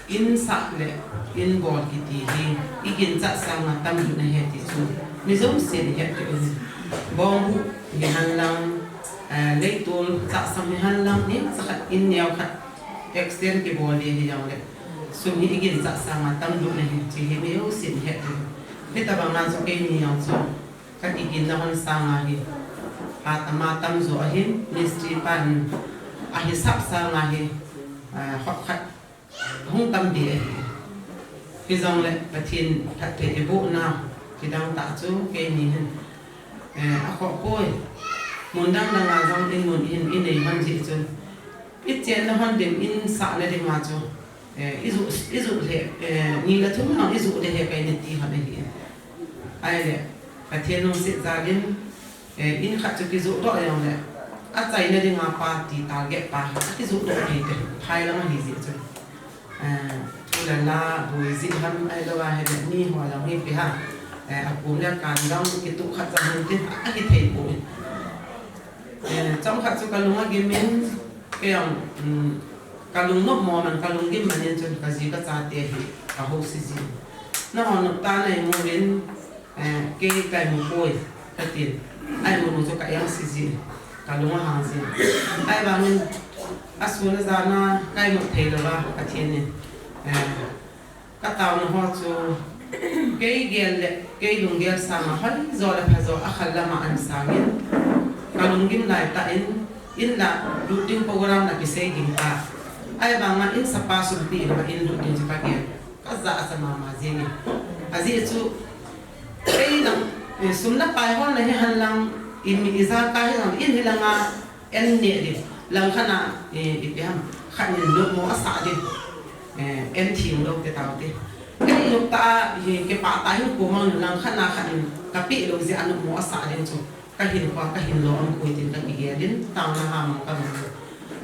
in sah le in bol kiti hi, i ginchat sanga tamlutna ahi ti chu mi jousen ihet diu ahi. Bongbuh hi henlang, eh, leitol chahsam hi henlang, neocha khat, in neo khat, extend kibol ding hi jong le, sum hi i ginchat sanga tamlutna ahi, hiche hi mi jousen ihet diu. Hitobanga chu keini jong chu ka kiginna hon sanga hi, hatah a tamjo ahin, ministry pan ahisap sanga hi, ah, hop khat hung tam ding ahi. Hijongle Pathen phatthei ibohna kidang tah chu keini hin, eh, akhoh poi. Mun dang dang a jong in mun hin inei man jeh chun, ichenna hon ding, in sahna dinga chu, eh, ijoh, ijoh le, eh, ni le thum lang ijoh le he kaina ti hon ahi. Ahile, Pathen lungset jal in, eh, in khat chu kijoh doh jongle, achaina dinga pa ti target pa hi akijoh doh thei te, phai lang ahi jeh chun. Eh, thu le la boi jeh ham ahilou ahile, mi ho jong hi ipi ham, eh, akum le akan jong kitoh khat chang hin tin, akithei poi. Eh, chomkhat chu kalung agim in, kei jong, um, kalung nopmo man, kalung gim man in chun kaji kachate hi kahouse jin. Nahon noptah a neimu uvin, eh, kei kaimu poi, katin. Aimunu chu ka engse jin, kalung ahang jin. Ahivangin, asun ajan a kaimut thei louva, Pathen in, eh, kataona ho chu, kei gel le, kei lunggel sanga hoijo le phajo akhal lama ahin sangin, kalunggim laitah in, in la lut ding program nakisei ding ta. Ahivanga in sapa sumpi in in lut ding chu kagel, kajahcha mama jenge. Ajeh chu, kei lang, eh, sum le pai holna hi henlang, imi ijakai hilang, in hilanga, en neh ding, langkhat a, eh, ipi ham, khat in nopmo asah ding, eh, en theng lou ti tao te. Kei noptah a, eh, kipah tah a hin kumang langkhat a khat in kapeh lou jeh a nopmo asah ding chu, kahinkhoa, kahin lou um poi tin kakigel in, taona hamang kamang.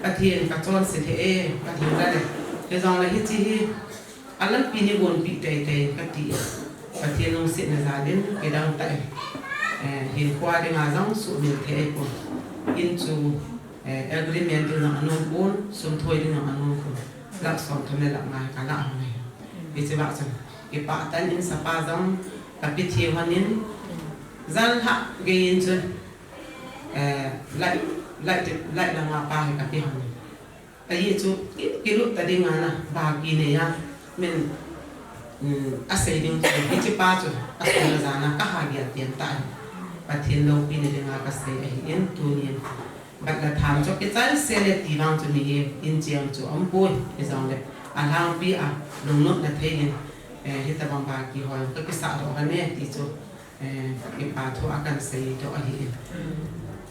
Pathen kachonse lheh e, Pathen la le. Hijongle hiche hi, alampi nei gonpeh teitei kati. Pathen lungsetna jal in kidang tah in, eh, hinkhoa dinga jong suhmil thei ahipon. In chu, eh, agreement ding jong anom pon, sum thoi ding jong anom pon. Lakh som thum le lakh nga kalah hon ahi. Hiche va chun, kipah tah in in sapa jong kape thei hon in, jan lhah gei in chun, eh, light, light, light langa pa hi kape hon in. Ajeh chu, ki, kilut ta ding ana, baki nei a, min, um, asei ding chu, hiche pa chu, asun ajan a, kaha gel ten tah in. Pathen loupina dinga kasei ahin, tunin. Bat le tham chu kichaise le ti vang chu mihem in cheng chu aumpoi, hijongle, alhangpi a, lungnopna thei in, eh, hitobang baki ho, kakisah doh hon e, ti chu. Eh, kipa thu a kahin sei doh ahi.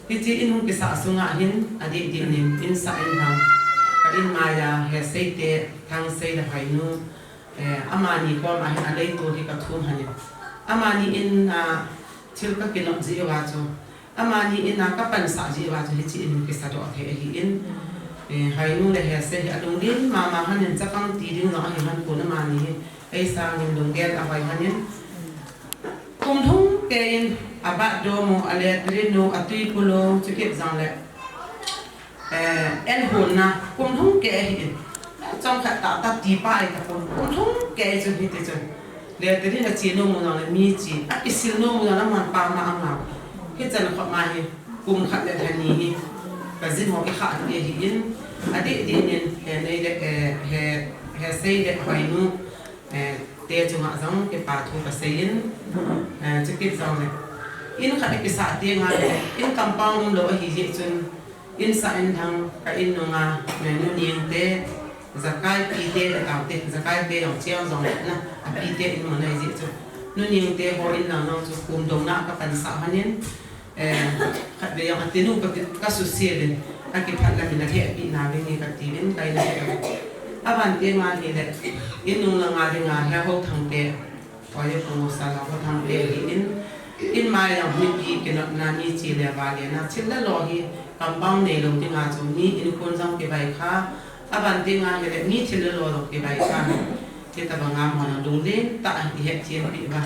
Hiche in hung kisah sunga hin, adeh deh in, in sah in lang. Ka in maiya, Hesei te, Thangsei le Hoinu. Eh, amani koma hin, aleitol hi kathum hon in. Amani in, ah, thil kakinop jeh uva chu. Amani in, ah, kapansah jeh uva chu, hiche in hung kisah doh thei ahin. Eh, Hoinu le Hesei hi alunglen mama hon in, chapang ti ding jong ahi hon pon amani hi. Ei sangin lunggel ahoi hon in. Kum thum Te in, abat domu, aletri nu, atui kulung, chukit jongle. Eh, en hon na, kum lhung kei ahi in. Chomkhat tah tah tipa ahi tapon, kum lhung kei chu hiti chun. Letri na chi nomu jongle mi chi, akisil nomu jongle man pa ma anga. Hichan khop ma hi, kum khat le lha ni hi. Ka jin ho i kha ti ahi in. Adih dih in, he nei le, eh, he, he sei le hoi nu. Eh, te chunga jong kipa thu kasei in, eh, chukit jongle. In khat kisah te nga le, in compound umlou ahi jeh chun, in sah in thang ka in nunga, eh, nu Niang te, Jakai pi te, le tau te, Jakai te jong chiang jongle na, api te in mun ahi jeh chun. Nu Niang te ho in lang lang chu kum dong na ka pan sah hon in, Eh, khatvei jong atinu ka, ka susiat in, akiphat lam in ahehpeh nau vin nge kati vin, kaina he. Aban te nga hile, in nung langa dinga he Houthang te, Oya pu sala Houthang te hi in, in mai jong mipi kinotna mi chi le vale na, thil le lo hi, compound neilou dinga chu mi in kun jong kivai kha, aban te nga hile, mi thil le lo jong kivai kha. Hitabanga mo na lunglen tah in ihet thempi uva.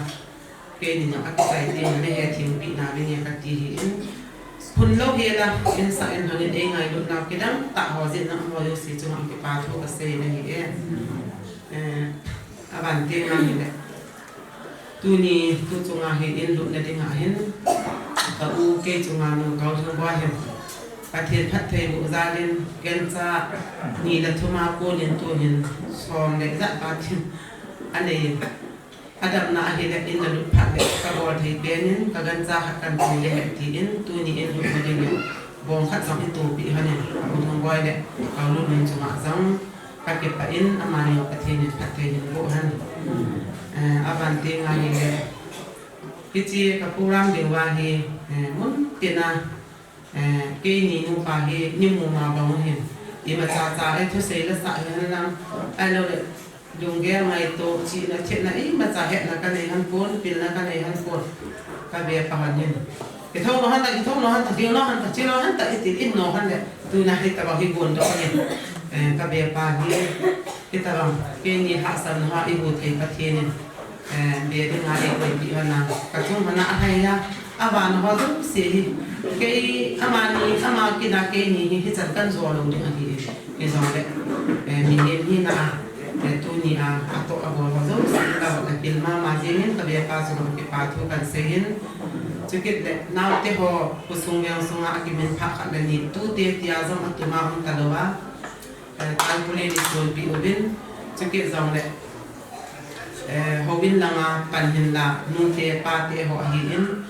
Keini jong akisai teng le he thempi nau vin nge kati hi in. Phun lou hela, in sah in hon in ei ngailut nau kidang tah ho jeh in nangho jouse chunga kipa thu kasei na hi e. Eh, aban te nga hile. Tuni, tu chunga hi in lutna dinga hin. Ka u kei chunga nu Kaolhungboi hin. Pathen phattheiboh jal in, gancha ni le thum a kon in tu hin som le ijat Pathen anei in. Adamna ahile in nalut phat le, kabol thei pen in, ka gancha khat kan pui le hen tin, tuni in lut na ding in, bong khat jong itohpeh hon in, ka u Thongboi le, ka u Lunmin chunga jong, kakipah in, amani jong Pathen in phatthei hin boh hen. Eh, aban te nga hile, hiche ka program ding uva hi, eh, mun tina, Eh, keini nupa hi, ni mu ma bang hin. Imacha cha, eh, thusei la sah hi hen lang. Ahilou le, lunggel ngaito, chihna, themna, imacha hetna kanei hon pon, pilna kanei hon pon. Ka bepa hon hin. Kithou lou hon ta, kithou lou hon ta, ding lou hon ta, chi lou hon ta, iti in lou hon le. Tuna hitabang hi gon doh hin. Eh, ka bepa hi, hitabang, keini hahsatna ho eiboh thei Pathen in. Eh, be dinga eikoi peh hon a, ka chung hon a ahai a, avan ho jouse hi, kei, amani, ama kit a keini hi, hichan kan jo lou ding ahi, hijongle, eh, mihem hina a, eh, tuni a, atoh abol ho jouse, ka hot na kil mama jeng in, ka bepa chunga kipa thu kan sei in, chukit le, naote ho, khosung veng sunga, akimin pha khat le ni, tute tia jong atum a um talou a, Eh, Taikule ni chonpi uvin, chukit jongle, eh, houin langa pan hin la, nute pate ho ahin,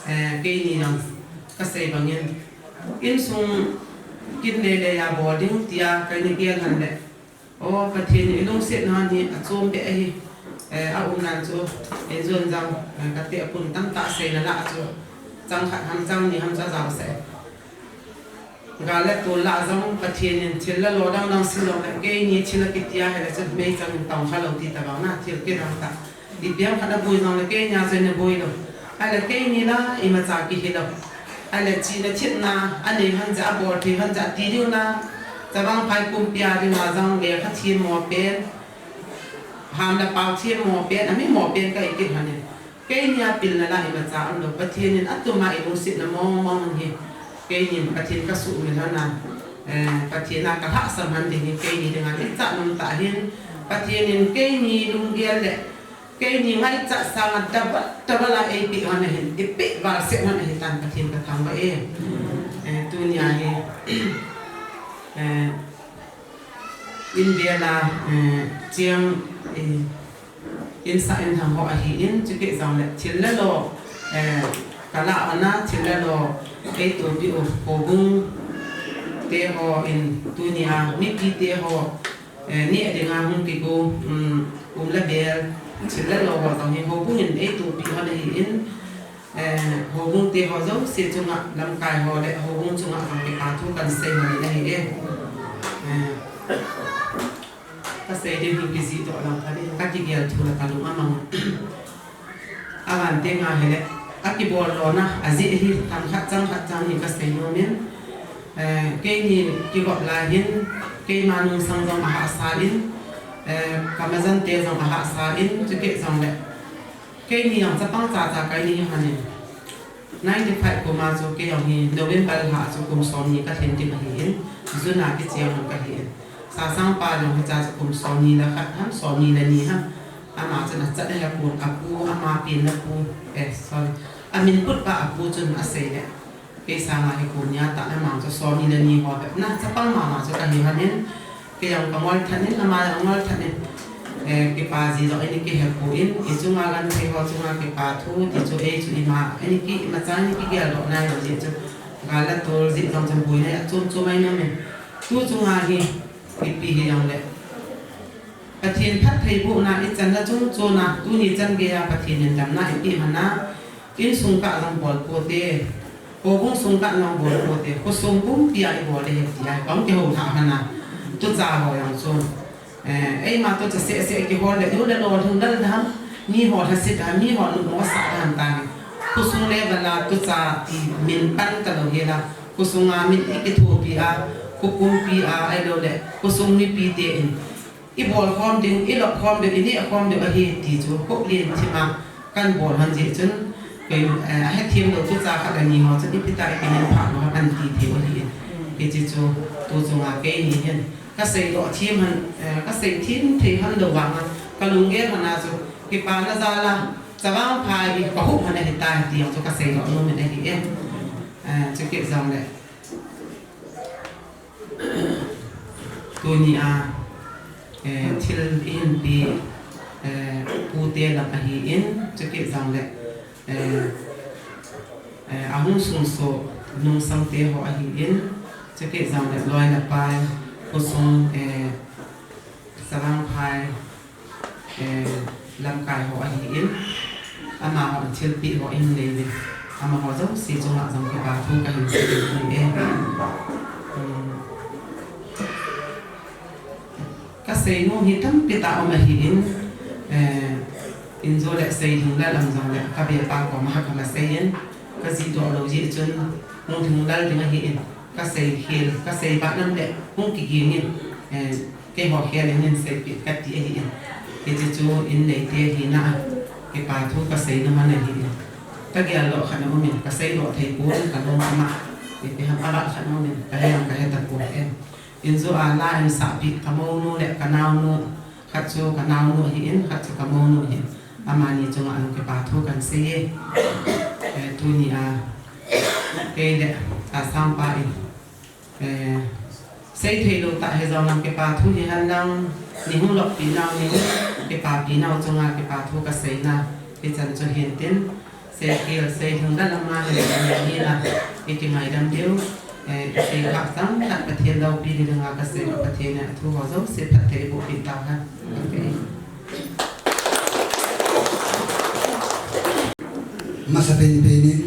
eh, keini jong kasei bangin, insung kin lele a bol ding tia kaina gel hon le, o Pathen in ilungsetna hi achom beh ahi, eh, aumna chu, eh, jon jong, eh, kati apun tamtah seina lah chu, chang khat ham chang ni ham chu ajaosah e. Gal le tol lah jong Pathen in thil le lo dang dang sil lou le, keini thil akitia hile chun meichang in tong kha lou ti tabang na, thil kidang tah. Ipi ham khat naboi jong le keini a chu naboi lou. Ahile keini la imacha kihi lou. Ahile chihna themna anei hon jeh, abol thei hon jeh ati diu na. Chavang Phai kumpi a dinga jong lekha them mo pen, ham le pao them mo pen, ami mo pen ka ikit hon in. Keini a pilna la imacha umlou, Pathen in atum a ilungsetna mong mong hi. Keini in Pathen kasuhmil hon a, eh, Pathen a kalhahsam hon ding hi keini dinga ichat nom tah ahin. Pathen in keini lunggel le, keini ngaichat sanga double, double a eipeh hon ahin, ipeh valset hon ahitan Pathen kathangvah e. Eh, tunia hi, eh, in vel a, eh, chiang, eh, in sah in thang ho ahin, chukit jongle, thil le lo, eh, kalah hon a, thil le lo, eitohpeh u, houbung te ho in, tunia, mipi te ho, eh, neh dinga hung kigo, um, um le bel, thil le lo ho jong hi, houbung in eitohpeh hon ahin, Eh, houbung te ho jouse chunga, lamkai ho le houbung chunga jong kipa thu kan sei hon in ahi e. Eh, kasei ding hi kijih doh lang kha ding, kakigel thu le kalung amang. Avan te nga hile, akibol lona, ajeh hi, themkhat chang khat chang hi kasei nom in. Eh, keini kigop lai hin, keima nungsang jong ahahsa in, eh, kamajan te jong ahahsa in, chukit jongle. Keini jong chapang chacha kahi hon in. Ninety-five kum a chu kei jong hi November lha chu kum somni kalhin ding ahin, June a kicheng hon kahin. Sasangpa jong hiche chu kum somni le khat ham, somni le ni ham. Ama chun achat ahepon, apu, ama penna pu, eh, sorry. Amin putpa apu chun asei le. Kei sanga hi kum nia tah le amang chu somni le ni ho bep na, chapang mama chu kahi hon in, kei jong kangol than in, ama jong angol than in, eh, kipa ji jong eini kihe pon, ichunga genthei ho chunga kipa thu, ti chu ei chu ima, eini ki, imacha eini kigeldoh nai lou jeh chu, gal le tol jeh jong chu boina achom chom a ium in, tu chunga hi, ipi hijongle. Pathen phattheibohna ichan na chungchon a, tuni chan geiya Pathen in damna ipeh man a, insung kah jong bol poute, houbung sung kah jong bol poute, khosung pumpi a ibol ding ahi tia, kong kihou lha man a, tucha ho jong chu. Eh, eima tucha seh seh kihol le, iu le lolhing lal dam, mi ho lhaset dam, mi ho numo sah dam tani. Khosung level a tucha imin pan talou hela, khosunga min ikithopi a, khopumpi a, ahilou le, khosung mipi te in. Ibol khom ding, ilop khom ding, ineh khom ding ahi ti chu, kop lien thim a, kan bol hon jeh chun, kei, eh, ahethem lou tucha khat le ni ho chun, ipi ta ikimin phat lou ham an ti thei u ahi. Hiche chu, tu chunga keini hin, kasei doh them hon, eh, kasei them thei hon lou vang a, kalunggel hon a chu, kipana jal a, chavang phai hi, kahup hon ahitai ti jong chu kasei doh nom in ahi e. Eh, chukit jongle. Tuni a, eh, thil ihin pe, eh, pute lam ahin, chukit jongle, eh, eh, ahung sungsoh nungsang te ho ahin, chukit jongle loi le pai, khosung, eh, chavang phai, eh, lamkai ho ahin, amaho thilpeh ho ihin nei uvin, amaho jouse chunga jong kipa thu kahin sei e. Hmm. Kasei nom hi tampi tah um ahin, eh, injo le sei lhinglel um jongle, kabepa koma kamasei in, kajih doh lou jeh chun, hung lhinglel ding ahin, kasei khel, kasei bat nam le, hung kiging in, eh, Keiho khel in hin seipeh kati ahin. Hiche chu in neite hina a, kipa thu kasei nom ahin. Kagel doh khat aum in, kasei doh thei pon, kalung ama. Ipi ham avat khat aum in, kahe jong kahe tapon. Injo a la in sahpeh, kamounu le kanaonu. Khat chu kanaonu ahin, khat chu kamounu ahin. Amani chunga jong kipa thu kahin sei e. Eh, tuni a, kei le, Sasangpa in. Eh, seithei lou tah hijongle kipa thu hihen lang, nei hung loppi nau, nei hung kipapi nau chunga kipa thu kaseina, hichan chu hintin, seikhel, seilhing dan ama hin, hinla, ikingaidam diu, eh, isei khah chang khat Pathen loupi ding dinga kasei, Pathen in athu ho jouse phatthei boh peh tauhen. Masapen pen in,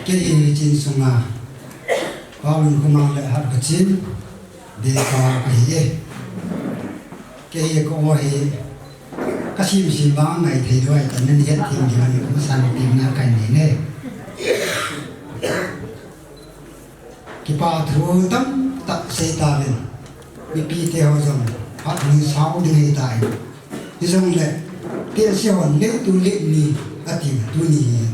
kei hi chin sunga, Paulun Khomang le Hat Kachin, Beka kahi e. Kei hi ka o hi, kasim sim vang ngai thei lou ahitan, nani het thei ding ahi, masan pen na kahin nei e. Kipa thu tamtah sei tauvin. Mipite ho jong, phat hung sao ding ahitai. Hijongle, tehse hon, neitu le ni, ati, tuni hi.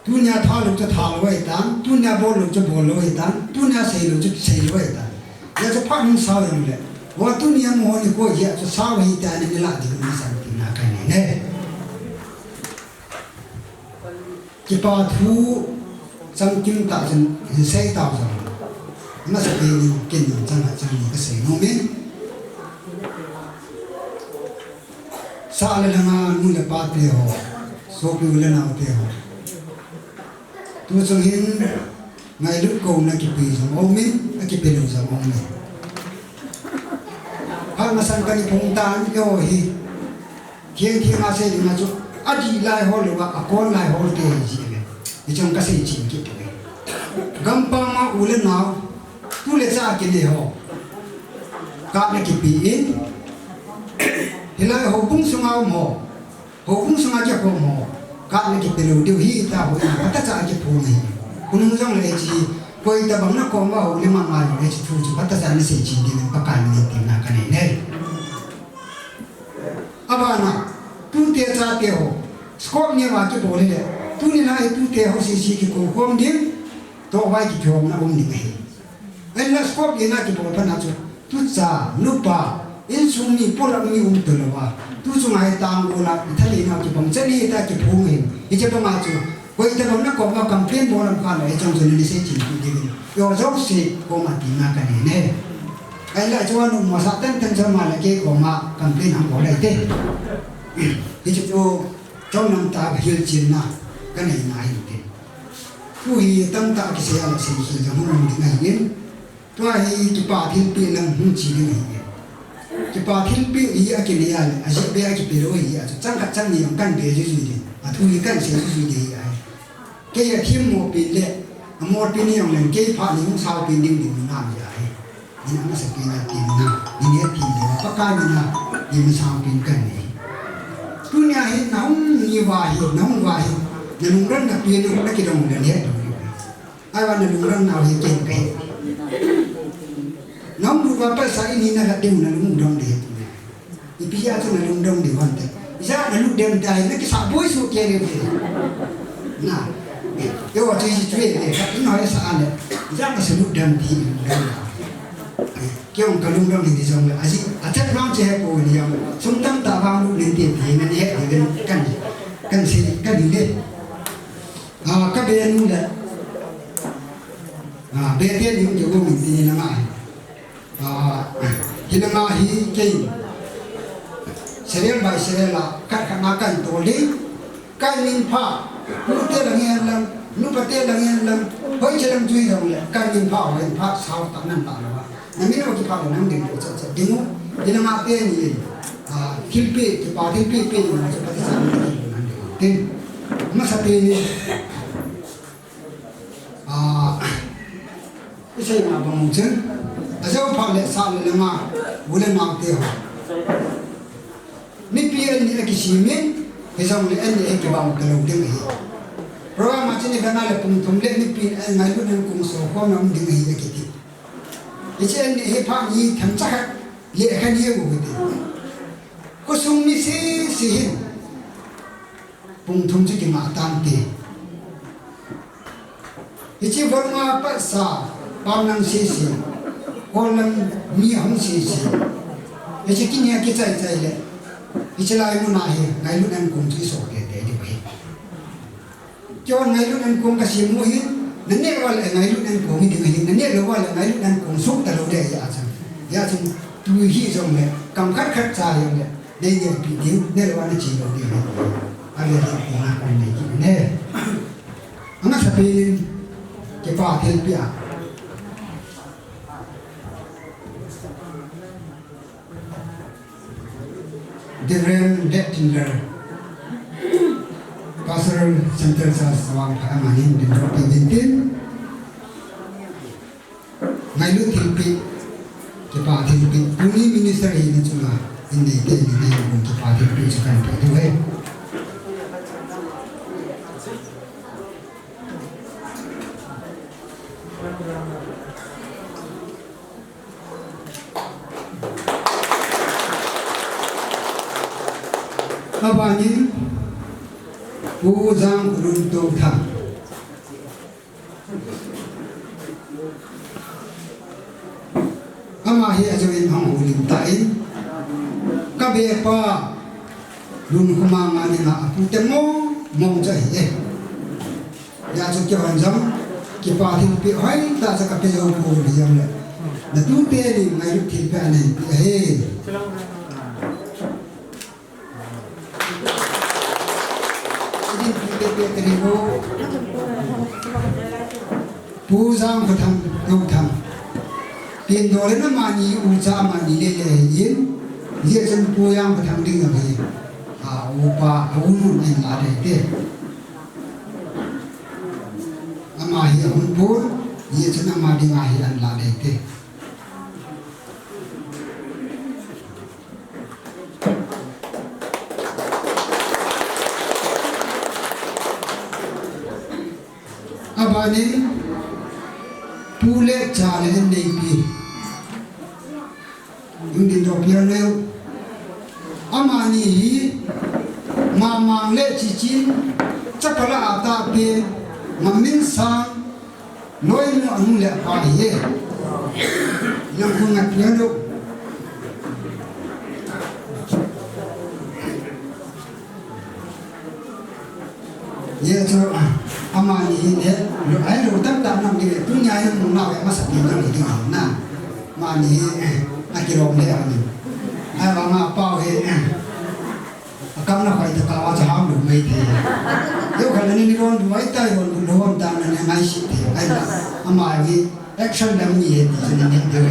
Tunia thalou chu thalou ahitan, tunia bollou chu bollou ahitan, tunia seilou chu seilou ahitan. Hijeh chun phat hung sao jongle. Wa tunia mo ni ko hijeh chun sao ahitai nani lah ding masan pen na kahin nei e. Kipa thu changkim tah chun hin sei tau jong. Masapen in ken jong chang khat chang ni kasei nom in. Sah le lhanga nu le pa te ho, sopi u le nao te ho. Tu chung hin ngailut kouna kipe jong aum in, akipe lou jong aum in. Phat masang kani phung tan eiho hi. Theng theng a sei ding a chu, adih lai hol louva, akon lai hol te hi jeh le. Hichun kasei chen kit uve. Gampam a u le nao, tu le cha kinei ho. Kap le kipe in. Hilai houbung sunga um ho. Houbung sunga kikhom ho. Kap le kipe lou diu ahi tia ho in. Phatah cha kiphong ahi. Khonung jong le hiche. Koi tabang na kom uva hou le mama jong hiche thu chu phatah cha nasei chen ding in Pakai min in temna kanei e. Abana, tute Tate ho, scope neo a kibol le, tuni na hi tute ho sese kikou khom ding, toh vai kikhomna um ding ahi. Ahinla scope neo a kibol phat na chu, tucha, nupa, insung mi, pulak mi um talou va, tu chunga hi tanggol a, itha le na kibang chani ta kiphong ahi. Hiche banga chu, koi tabang na koma complain bol lam kha le, chang chu ni sei chin tu ding. Yo jouse koma tina kanei ne. Ahinla chu anu masa tan tan chama le kei koma complain hung bol le te. Hiche chu, chongnam tah a hilchenna kanei na ahi te. Thu hi tamtah kisei a le sei hi jong hung um ding ahin. Tua hi kipa thilpeh lang hung che ding ahi. Kipa thilpeh hi akinei a le, ajeh beh a kipe lou ahi a chu, chang khat chang ni jong kan be jui jui ding. Athu hi kan sei jui jui ding ahi. Kei a themmo pen le, amol pen ni jong le, kei phat ni hung sao pen ding ding na ahi. Ni na masa pen a pen na, ni ne pen ding, Pakai min a, ni masa pen kan nei. Tunia hi, nahung ni va hi, nahung va hi, nalungdon na pen na kidong le le. Ahivang nalungdon nau hi ken kahi. Nahung lut va pasal in na la ding nalungdon de. Ipi a chu nalungdon de vante. Ijat nalut dem tai nakisah boi soh kei de. Na. Yo chu isi chu e le. Ka in hoi sa le. Ijat nalut dem ti lungdon. Kei jong kalungdon hi jong le. Aji, achat vang che he po ni jong. Sum tamtah vang lut nen ti ti na ne he kan. Kan si, kan le. A, ka be nu le. A, be te ni ke wo min ti ni na ma. A, hilanga hi kei serial by serial a khat khat na kan tol ding. Kan min pha, nu te lang hen lang, nupa te lang hen lang, hoi che lang chui lang le, kan min pha, hoi pha, sao ta nan ta lo. Na min o ki pha le nang ding ko cha cha ding u. Hilanga te ni, a, thilpeh, kipa thilpeh peh ni ma cha pa ti cha ni ding nang ding. Tin, masa te ni, a, Isei na bang chun, ajou phat le sah le langa, u le nao te ho. Mipi an ni akisimin, hijong le an ni akibang talou ding ahi. Program a chun ni kana le pung thum le mipi an ngailut an kung so khom na um ding ahi akiti. Hiche an ni hi phat ni themcha khat le khat ni u hiti. Khosung mi sese hin. Pung thum chu kingah tante. Hiche vang a patsa, pamlang sese, kollang mi ahung sese. Hiche kini a kichai chai le. Hiche lai mun a hi, ngailut an kung chu iso te te diu ahi. Keiho ngailut an kung kasem u hi, naneh uva le ngailut an kung hi ding ahi, naneh lou uva le ngailut an kung sung talou ding ahi a chang. Hijeh chun, tu hi jong le, kam khat khat cha jong le. Nei neh pi ding, nei lou a na che lou ding. A le ding pi na kan nei ki ne. Anga sa pi kipa thilpeh a. Reverend Dave Tindler, Pastor Central Church Sawang Pha amani ding ro pi ding tin. Ngailut thilpeh, kipa thilpeh, tuni minister hina chunga, in neite ni nei kipa thilpeh chu kan pe diu ahi. Abanin, Pu Jangkholun Touthang. Ama hi ajou in ahung houlim tan, ka bepa Lunkhumanga dinga apu te mong mong chu ahi e. Hijeh chun keihon jong kipa thilpeh hoitah chu kape jou pou ahi jong le. Natute ni ngailut thilpeh anei pi ahi. Idin pi te pe te ni mo. Pu Jangkhothang, Touthang. Tin dol in amani ucha amani le le in. Hijeh chun Pu Jangkhothang ding ahi. A upa, a u nu in la dei te. Ama hi ahung pon, hijeh chun ama ding ahi an la dei te. Abanin, pu le cha le in neipi. Hung ding doh pian leu. Amani hi, Mamang le Chichin, chapang a tahpen, Ngaminsang, Loinu anu le apa hi. Yang khu ngat ngat lo. Ye chu, ah, amani hi le, lo, ai lo tam tam nam ni le, tunia hi nung nau, eh, masa pi nam ni ding na. Amani hi, eh, akilom le ani. Ai ba ma pau hi, eh. Akam na khoi ta ka wa cha ham lu mai the. Yo kha ni ni ron du ai ta ron du ron ta na ni ngai si the. Ai na, amani action nam ni he ti ni ni de.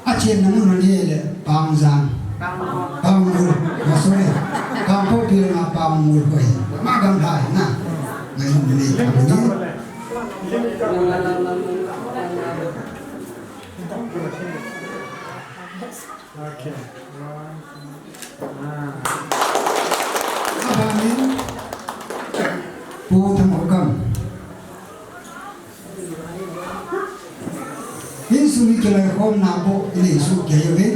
Achenna mun hon hi le Pangjang. Pangmul. Oh, sorry. Kangpokpi langa Pangmul koi. Ma gam thai na. Ngai mun ni. Okay. Abanin, Pu Thangokam. Insung hi kiloi khomna bou, insung kei uvin.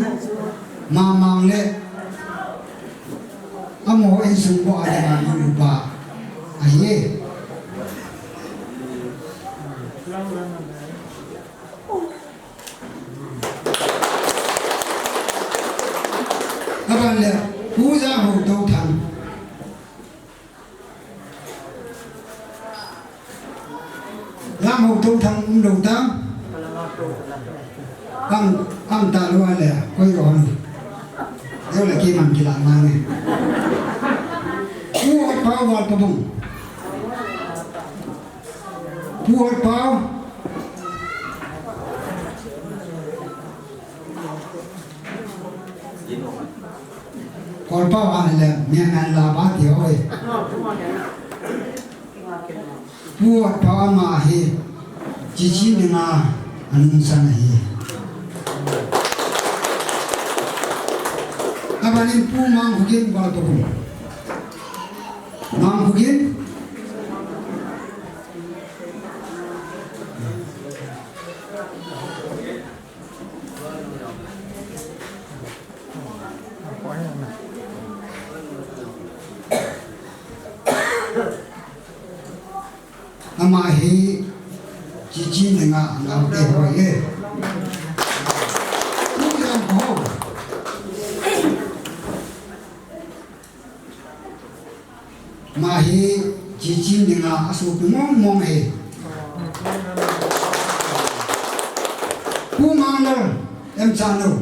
Mamang le. Amaho insung bou a le ma upa. Ahi. Aban le, Pu Janghoutothang. Janghoutothang um lou tam. Ang, ang ta lou a le, koi ro ni. Yo le ki man ki la ma ni. Pu Otpao Valpabung. Pu Otpao. Kolpa va le, mi ngan la ba ti hoi. Pu Otpao ama hi, Chichin dinga anungsang ahi. Abanin Pu Mangkhogin Valpabung. Mangkhogin. Ama hi Chichin dinga anaote hoi e. Pu Kilamkho. Ama hi Chichin dinga asopi mong mong e. Pu Manglal, M. Chanlou.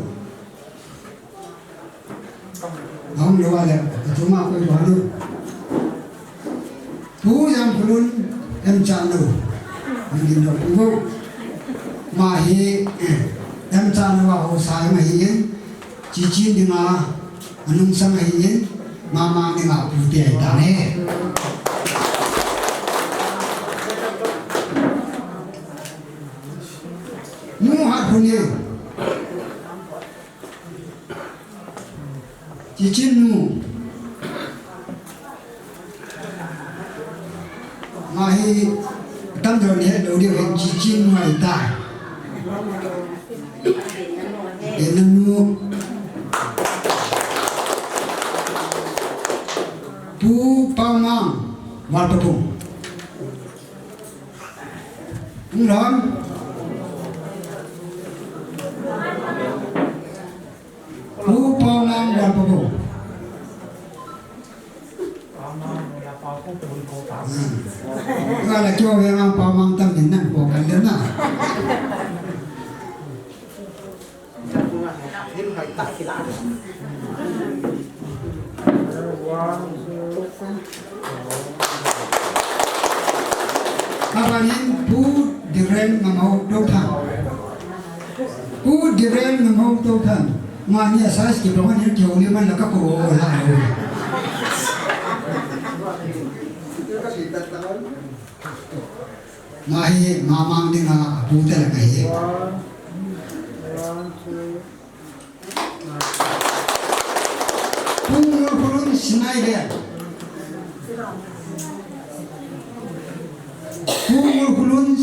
Ahung lou a le, achunga koi lou a lou. Pu Jamkhonun, M. Chanlou. Hung gin lou pu. Ama hi, M. Chanlou a haosa ama hi in. Chichin dinga anungsang ahin, Mamang dinga apute ahitan ahi. Nu Hatkhonei. Chichin nu. Ama hi tamjo ni het lou diu hin Chichin nu ahitai. Ina nu. Pu Paomang, Valpabung. Pu Paomang, Valpabung. Hmm. Wala kyo ve mang Paomang tam min nan po kan den na. Abanin Pu Diren Ngamhoutouthang. Pu Diren Ngamhoutouthang. Mani a size kibang ni kihou ni man la ka ko la ho. Ama hi Mamang dinga apute la ka hi. Pu Ngulkhonun Sinai Gel.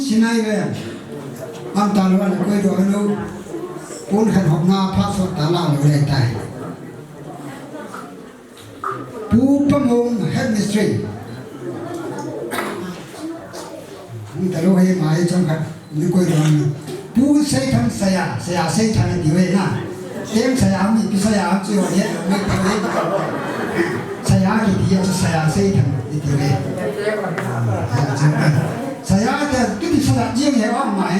Sinai ve. Am ta lo, an koi do lo. Pon khan hok na pha so ta la lo le tai. Pu Pamong headmistress. Ni ta lo he mai chang khat. Ni koi do na. Pu Seithang saya, saya Seithang ti ve na. Tem saya mi pi saya chu ye, mi pi ye. Saya ki ti ya saya Seithang ti ve. Saya te ki ti saya jing he wa mai.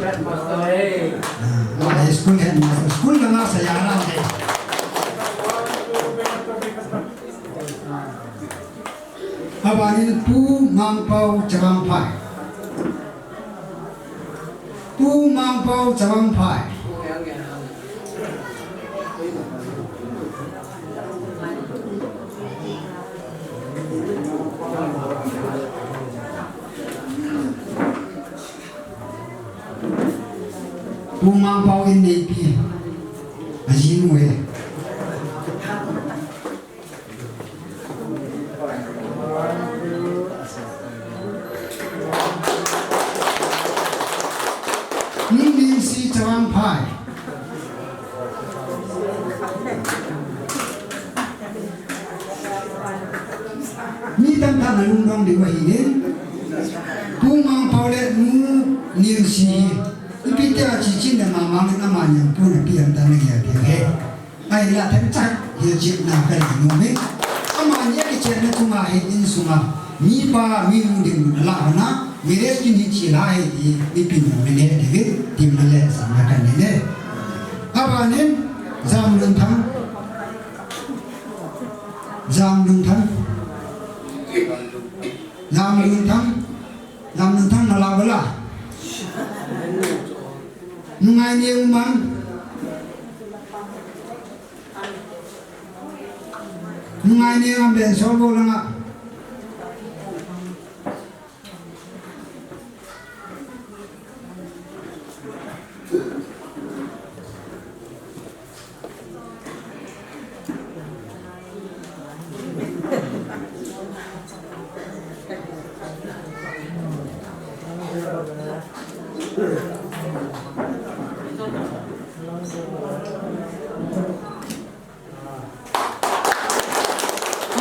Headmaster, eh. Ah, school headmaster, school langa saya na, eh. Abanin Pu Mangpau Chavangphai. Pu Mangpau Chavangphai. Pu Mangpau in neipi. Ajinu he. Ni Minsi Chavangphai. Mi tamtah na lungdong diu ahi in. Pu Mangpau le Nu Minsi. Ipi tia chi chin le mamang na ma nyam pu na pi am ta na ya ke he. Ahinla themcha hi jipna ka nei nom e. Amani a kichenna chunga hi insunga mipa minu ding la hana, marriage kin hi chi la hi ti, mi pin mi ne ding, tim na le sa na ka nei le. Abanin Jamlunthang, Jamlunthang, Jamlunthang, Jamlunthang na la bala. Nungai ni umang. Nungai ni ngam den sol bo langa.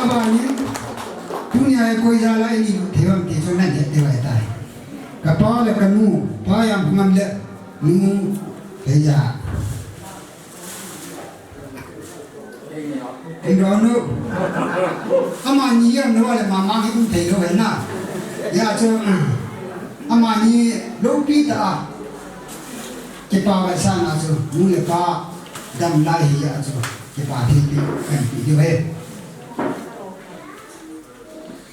Abanin, tunia koi jal a ini thei uvam ti chu nan het diu ahitai. Ka pa le ka nu, Pa Jamphungam le Nu Theija. Ei, ronu. Amani jam na le mama hi um thei lou hen na. Hijeh chun, amani loupi tah a. Kipa vetsahna chu, nu le pa dam lai hijeh chun, kipa thei pi, kan pi diu ahi.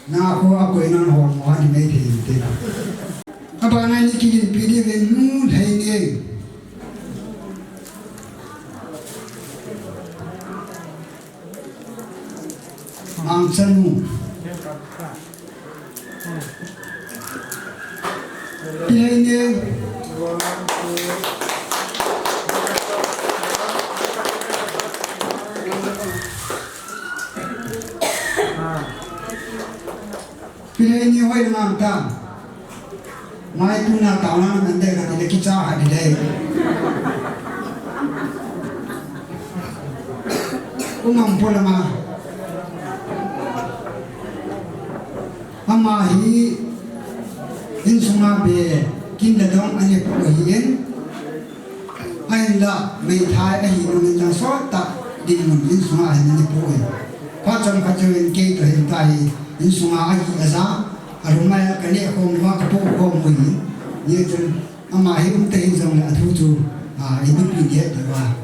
Na ko a koi nan ho mo a ni mai thei te. Abana ni kigin pi di ve Nu Lheini. Mangchanu. Pi Lheini. Pi Lheini hoi ngam ta. Mai tuna taona na man de ka ti le kicha ha di le. Umang po lama. Ama hi insunga be kin le dong ani po hi en. Ahinla, meithai ahi nungin jong sot tah dinmun insunga ahin ani poi. Phat chomkhat jouvin kei toh hin tahi insunga ahi aja, arumai a kaneh khom uva kapoh khom u ahin. Hijeh chun ama hi umta hih jongle athu chu, a, ipi pi ding tia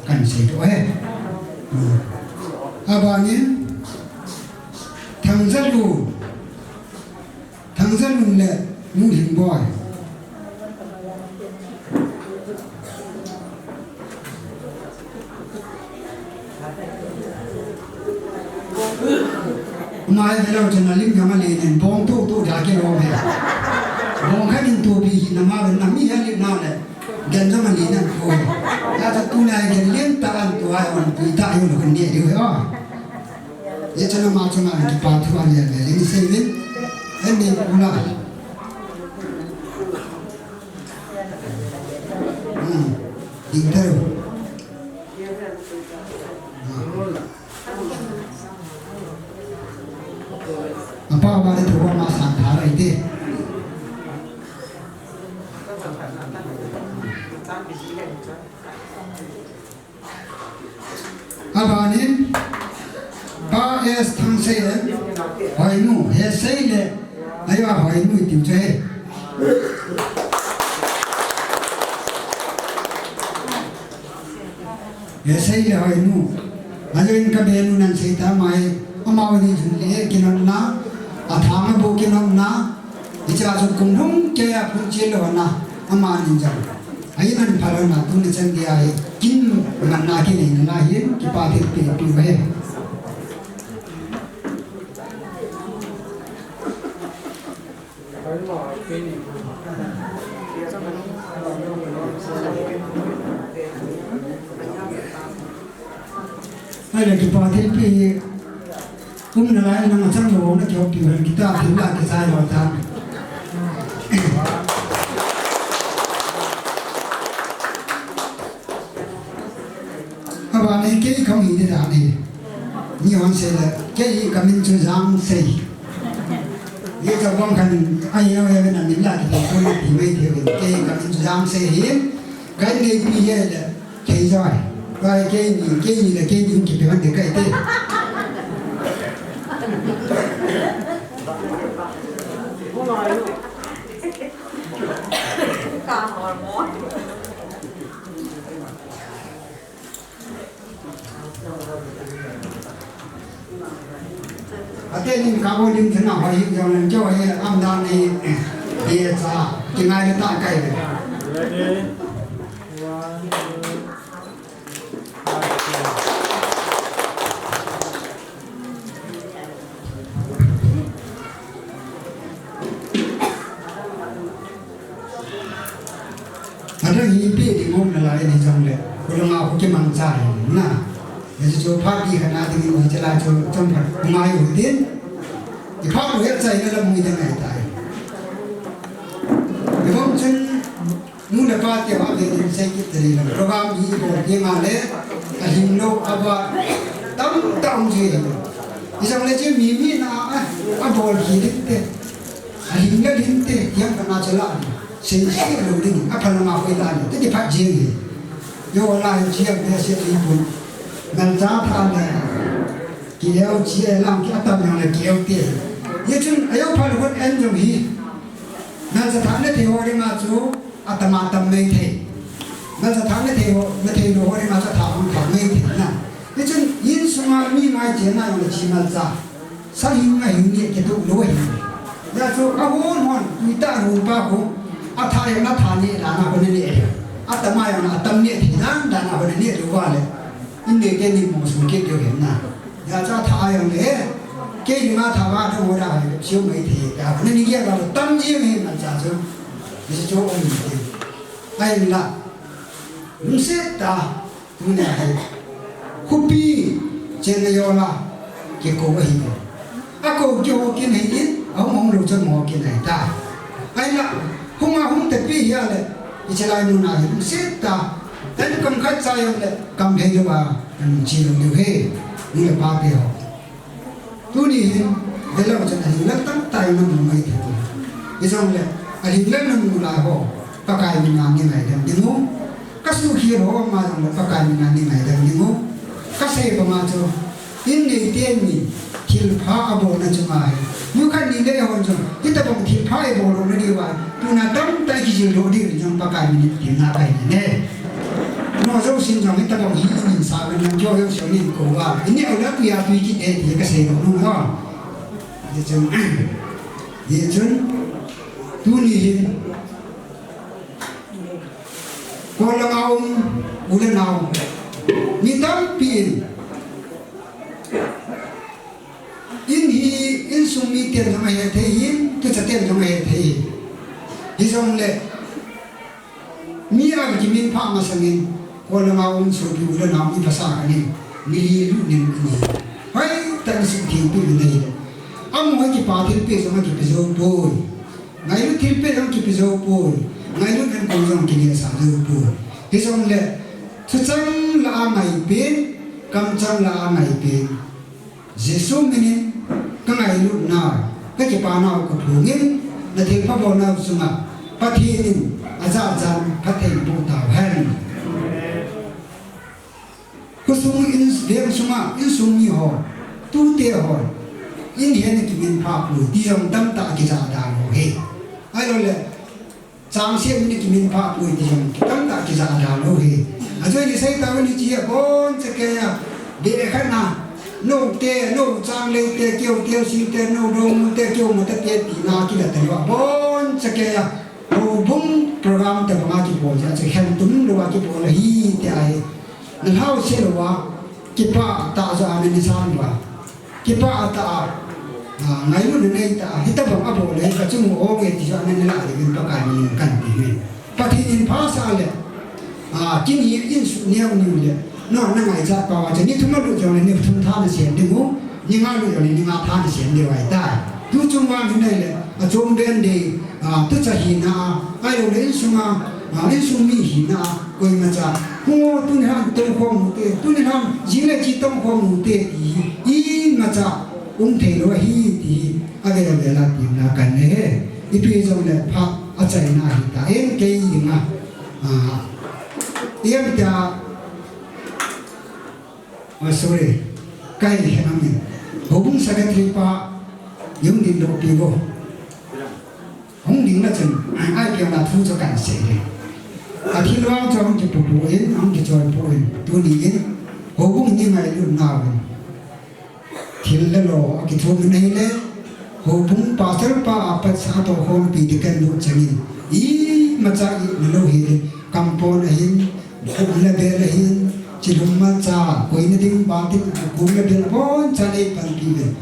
kahin seidoh e. Abanin, Thangjalu. Thangjalu le Nu Lhingboi. Mai velo chana lim jong ale nen bong tu tu ja ke lo ve. Bong khat in tu pi hi na ma ven na mi ha lim na le. Gen jong ale nen ko. Ya ta tuna gen lim ta an tu ai on tu ta yo lo kan de de o. Chana ma chana kipa thu a le le ni sei ni. Ani kula. Hmm. Ding taro. Apa ba de tu ma san tha rai te. Abanin, Pa S Thangsei, Hoinu, he sei le, ayo Hoinu tiu che. He sei le Hoinu. Ayo in ka benu nan sei ta mai, ama wani jun le, kinonna, athang abu kinonna, Hicha chu kum lhung keiya phun chil lou na, amani jong. Ahin an phalou na tuni chan dia hi, kin manna kinei na hin, kipa thilpeh peh uve. Ahile kipa thilpeh hi, um nalai nang achang lou na kihoupi uhen kita thil la kichai lou ta. Abanin kei kahung hi ding ahi. Ni hon sei le, kei kamin chu Jangsei. Ye ka bang kan ai yo ye na min la kiti ko na ti mai thei uve. Kei kamin chu Jangsei hi. Ka inneipi hi le. Kei joi. Bai kei ni, kei ni le kei ni kipe hon de kai te. Ate ning ka bo ling thina hoi hi jong len jo hi am dan ni, eh, ye cha, kingai le ta kai le. Ready? One, two, three. Adang hi ipi ding um nalai ni jong le, kolanga khu kimangcha hi na. Hichu phat di khat na ding in hiche lai chu chomkhat ngai u tin. Iphat u het chai na lam ngai ding ahitai. Ibang chun nu le pa te va ve ding sei kit tari lam. Program hi bol ding a le, ahing lou, ava, tamtah um ji. Ijong le chu mi mi na a, abol hi ding te. Ahing le ding te, yang kana chala. Sei sei lou ding, aphalna ma khoi ta ni, ti phat jing hi. Yo la hi chia be se ti pun. Ngal cha tha le. Ki leo chia lang ki atam yang le ki leo te. Ye chun ayo phal hon en jong hi. Ngal cha tha ne thei ho ri ma chu atam atam mai thei. Ngal cha tha ne thei ho, ne thei lou ho ri ma chu tha hon tha mai thei na. Ye chun insunga mi ngai che na yang le chi ngal cha. Sa hing a hing ni kituh lou ahi. Hijeh chun ahon hon, tui tah a hon pa khu, atha jong le atha neh dan a hon aneh ahi. Atam a jong le atam neh thei dan dan a hon aneh lou uva le. Innei teni mo sung kit diu ahi na. Hijeh chun atha jong le, kei dinga tha va thong ho da ahi, siu mai thei, da hon ani gel uva le, tam ji mai man cha chu. Hichu um ni ti. Ahinla. Lungset tah a. Tuni a hi, khopi chenna jola kikou ahi. Akou kiho kit ahi in, ahung hung lou chun mo kit ahi tai. Ahinla, hung a hung tepi hia le, hiche lai mun a hi lungset tah a, tun kam khat cha jong le, kam hei lou a, nang chi lou diu ahi, nu le pa te ho. Tuni hin, velou chun ahing lang tamtah in namu mai thei. Hijong le, ahing lang namu lai ho, Pakai min a nei ngaidam ding u. Ka suhkhel ho ama jong le Pakai min a nei ngaidam ding u. Ka sei banga chu, innei teni, thilpha abolna chunga hi. Nu khat ni le hon jong, hitabang thilpha ibol lou na diu va. Tuna tamtah kijil doh diu in jong Pakai min in tina kai ne. No jousen jong hitabang hi inin sa men jong jo jousen nin kou va. Ini aula tuia tui kit e ti kasei lou nu va. Hichun, hichun, tuni hin. Kol langa um, u le nao. Mi tampi in. In hi, insung miten jong ahe thei hin, tuchaten jong ahe thei hin. Hijong le, mi a kimin pha masangin, kol langa um sopi u le nao mi phasa kanin, mi li lu nin ni. Hoi, Tah in suhthengpeh u ahi. Amaho kipa thilpeh jong akipe jou poi. Ngailut thilpeh jong kipe jou poi. Ngailut ankol jong kinehsah jou poi. Hijongle, thuchang lah a ngaipen, kamchang lah a ngaipen. Jesu minin kangailutnau, kakipanau kaphongin, nathilpha bolnau chunga Pathen in ajat jat in phatthei boh tauhen. Khosung in, veng sunga insung miho, tute ho, in hena kiminphah poi ti jong tamtah kijah dan ho hi. Ahilouleh, changse in kiminphah poi ti jong tamtah kijah dan ho hi. Ajeh chu isei tauvin hiche hi abonchakeiya, beh khat na, note, nou changlei te, keu teu sing te, nou dongmu te, keu mata te tina kilah talou abonchakeiya, houbung program tobanga kibol jeh a chu khentum louva kibol ahi ti ahi. Nalhah seh louva, kipah tah jeh a nani san uva, kipah tah a, a, ngailutna nei tah a, hitobang abol le kachung u onge ti jeh a nani lah diuvin Pakai minin kanti uve. Pathen in phasah le, a, kin hi insuh neo niu le, nangho nangaichat pau a chu ni thum alut jongle ni thum tha nasem diu, ni nga alut jongle ni nga tha nasem diu ahitai. Tuchung vang hin ahile, achom ben ding, a, tucha hina a, ahilouleh insunga, a, insung mi hina a, koimacha, hung o, tuni hin tongkhom u hite, tuni hin jing le che tongkhom u hite, ti imacha um theilou ahi ti hi avel vel a temna kanei e. Ipi jongle phat achaina ahitai, kei dinga, a, ipi tia, oh, sorry, kahin khen amin. Houbung secretary pa, hung dingdoh peh vo. Hung ding le chun, ai, ai, piang na thu chu kahin sei ding. Athil vang chu hung kipuipui in, hung kichoipui in, tuni in, houbung in ingailutnau in, thil le lo akithum in ahile, houbung pastor pa apat sa tohkhompi deacon lut changin, imacha ina lou hile, kampon ahin, kum le bel ahin, chilhum malcha, koina ding bal ding, kum le bel aboncha nei panpi uvin.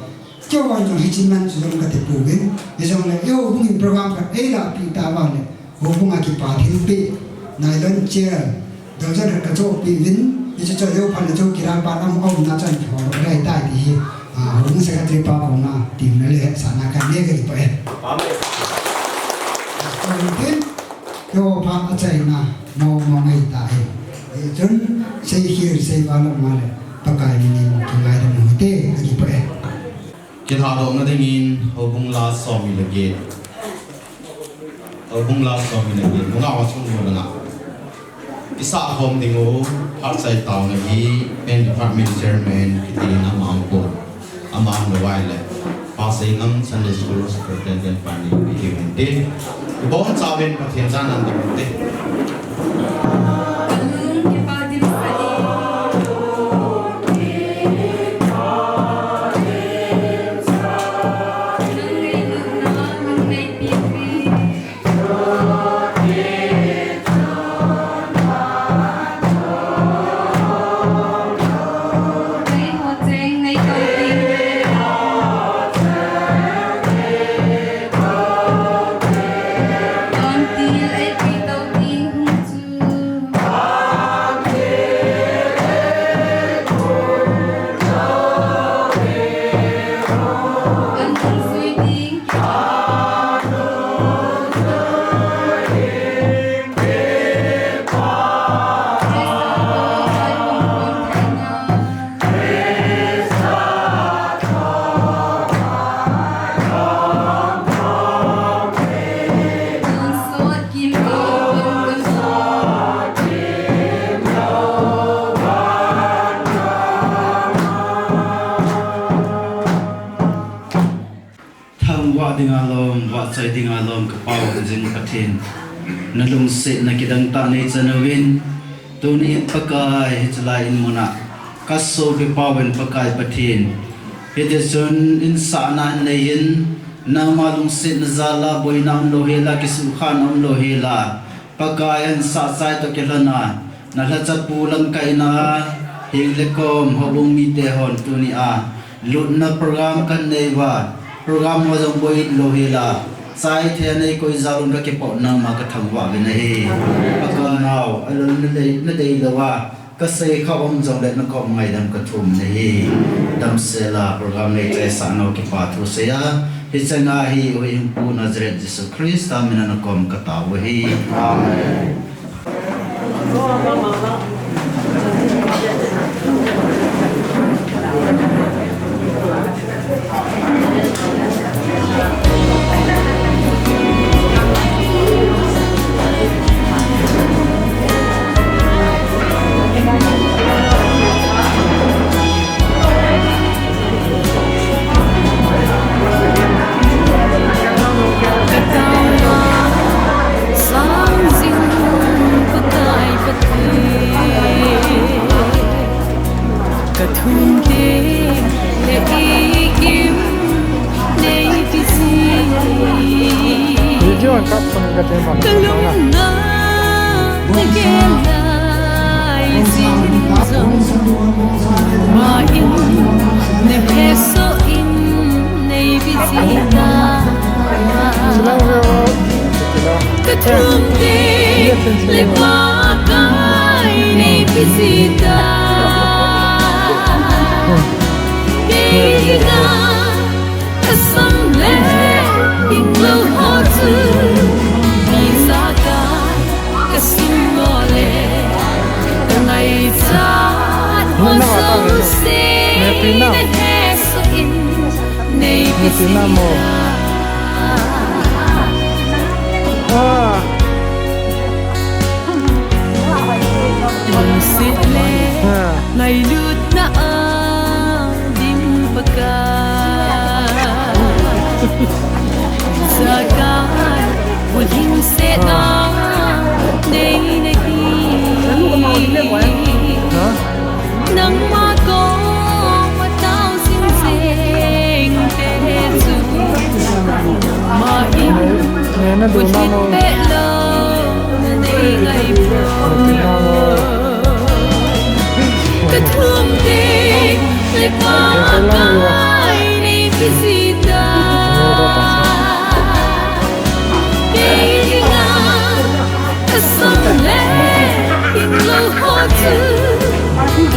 Keiho jong hiche man chu jong kati pouvin, hijongle eiho hung in program khat eilahpeh tauva le, houbung a kipa thilpeh, nylon chair, dozen khat kachohpeh uvin, hiche chu eiho phat le chowkidar pa lam aumna chan kihol lou ahitai ti hi, a, houbung secretary pa koma temna le hetsahna kanei e, kakipah e. Amen. Keiho phat achaina mong mong ahitai. Hichun, seikhel seival um le, Pakai minin kingaidam u hite, kakipah e. Kilhadohna dingin houbung la somni le get. Houbung la somni le get. Nungah ho chung ho langa isah khom ding u, phat chai taona hi, men department chairman, kiti in ama aum poi. Ama aum lou ahile, Pa Seingang Sunday School Superintendent pa ni, kiti in tin. Ibonchauvin Pathen jana ding u hite. Thangvah dinga lom, vahchoi dinga lom, ka Pau ka jing Pathen. Na lungsetna kidang tah nei chan uvin, tuni in Pakai hiche lai in muna ka sopi pau in Pakai Pathen. Hiti chun in sahna in nei in, nangma lungsetna jal a boina um lou hel a, kisuhkhahna um lou hel a, Pakai, ahin sah chai toh kilhon a, na lhacha pu lamkaina a, heng le kom houbung mite hon tuni a lutna program kan nei uva, program ho jong boi lou hel a, chai thei a nei koi jal un ka kipoh nangma ka thangvah uvin ahi. Pakai nau, alol na dei, na dei lou a, Kasei kha um jongle nakom ngaidam kathum nahi. Damsel a program nei chaisah nau kipa thu seiya, hicheng a hi Huhhingpu Nazareth Jesu Christa mina nakom katao u ahi. Amen. Video an kap sang ka te ma. Lungset le ngailutna a dim Pakai, Pakai, vulhingsetna nei nahi. Nangma koma tao jing jing te chu, ma in vulhit peh louna nei ngai poi. Ka thum teng le Pakai nei kijih ta. Kei dinga ka sam le inlou ho chu,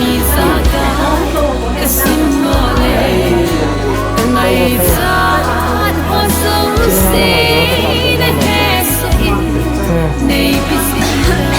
ijakai ka sim mo le, ka ngaichat ho jouse na hesoh in nei kijih ta.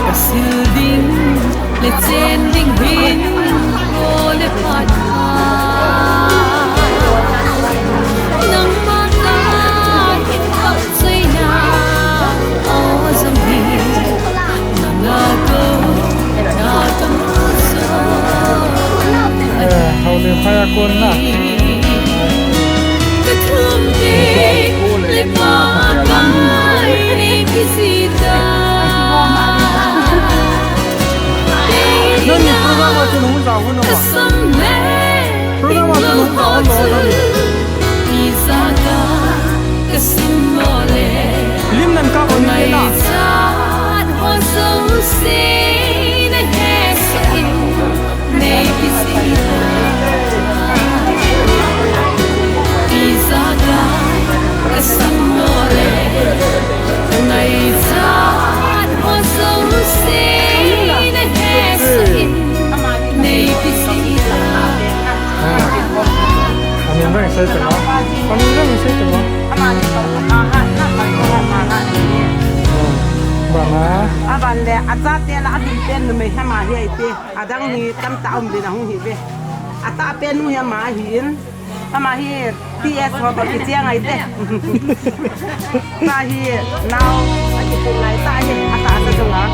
Ka sil ding le chen ding hin, aw le phat a, nangma ka hin khop seina, aw jong hi, nanga ko, na ka mu so. Eh, hau le phai a kon na. Ka thum teng le Pakai nei kijih ta. Nang ni program a chu nung ja hun a ma. Program a chu nung ja hun lo na. Film nan ka ko ni na. Amin vang sei tamo. Amin vang sei tamo. Bana. Aban le, achate la, adang pen numei hi ama hi ahi te. Adang hi tamtah um din ahung hi ve. Atah pen nu hi ama ahin. Ama hi T S ho toh kicheng ahi te. Ama hi nao, akipu lai tah hi, atahsa jong a.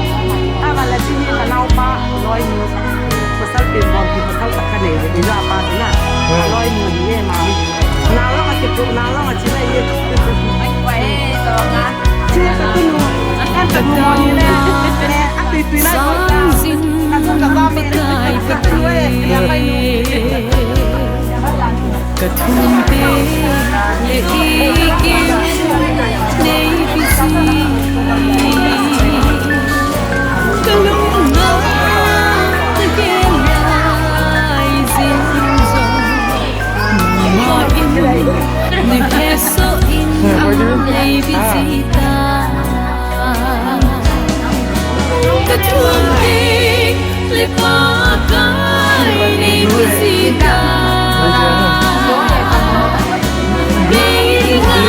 Aban le, hiche hi kanaopa loi nu. Pasal pen bom hi, pasal tah kanei ve, ija pa na. Loi nu hi e ama hi. Nao long akipu, nao long achi lai hi. Ai, koi e, tong a. Hiche ka tunu, akan Ka thum te le i kim nei pisi. Ka lung na ka gel lai zing zong. Mama in ni he so in nei pisi ta. Ka thum te le Pakai nei pisi ta. Bei dinga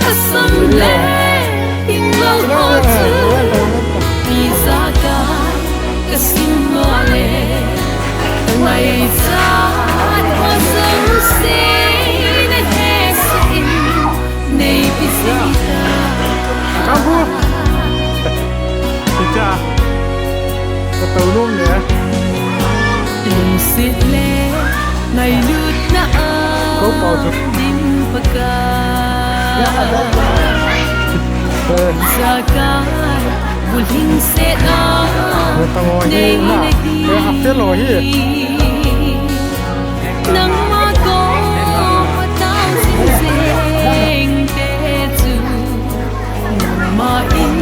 ka sam le in lo ho chu. Ijakai ka sim mo le. Ka ngaichat ho jouse na he sa in. Nei pisi ta. Kabu. Chicha. Ka tolum le. Lungset le ngailutna a. Ko pau chu. Dim Pakai. Eh. Ijakai bulhing se na. Ko tango hi na. Eh, a feel lo hi. Nangma koma tao jing jing te chu, nangma in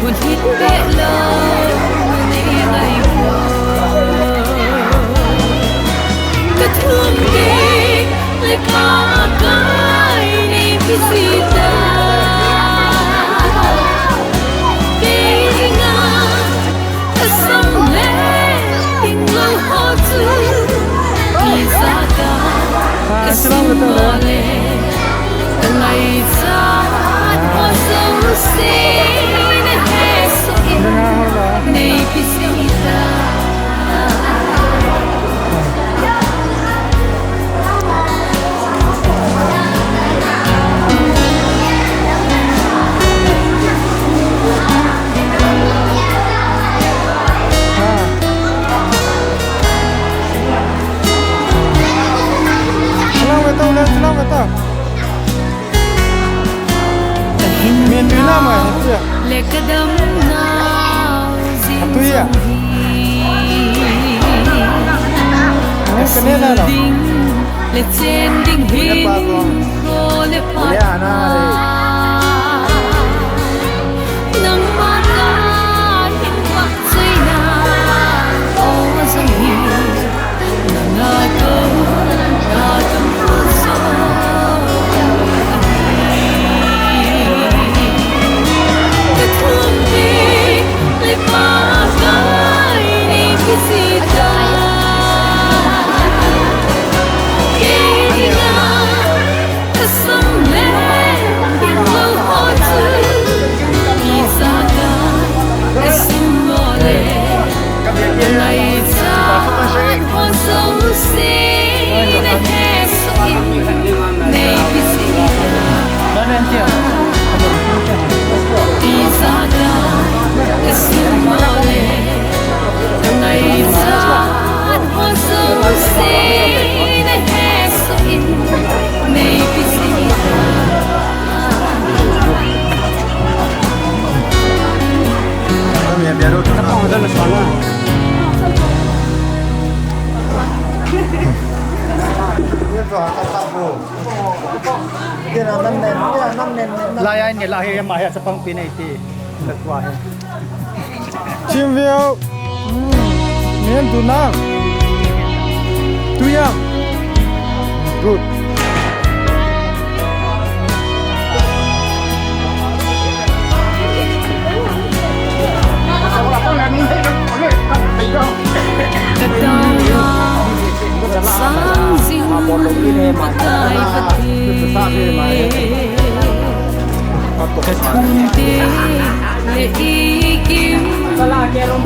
bulhit beh lou nei ngai poi. Ka thum te le Pakai nei pisi ta. Kei dinga ka sam le in lo ho chu. Ijakai ka sim mo le. Ka ngaichat ho jouse na he sa in. Nei pisi ta. Lang ve tau, lang, lang ve tau. Min tui na mai, tia. Le ka damna. Atu ya. Ang kanina, no? Le chen ding hin ro le pa. Nangma ka hin vah cheina o jong hi. Nanga ko na tum ko so. Ka thum te le Pakai nei pisi ta. Kei dinga ka sam le in lo ho chu. Ijakai ka sim mo le. Ka ngaichat ho jouse na he sa in. Nei pisi ta. Ijakai ka sim mo le. Ka ngaichat ho jouse na he sa in. Nei pisi ta. Lai ai ne la he ma he chapang pi nei ti. Ka tua he. Chim veo. Hmm. Nen tu na. Tu yang. Good. Ka tao na sang jing Pakai Pathen. Ka thum te le i kim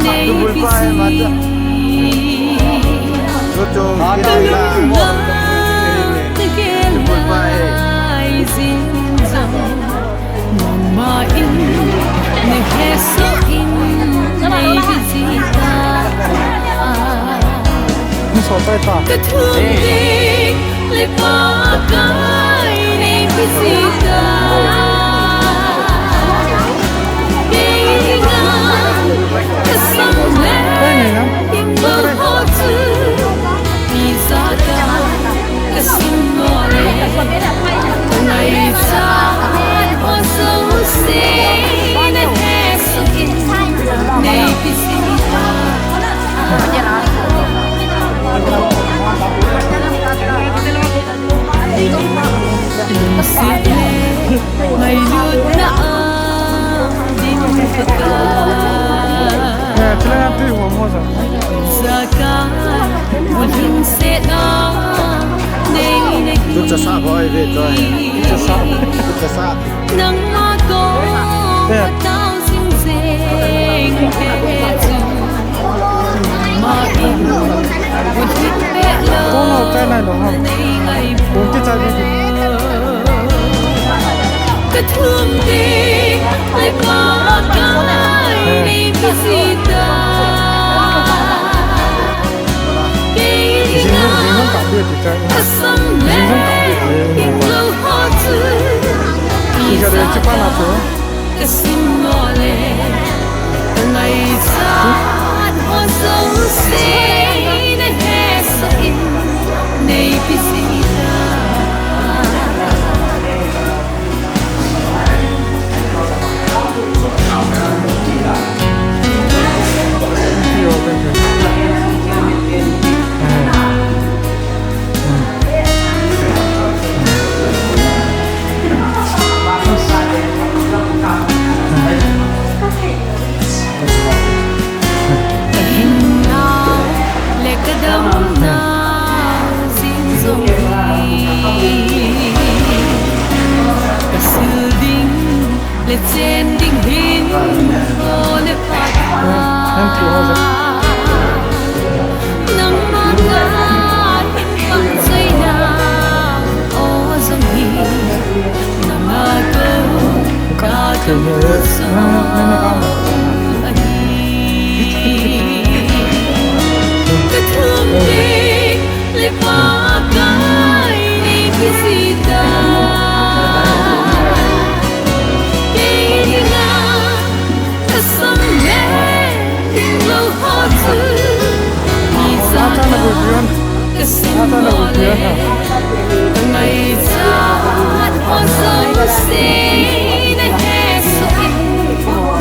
nei pisi. Ka lung na ka gel lai zing zong. Nangma in na he sa in nei pisi ta. Ka thum te le Pakai nei pisi ta. Mo sa. Zakai, ulhing sena, nei nei. Tu cha sa boi ve to. Cha sa. Tu cha sa. Nangma ko, eh, tao sing sing, eh, eh, chu. Ma in, ulhing pe lo. Ko no, chai nai lo, ha. Nei nei. Ko ti chai nai. Ka thum ding le Pakai nei kisita. Kei dinga ka sam le ding lo ho chu. Iza de chi pa na chu. Ka sim mo le ka ngaichat ho jouse na hesah in nei kisita. Ka hinna le ka damna jing jong hi, ka sil ding le chen ding hin, o le pa. Nangma ka hin pang chaina, o jong hi, nangma ko ka ka mu jong ahi. Ka thum ding le Pakai nei kisita. Kei dinga ka sam le ding lo ho chu. Iza ka sim mo le ka ngaichat ho jouse na hesah in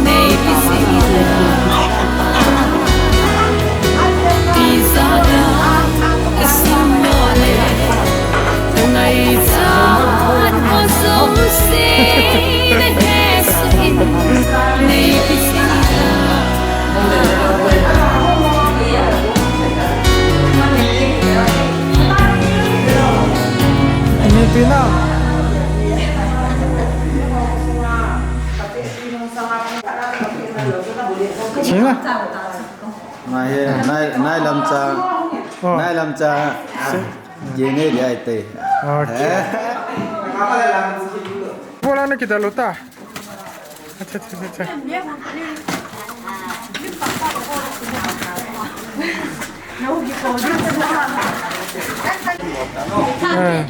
nei kisita. Iza ka sim mo le ka ngaichat ho jouse na hesah in nei kisita. Ni pina. Sina. Nai, nai, nai lam cha. Oh. Nai lam cha. Si. Ye ne dia te. Okay. Eh? Bola na kita lota. Acha, acha, acha, acha. Eh.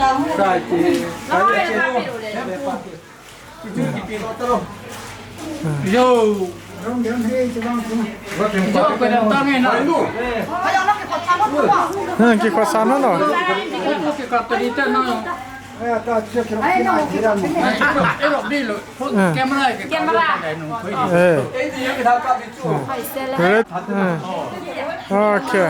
Yo. Yo, koi dam tang e na. Ha, ki khosa no no. Ki ka to di ta na. Ero bi lo. Camera ke. Camera. Eh. Red. Eh. Okay. Okay.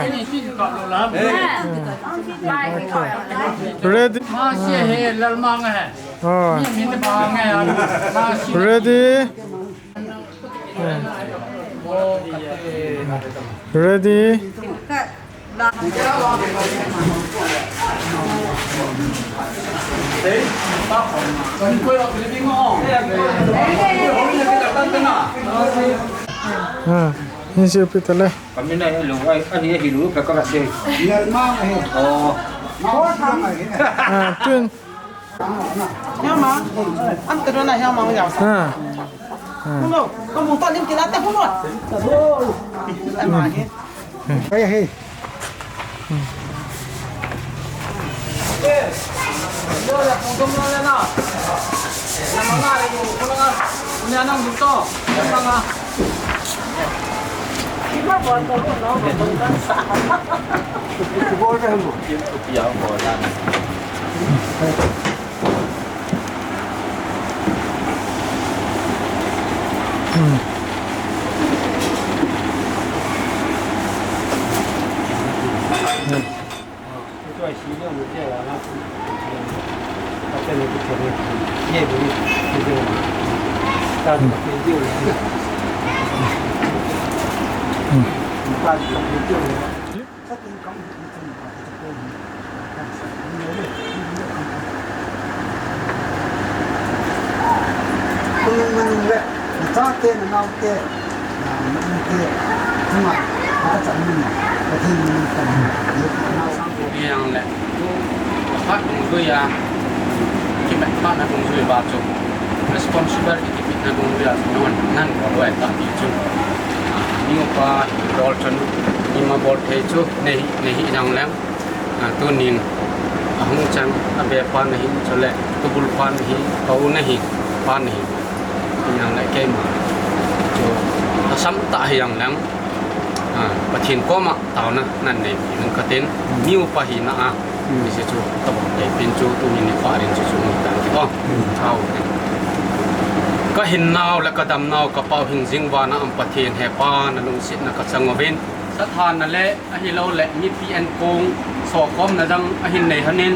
Ready? Ma se he lal mang he. Oh. Ready? Ready? Ah, ni se pi ta le. Kami na hello, ai, ani hello, ka ka se. Oh. Ah, tun. Hiamang. An tero na hiamang ya. Ha. Ha. Hello. Kamu ta lim kila te hello. Ai, hey. Kum manung le, nachate, nanaote, na, na ute, chunga, ata chan mun, Pathen min kan, ni nau sang ko. Ni ang le, tu, khat dungjuia, kimat khat na dungjuia ba chu, responsible kipehna dungjuia, non, nan ko loi ta pi chu. Ni upa, rol chun, ima bol thei chu, nei, nei hi jang leng. A, tunin ahung chang, abe pa nahin, chule tubul pa nahin, pa u nahin, pa nahin. Inang le keima chu asam tah hi ang lang. A, Pathen koma taona nan nei hi nang katin, mi upa hina a, mi se chu tabang te pin chu tunin ni pa rin chu chu tan ti ko. Thau. Ka hinnau le ka damnau ka Pau hing jing vana um Pathen, he Pa, na lungsetna ka chang uvin. Sathana le ahilou le mipi enkong sokhomna dang ahin nei hanin,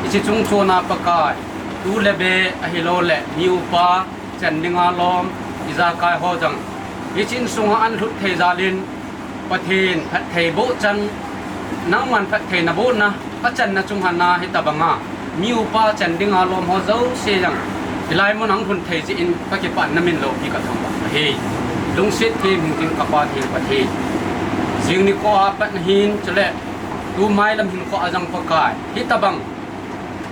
hiche chung chona Pakai, tu le be ahilou le mi upa chan dinga lom ijakai ho jang hiche insunga ahin lhut thei jalin, Pathen phatthei boh chan, nangman phatthei nabohna, achanna chung hana hitabanga mi upa chan dinga lom ho jouse jang hilai mun ahung lhun thei jeh in ka kipana min loupi ka thangvah ahi. Lungset theng hing ding ka Pa theng Pathen. Jing nikho a pat nahin, chule tu mailam hinkho a jang Pakai, hitabang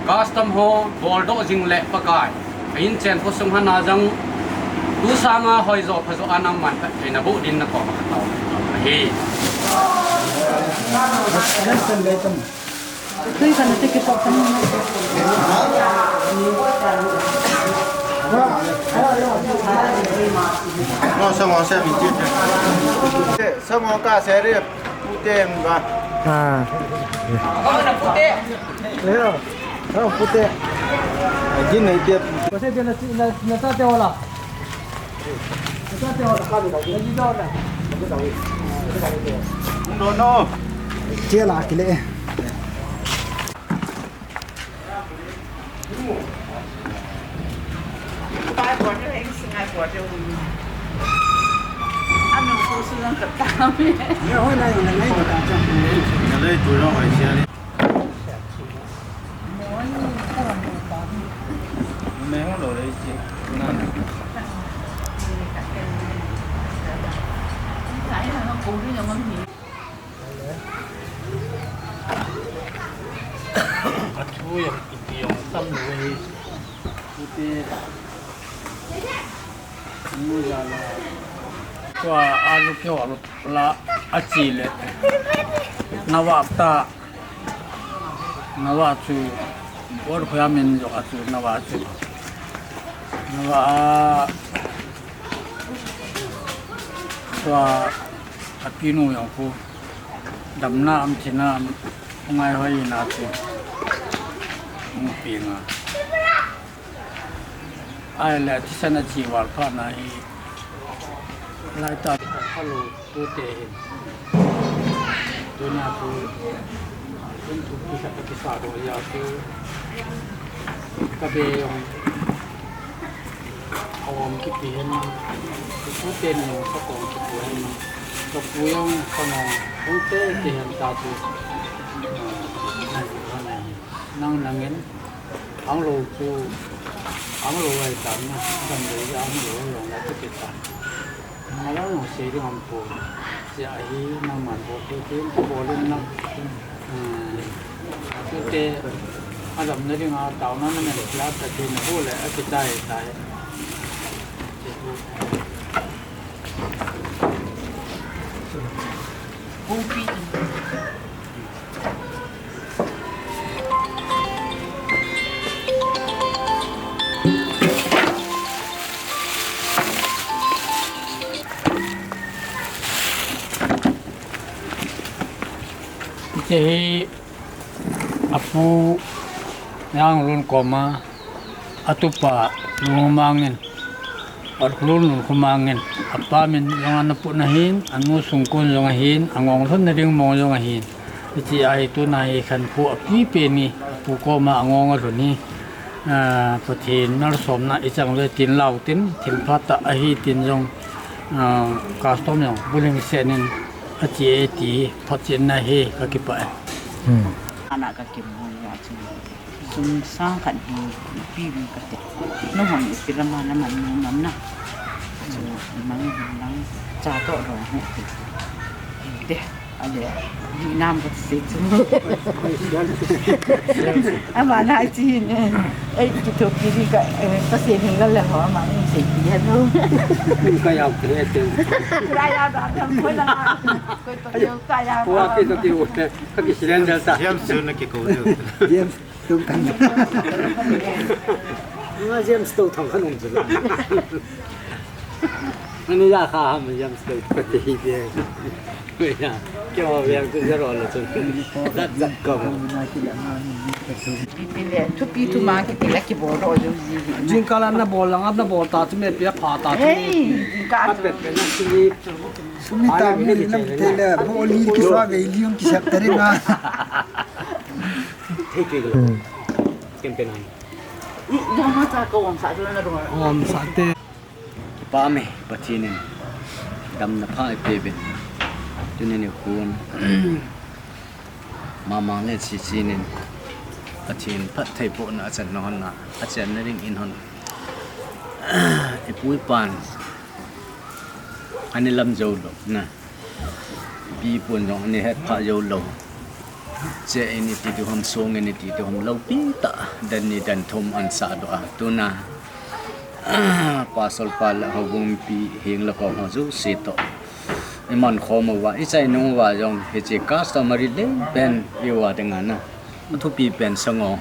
custom ho boldoh jing le Pakai, a inchen khosung hana jang tu sanga hoijo phajo a nangman phatthei naboh din nakoma ka tao ahi. Sango se mi ti. Sango ka se ri pute ba. Ah. Leo. Sango pute. Jin nei te. Ko se dia na na na ta te wala. Na ta te wala ka ni da. Na ji da wala. No, no. Chia la kile. Athu jong ipi jong tam lou ahi. Tua alu kihol la achi le. Nava ta. Nava chu. Bor khoya min jong achu nava chu. Nava a. Tua. Apinu jong khu damna am thina am ngai hoi na chu mu pi nga. Ai le thisan a chi val pha na hi lai ta kha lo tu te hin. Tu na tu kun tu ki sa ki sa do ya tu ka be jong. Awm kipi hen, ka pu ten nung ka kong kipu hen, ka pu jong ka nung, hung te te hen ta chu, ah, nang, nang, nang nangin, ang lo chu, ang lo ai ta na, dam lo ja ang lo lo na chu kita. Nang lo nung sei ding am pu, sia hi nang man bo tu tin, tu bo lin nang. Hmm. Tute, a damna dinga taona na men pla ta tin, bu le a kitai tai. Kongpi. Hiche hi apu Nang Lun koma, atupa Lungmang in, Lun Lun Khumang in, apa min jong ana put na hin, anu sungkun jong ahin, angong lhon na ding mong jong ahin. Hiche ahi tuna hi khankho apipen hi, apu koma angong alhun hi. Ah, Pathen malsomna ichang uve tin lau tin, thilpha tah ahi tin jong, ah, custom jong, bulim sen in, Ati e ti, phatchenna hi ka kipah e. Hmm. Ana ka kimu ya chu. Sum sang khat hi pi pi ka te. No hon ipi lama na man nu nam na. Chu mang lang cha to ro he ti. Te, ale, di nam ka se chu. Ama na chi ne. Ei, ki to ki di ka, eh, ka se hin la la ho, ama ni se ki ha no. Ka yau te te. Ka yau da, da, ko la. Ko to yo ka yau. Ko a pe to ki u te. Ka ki silen del ta. James chu na ki ko de. James, tung kan. Nga James to thang kan um chu. Ani ya kha ham James to ka te hi de. Kya, kya ho yang tu zero le tu. Zat zat ko. Ipi le, thupi thuma kiti la kibol ro jo ji ji. Jingkah la na bol lang, na bol ta chu me pia pha ta chu. Hey, jingkah chu. Apet pe na sini. Sumi ta mi ni nam te le, bo li ki swa ve li ki sep ta ri nga. Thei thei lo. Hmm. Ken pe nai. Ni, ni ma cha ko om sa chu na ro. Om sa te. Kipah e, Pathen in damna pha eipeh uvin. Tuni nikho in Mamang le Chichi in Pathen phattheibohna achan na hon a, achenna ding in hon. Ipu ipan ani lam jou lou na. Ipi pun jong ani het pha jou lou. Che in iti ti hom, song in iti ti hom, loupi tah, dan ni dan thum an sah doh a. Tuna, pastor pa le houbung mipi heng le kom ho jouse toh i man khom uva, i chai nung uva jong hiche customary leng pen i uva ding a na. Athupi pen sango.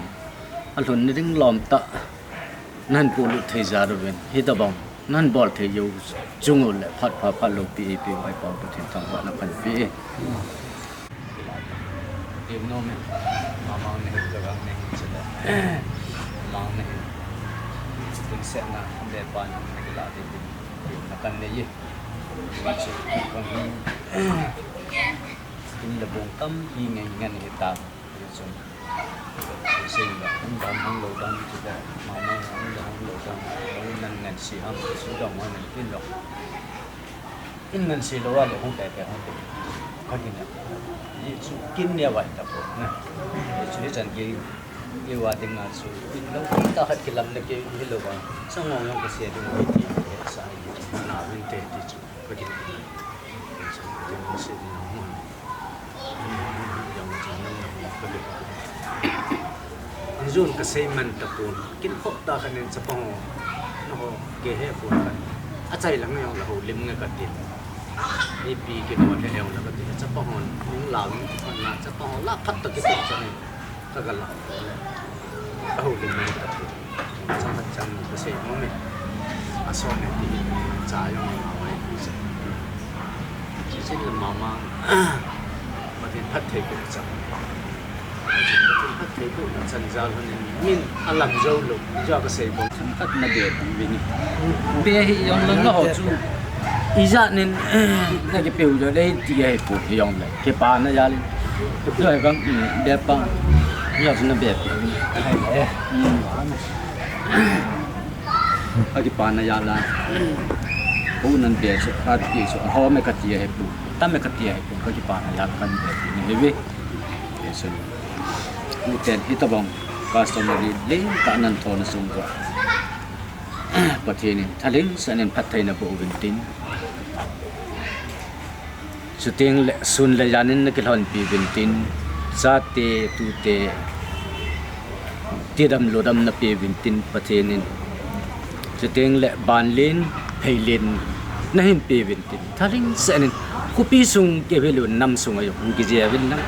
Alhun na ding lom tah. Nan polut thei jat uvin, hitobang nan bol thei jou chung u le phat pha phat loupi eipeh u Hepa Pathen thangvahna kahin pe e. Tem nom e, Mamang na hin, Jagang na hin, chule Mang na hin. Dingsetna, le pan na kilah ding, temna kan nei e. Hichu, kong hi, in le bong tampi ngen ngen hita. Hichun, sei la, hung dam hung lou dam, chule, Mamang hung dam hung lou dam, hung nan ngan si ham, su dam hung nan kin lou. In ngan si lou a le hung te te hung te. Ka kin a. Hichu kin ne vai ta ko, na. Hichu hichan ki, i uva ding a chu, in lou, ta khat kilam le ki, hilou va. Sango jong ka se ding, hi ti, sa, hi ti, na, vin te, ti chu. Ka kin. An jun ka sei man tapon, kin kho ta khan in chapa ho, na ho, ke he ko khan. Achai lang jong la ho lim nge ka tin. Ipi kin ho the jong la ka tin. Chapa ho, ning la ning ko khan na, chapa ho la phat ta ki ta chan. Ka ga la. Ka ho lim nge ka tin. Chang khat chang ka sei mo me. Aso ne ti cha jong ma wai ti cha. Chichi le Mamang, Pathen phattheiboh chan. Pathen phattheibohna chan jal hon in min alam jou lou, ija ka sei bang. Chang khat na be uvin. Be hi jong lou na ho chu. Ijat nin, na kipeu jo le ti ahi pu hi jong le. Kipana jal in. Joi bang, be pa. Ija chu na be pi. Hmm. Akipana jal a. Pu nan be chu, khat pi chu, ho me kati ahi pu. Ta me kati ahi pu, kakipana jal kan be pi ni hi ve. Be chu. Ni ten hitobang customary leng tah nan thona sung ko. Pathen in, thalheng sah in phattheina boh uvin tin. Chuteng le sun le jan in na kilhonpi uvin tin, chate, tute, tidam lodam na pe uvin tin Pathen in. Chuteng le banlen, pheilen na hin pe uvin tin. Thalheng sah in, khopi sung kei hilou nam sung a jong hung kijia uvin lang.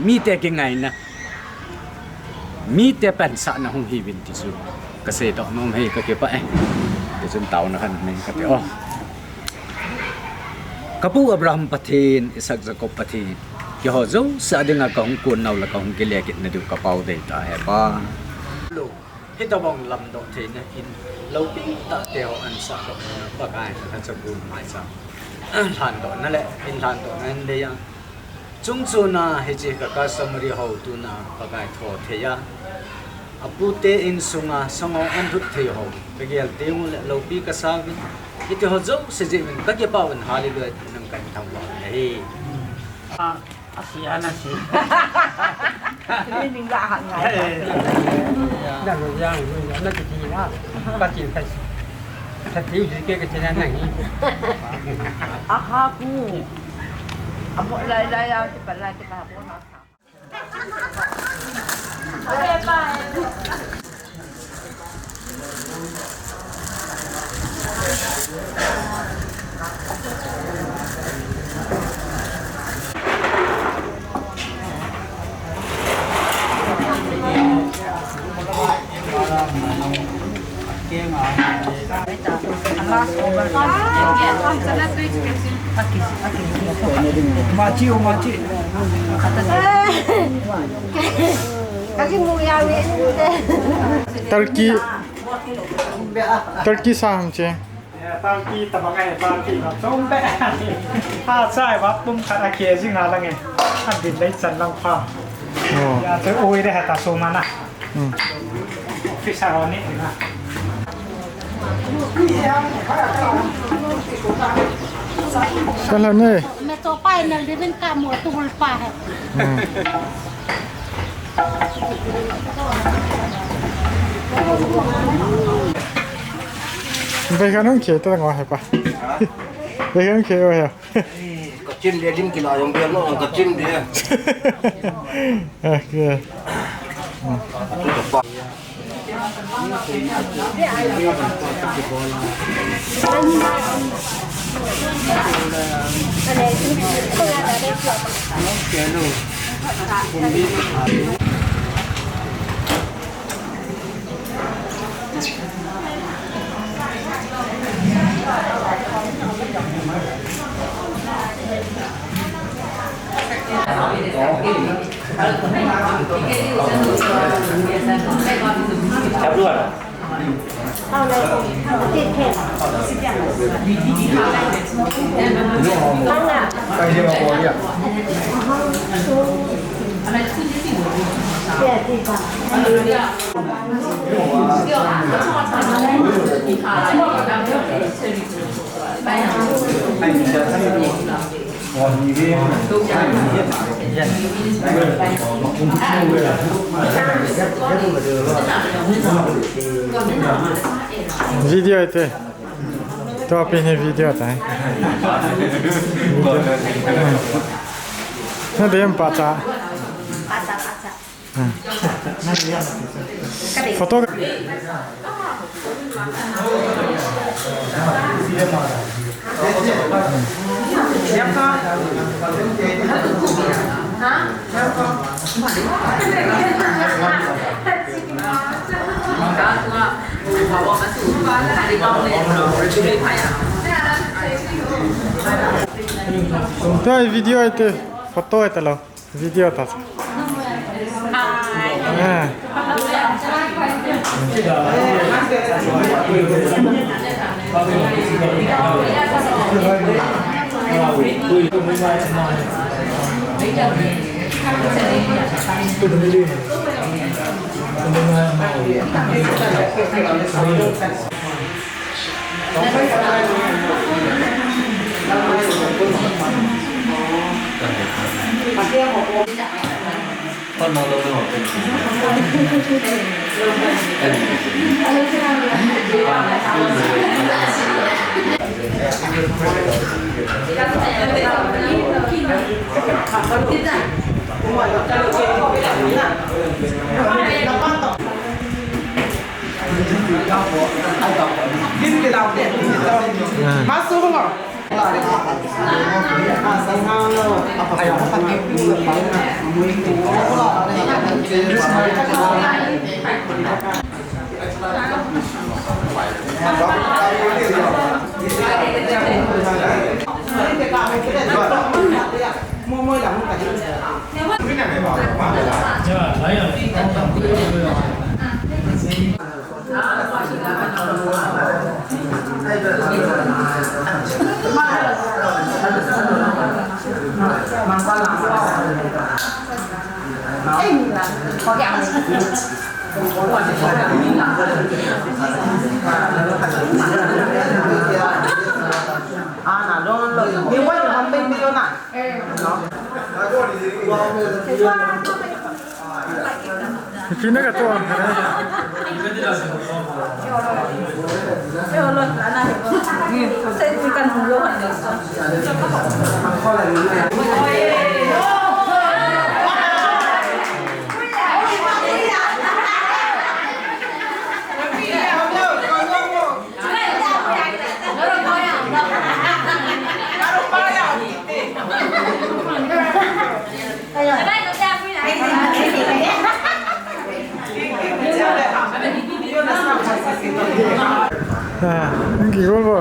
Mite kingaina. Mite pansahna hung hi uvin ti chu. Ka seidoh nom e, ka kipah e. Ti chun taona khat nei kati o. Ka pu Abraham Pathen, Isaac Jacob Pathen, keiho jouse a dinga ka hung kon nau le ka hung kile kit na diu ka pao dei ta he Pa. Lou, hitobang lamdoh theina in loupi tah te ho ansah doh na Pakai ka cha gun mai cha. Lhandoh na le, in lhandoh na in le yang. Chung chuna hiche ka customary ho tuna Pakai tho thei a. Apute insunga sango an thut thei ho. Ka gel teng u le loupi ka sa uvin. Hiti ho jouse jeh uvin ka kipah uvin, hallelujah, nang kan thangvah e. Eh. Ah, asi, ana si. Ini ningga hang ngai. Eh. Na lo yang, na ti ti na. Ka ti ka si. Ka ti ji ke ke ti na na hi. Aha ku. Amo lai lai ya ti pa lai ti pa po na. Machi o machi. Turkey, Turkey sa ham che. Turkey tabang ai, Turkey na chom be. Ha chai ba pum khat a K G nga lang e. A din lei chan lang pha. Oh. Ya, tu ui de ha ta so mana. Hmm. Office a ni na. Sala ne. Me to pai na living ka mo tu hul pa hai. Hmm. Ve ka nung khe ta ngo hai pa. Ve ka nung khe o hai. Kachim dia, dim kila jong dia, no, kachim dia. Okay. Video ite. Tua pen hi video tai. Video. Na dem pa cha. Photo. Tua video ite, photo ite lo. Video ta. Hi. Ah. Pina ka to. Ah, ngi bo.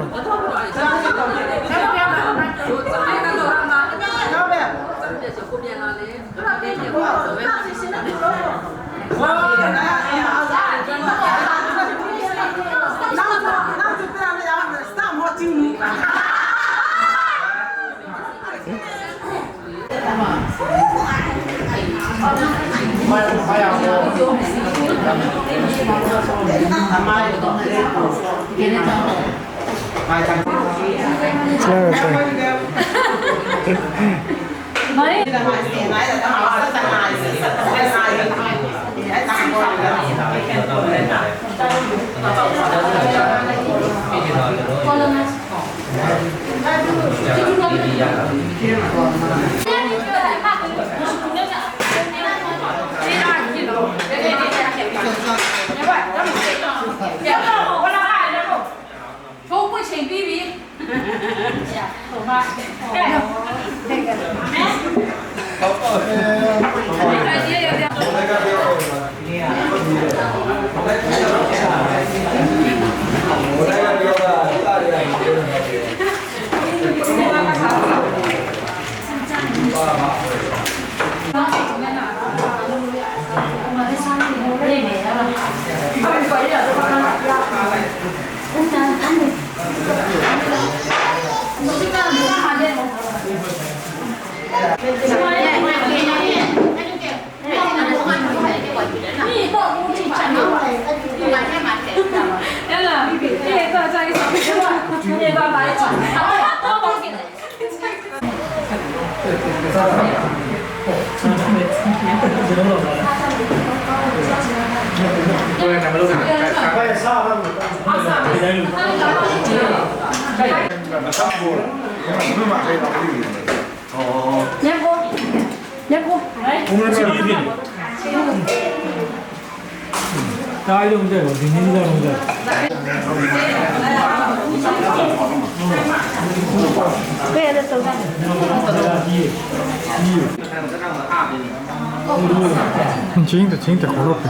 Ching ta, ching ta, kholo pe.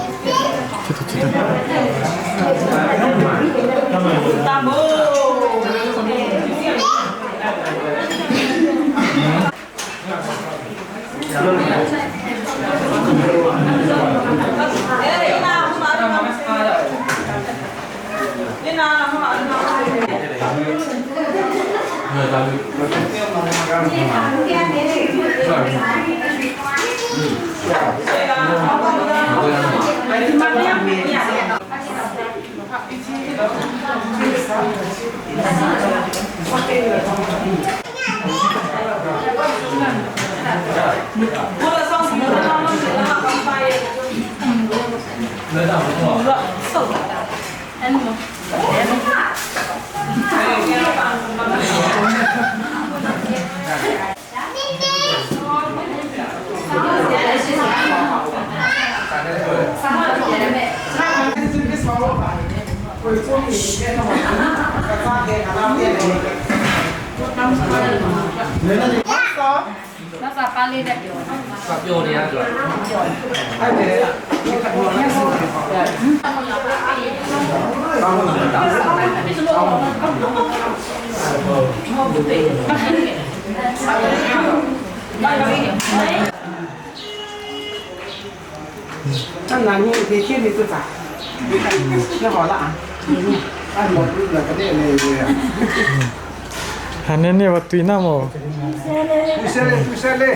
Chita, chita. Hane ne wa tui na mo. Tui se le, tui se le.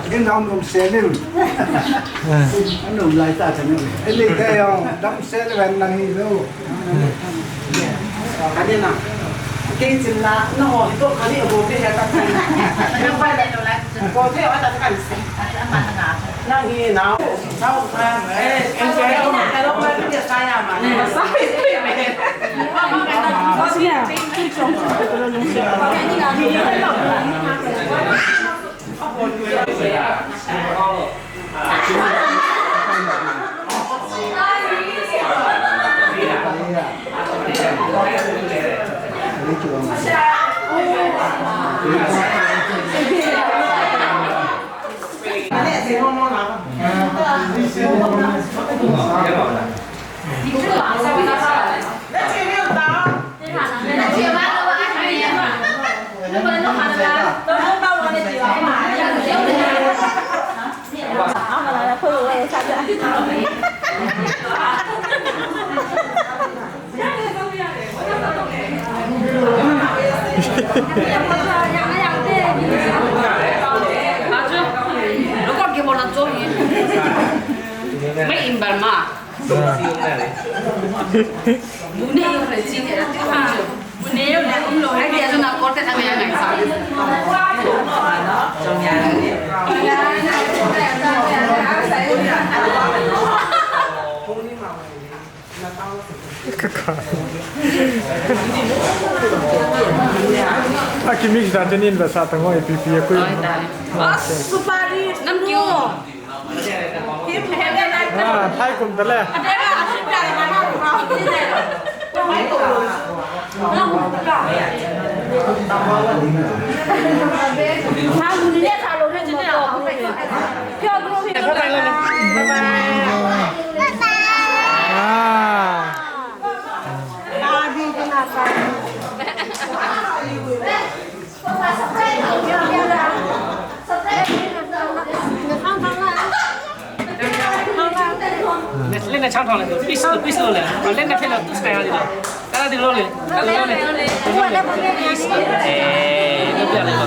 Kin dam dam se le. An dam lai ta se le. Ele ke yo, dam se le wan na ni lo. Hane na. Kei chin la, na ho hi to kha ni a go te ya ta. Go te ya ta ka ni se. Nang hi nau. Sao ka. Eh, eh, eh, sa ya ma. Sa ya. Mai in bar ma. Bune yo le chi ke tu ha. Bune yo le um lo. Ai dia tu na ko te na me ya ngai sa. Ka ka. A ki mix dan te nin ba sa ta ngoi pi pi a kui. Ai ta. Supari. Nam kyo. Ah, thai kum ta le. Ah. Lena chang thong le, please, please lo le. Lena phela tu sky ha di lo. Kala di lo le. Kala di lo le. Please. Eh, lo pia le lo.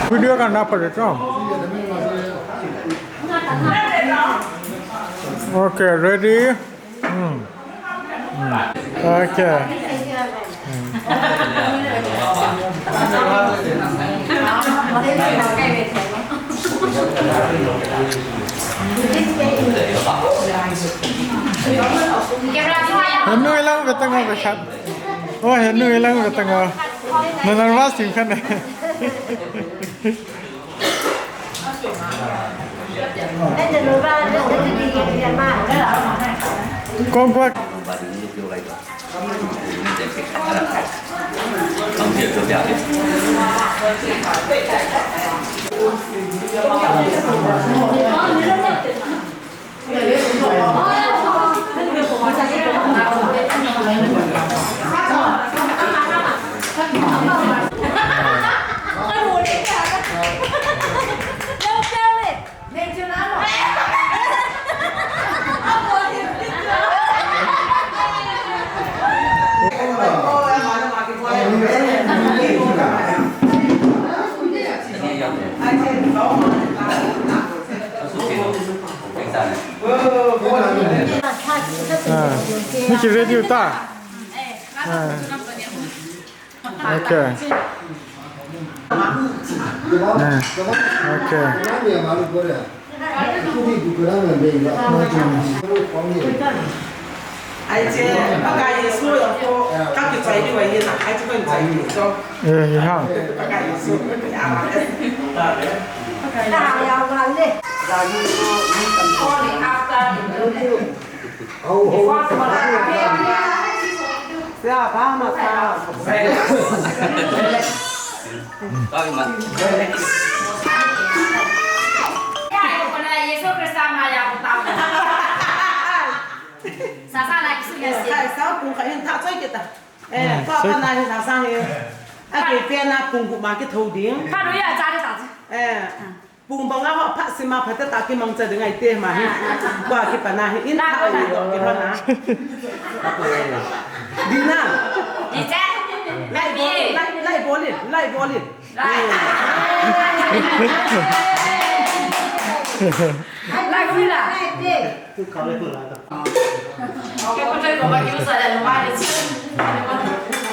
Video kan apa tu? Okay, ready? Hmm. Hmm. Okay. Hmm. Henu ilang betang o besat. Oh, henu ilang betang o. Nanar mas tingkan. Kong kuat. Ah, ni ki ready ta? Ah. Okay. Ah. Okay. Ai che, Pakai Jesu yo ko, ka kichai ni wa ye na, ai che ko chai ni cho. Eh, ya. Pakai Jesu. Ya, ya, wa le. Only after. Sasa na kisu ya si. Sa, sa, kung kain ta, sa kita. Eh, pa, pa na ni sasa ni. Ake pe na kung kuma ke thodi. Ka do ya cha de sa. Eh. Pung banga ho phat sima phat ta kimangcha ding ahi te ma hi. Kwa kipana hi in tha ai lo ki hona. Dina. Di che. Lai bol, lai, lai bol in, lai bol in. Lai. Lai bol la. Tu kau le tu la. Ke ko te ko ma ki sa la ma ni.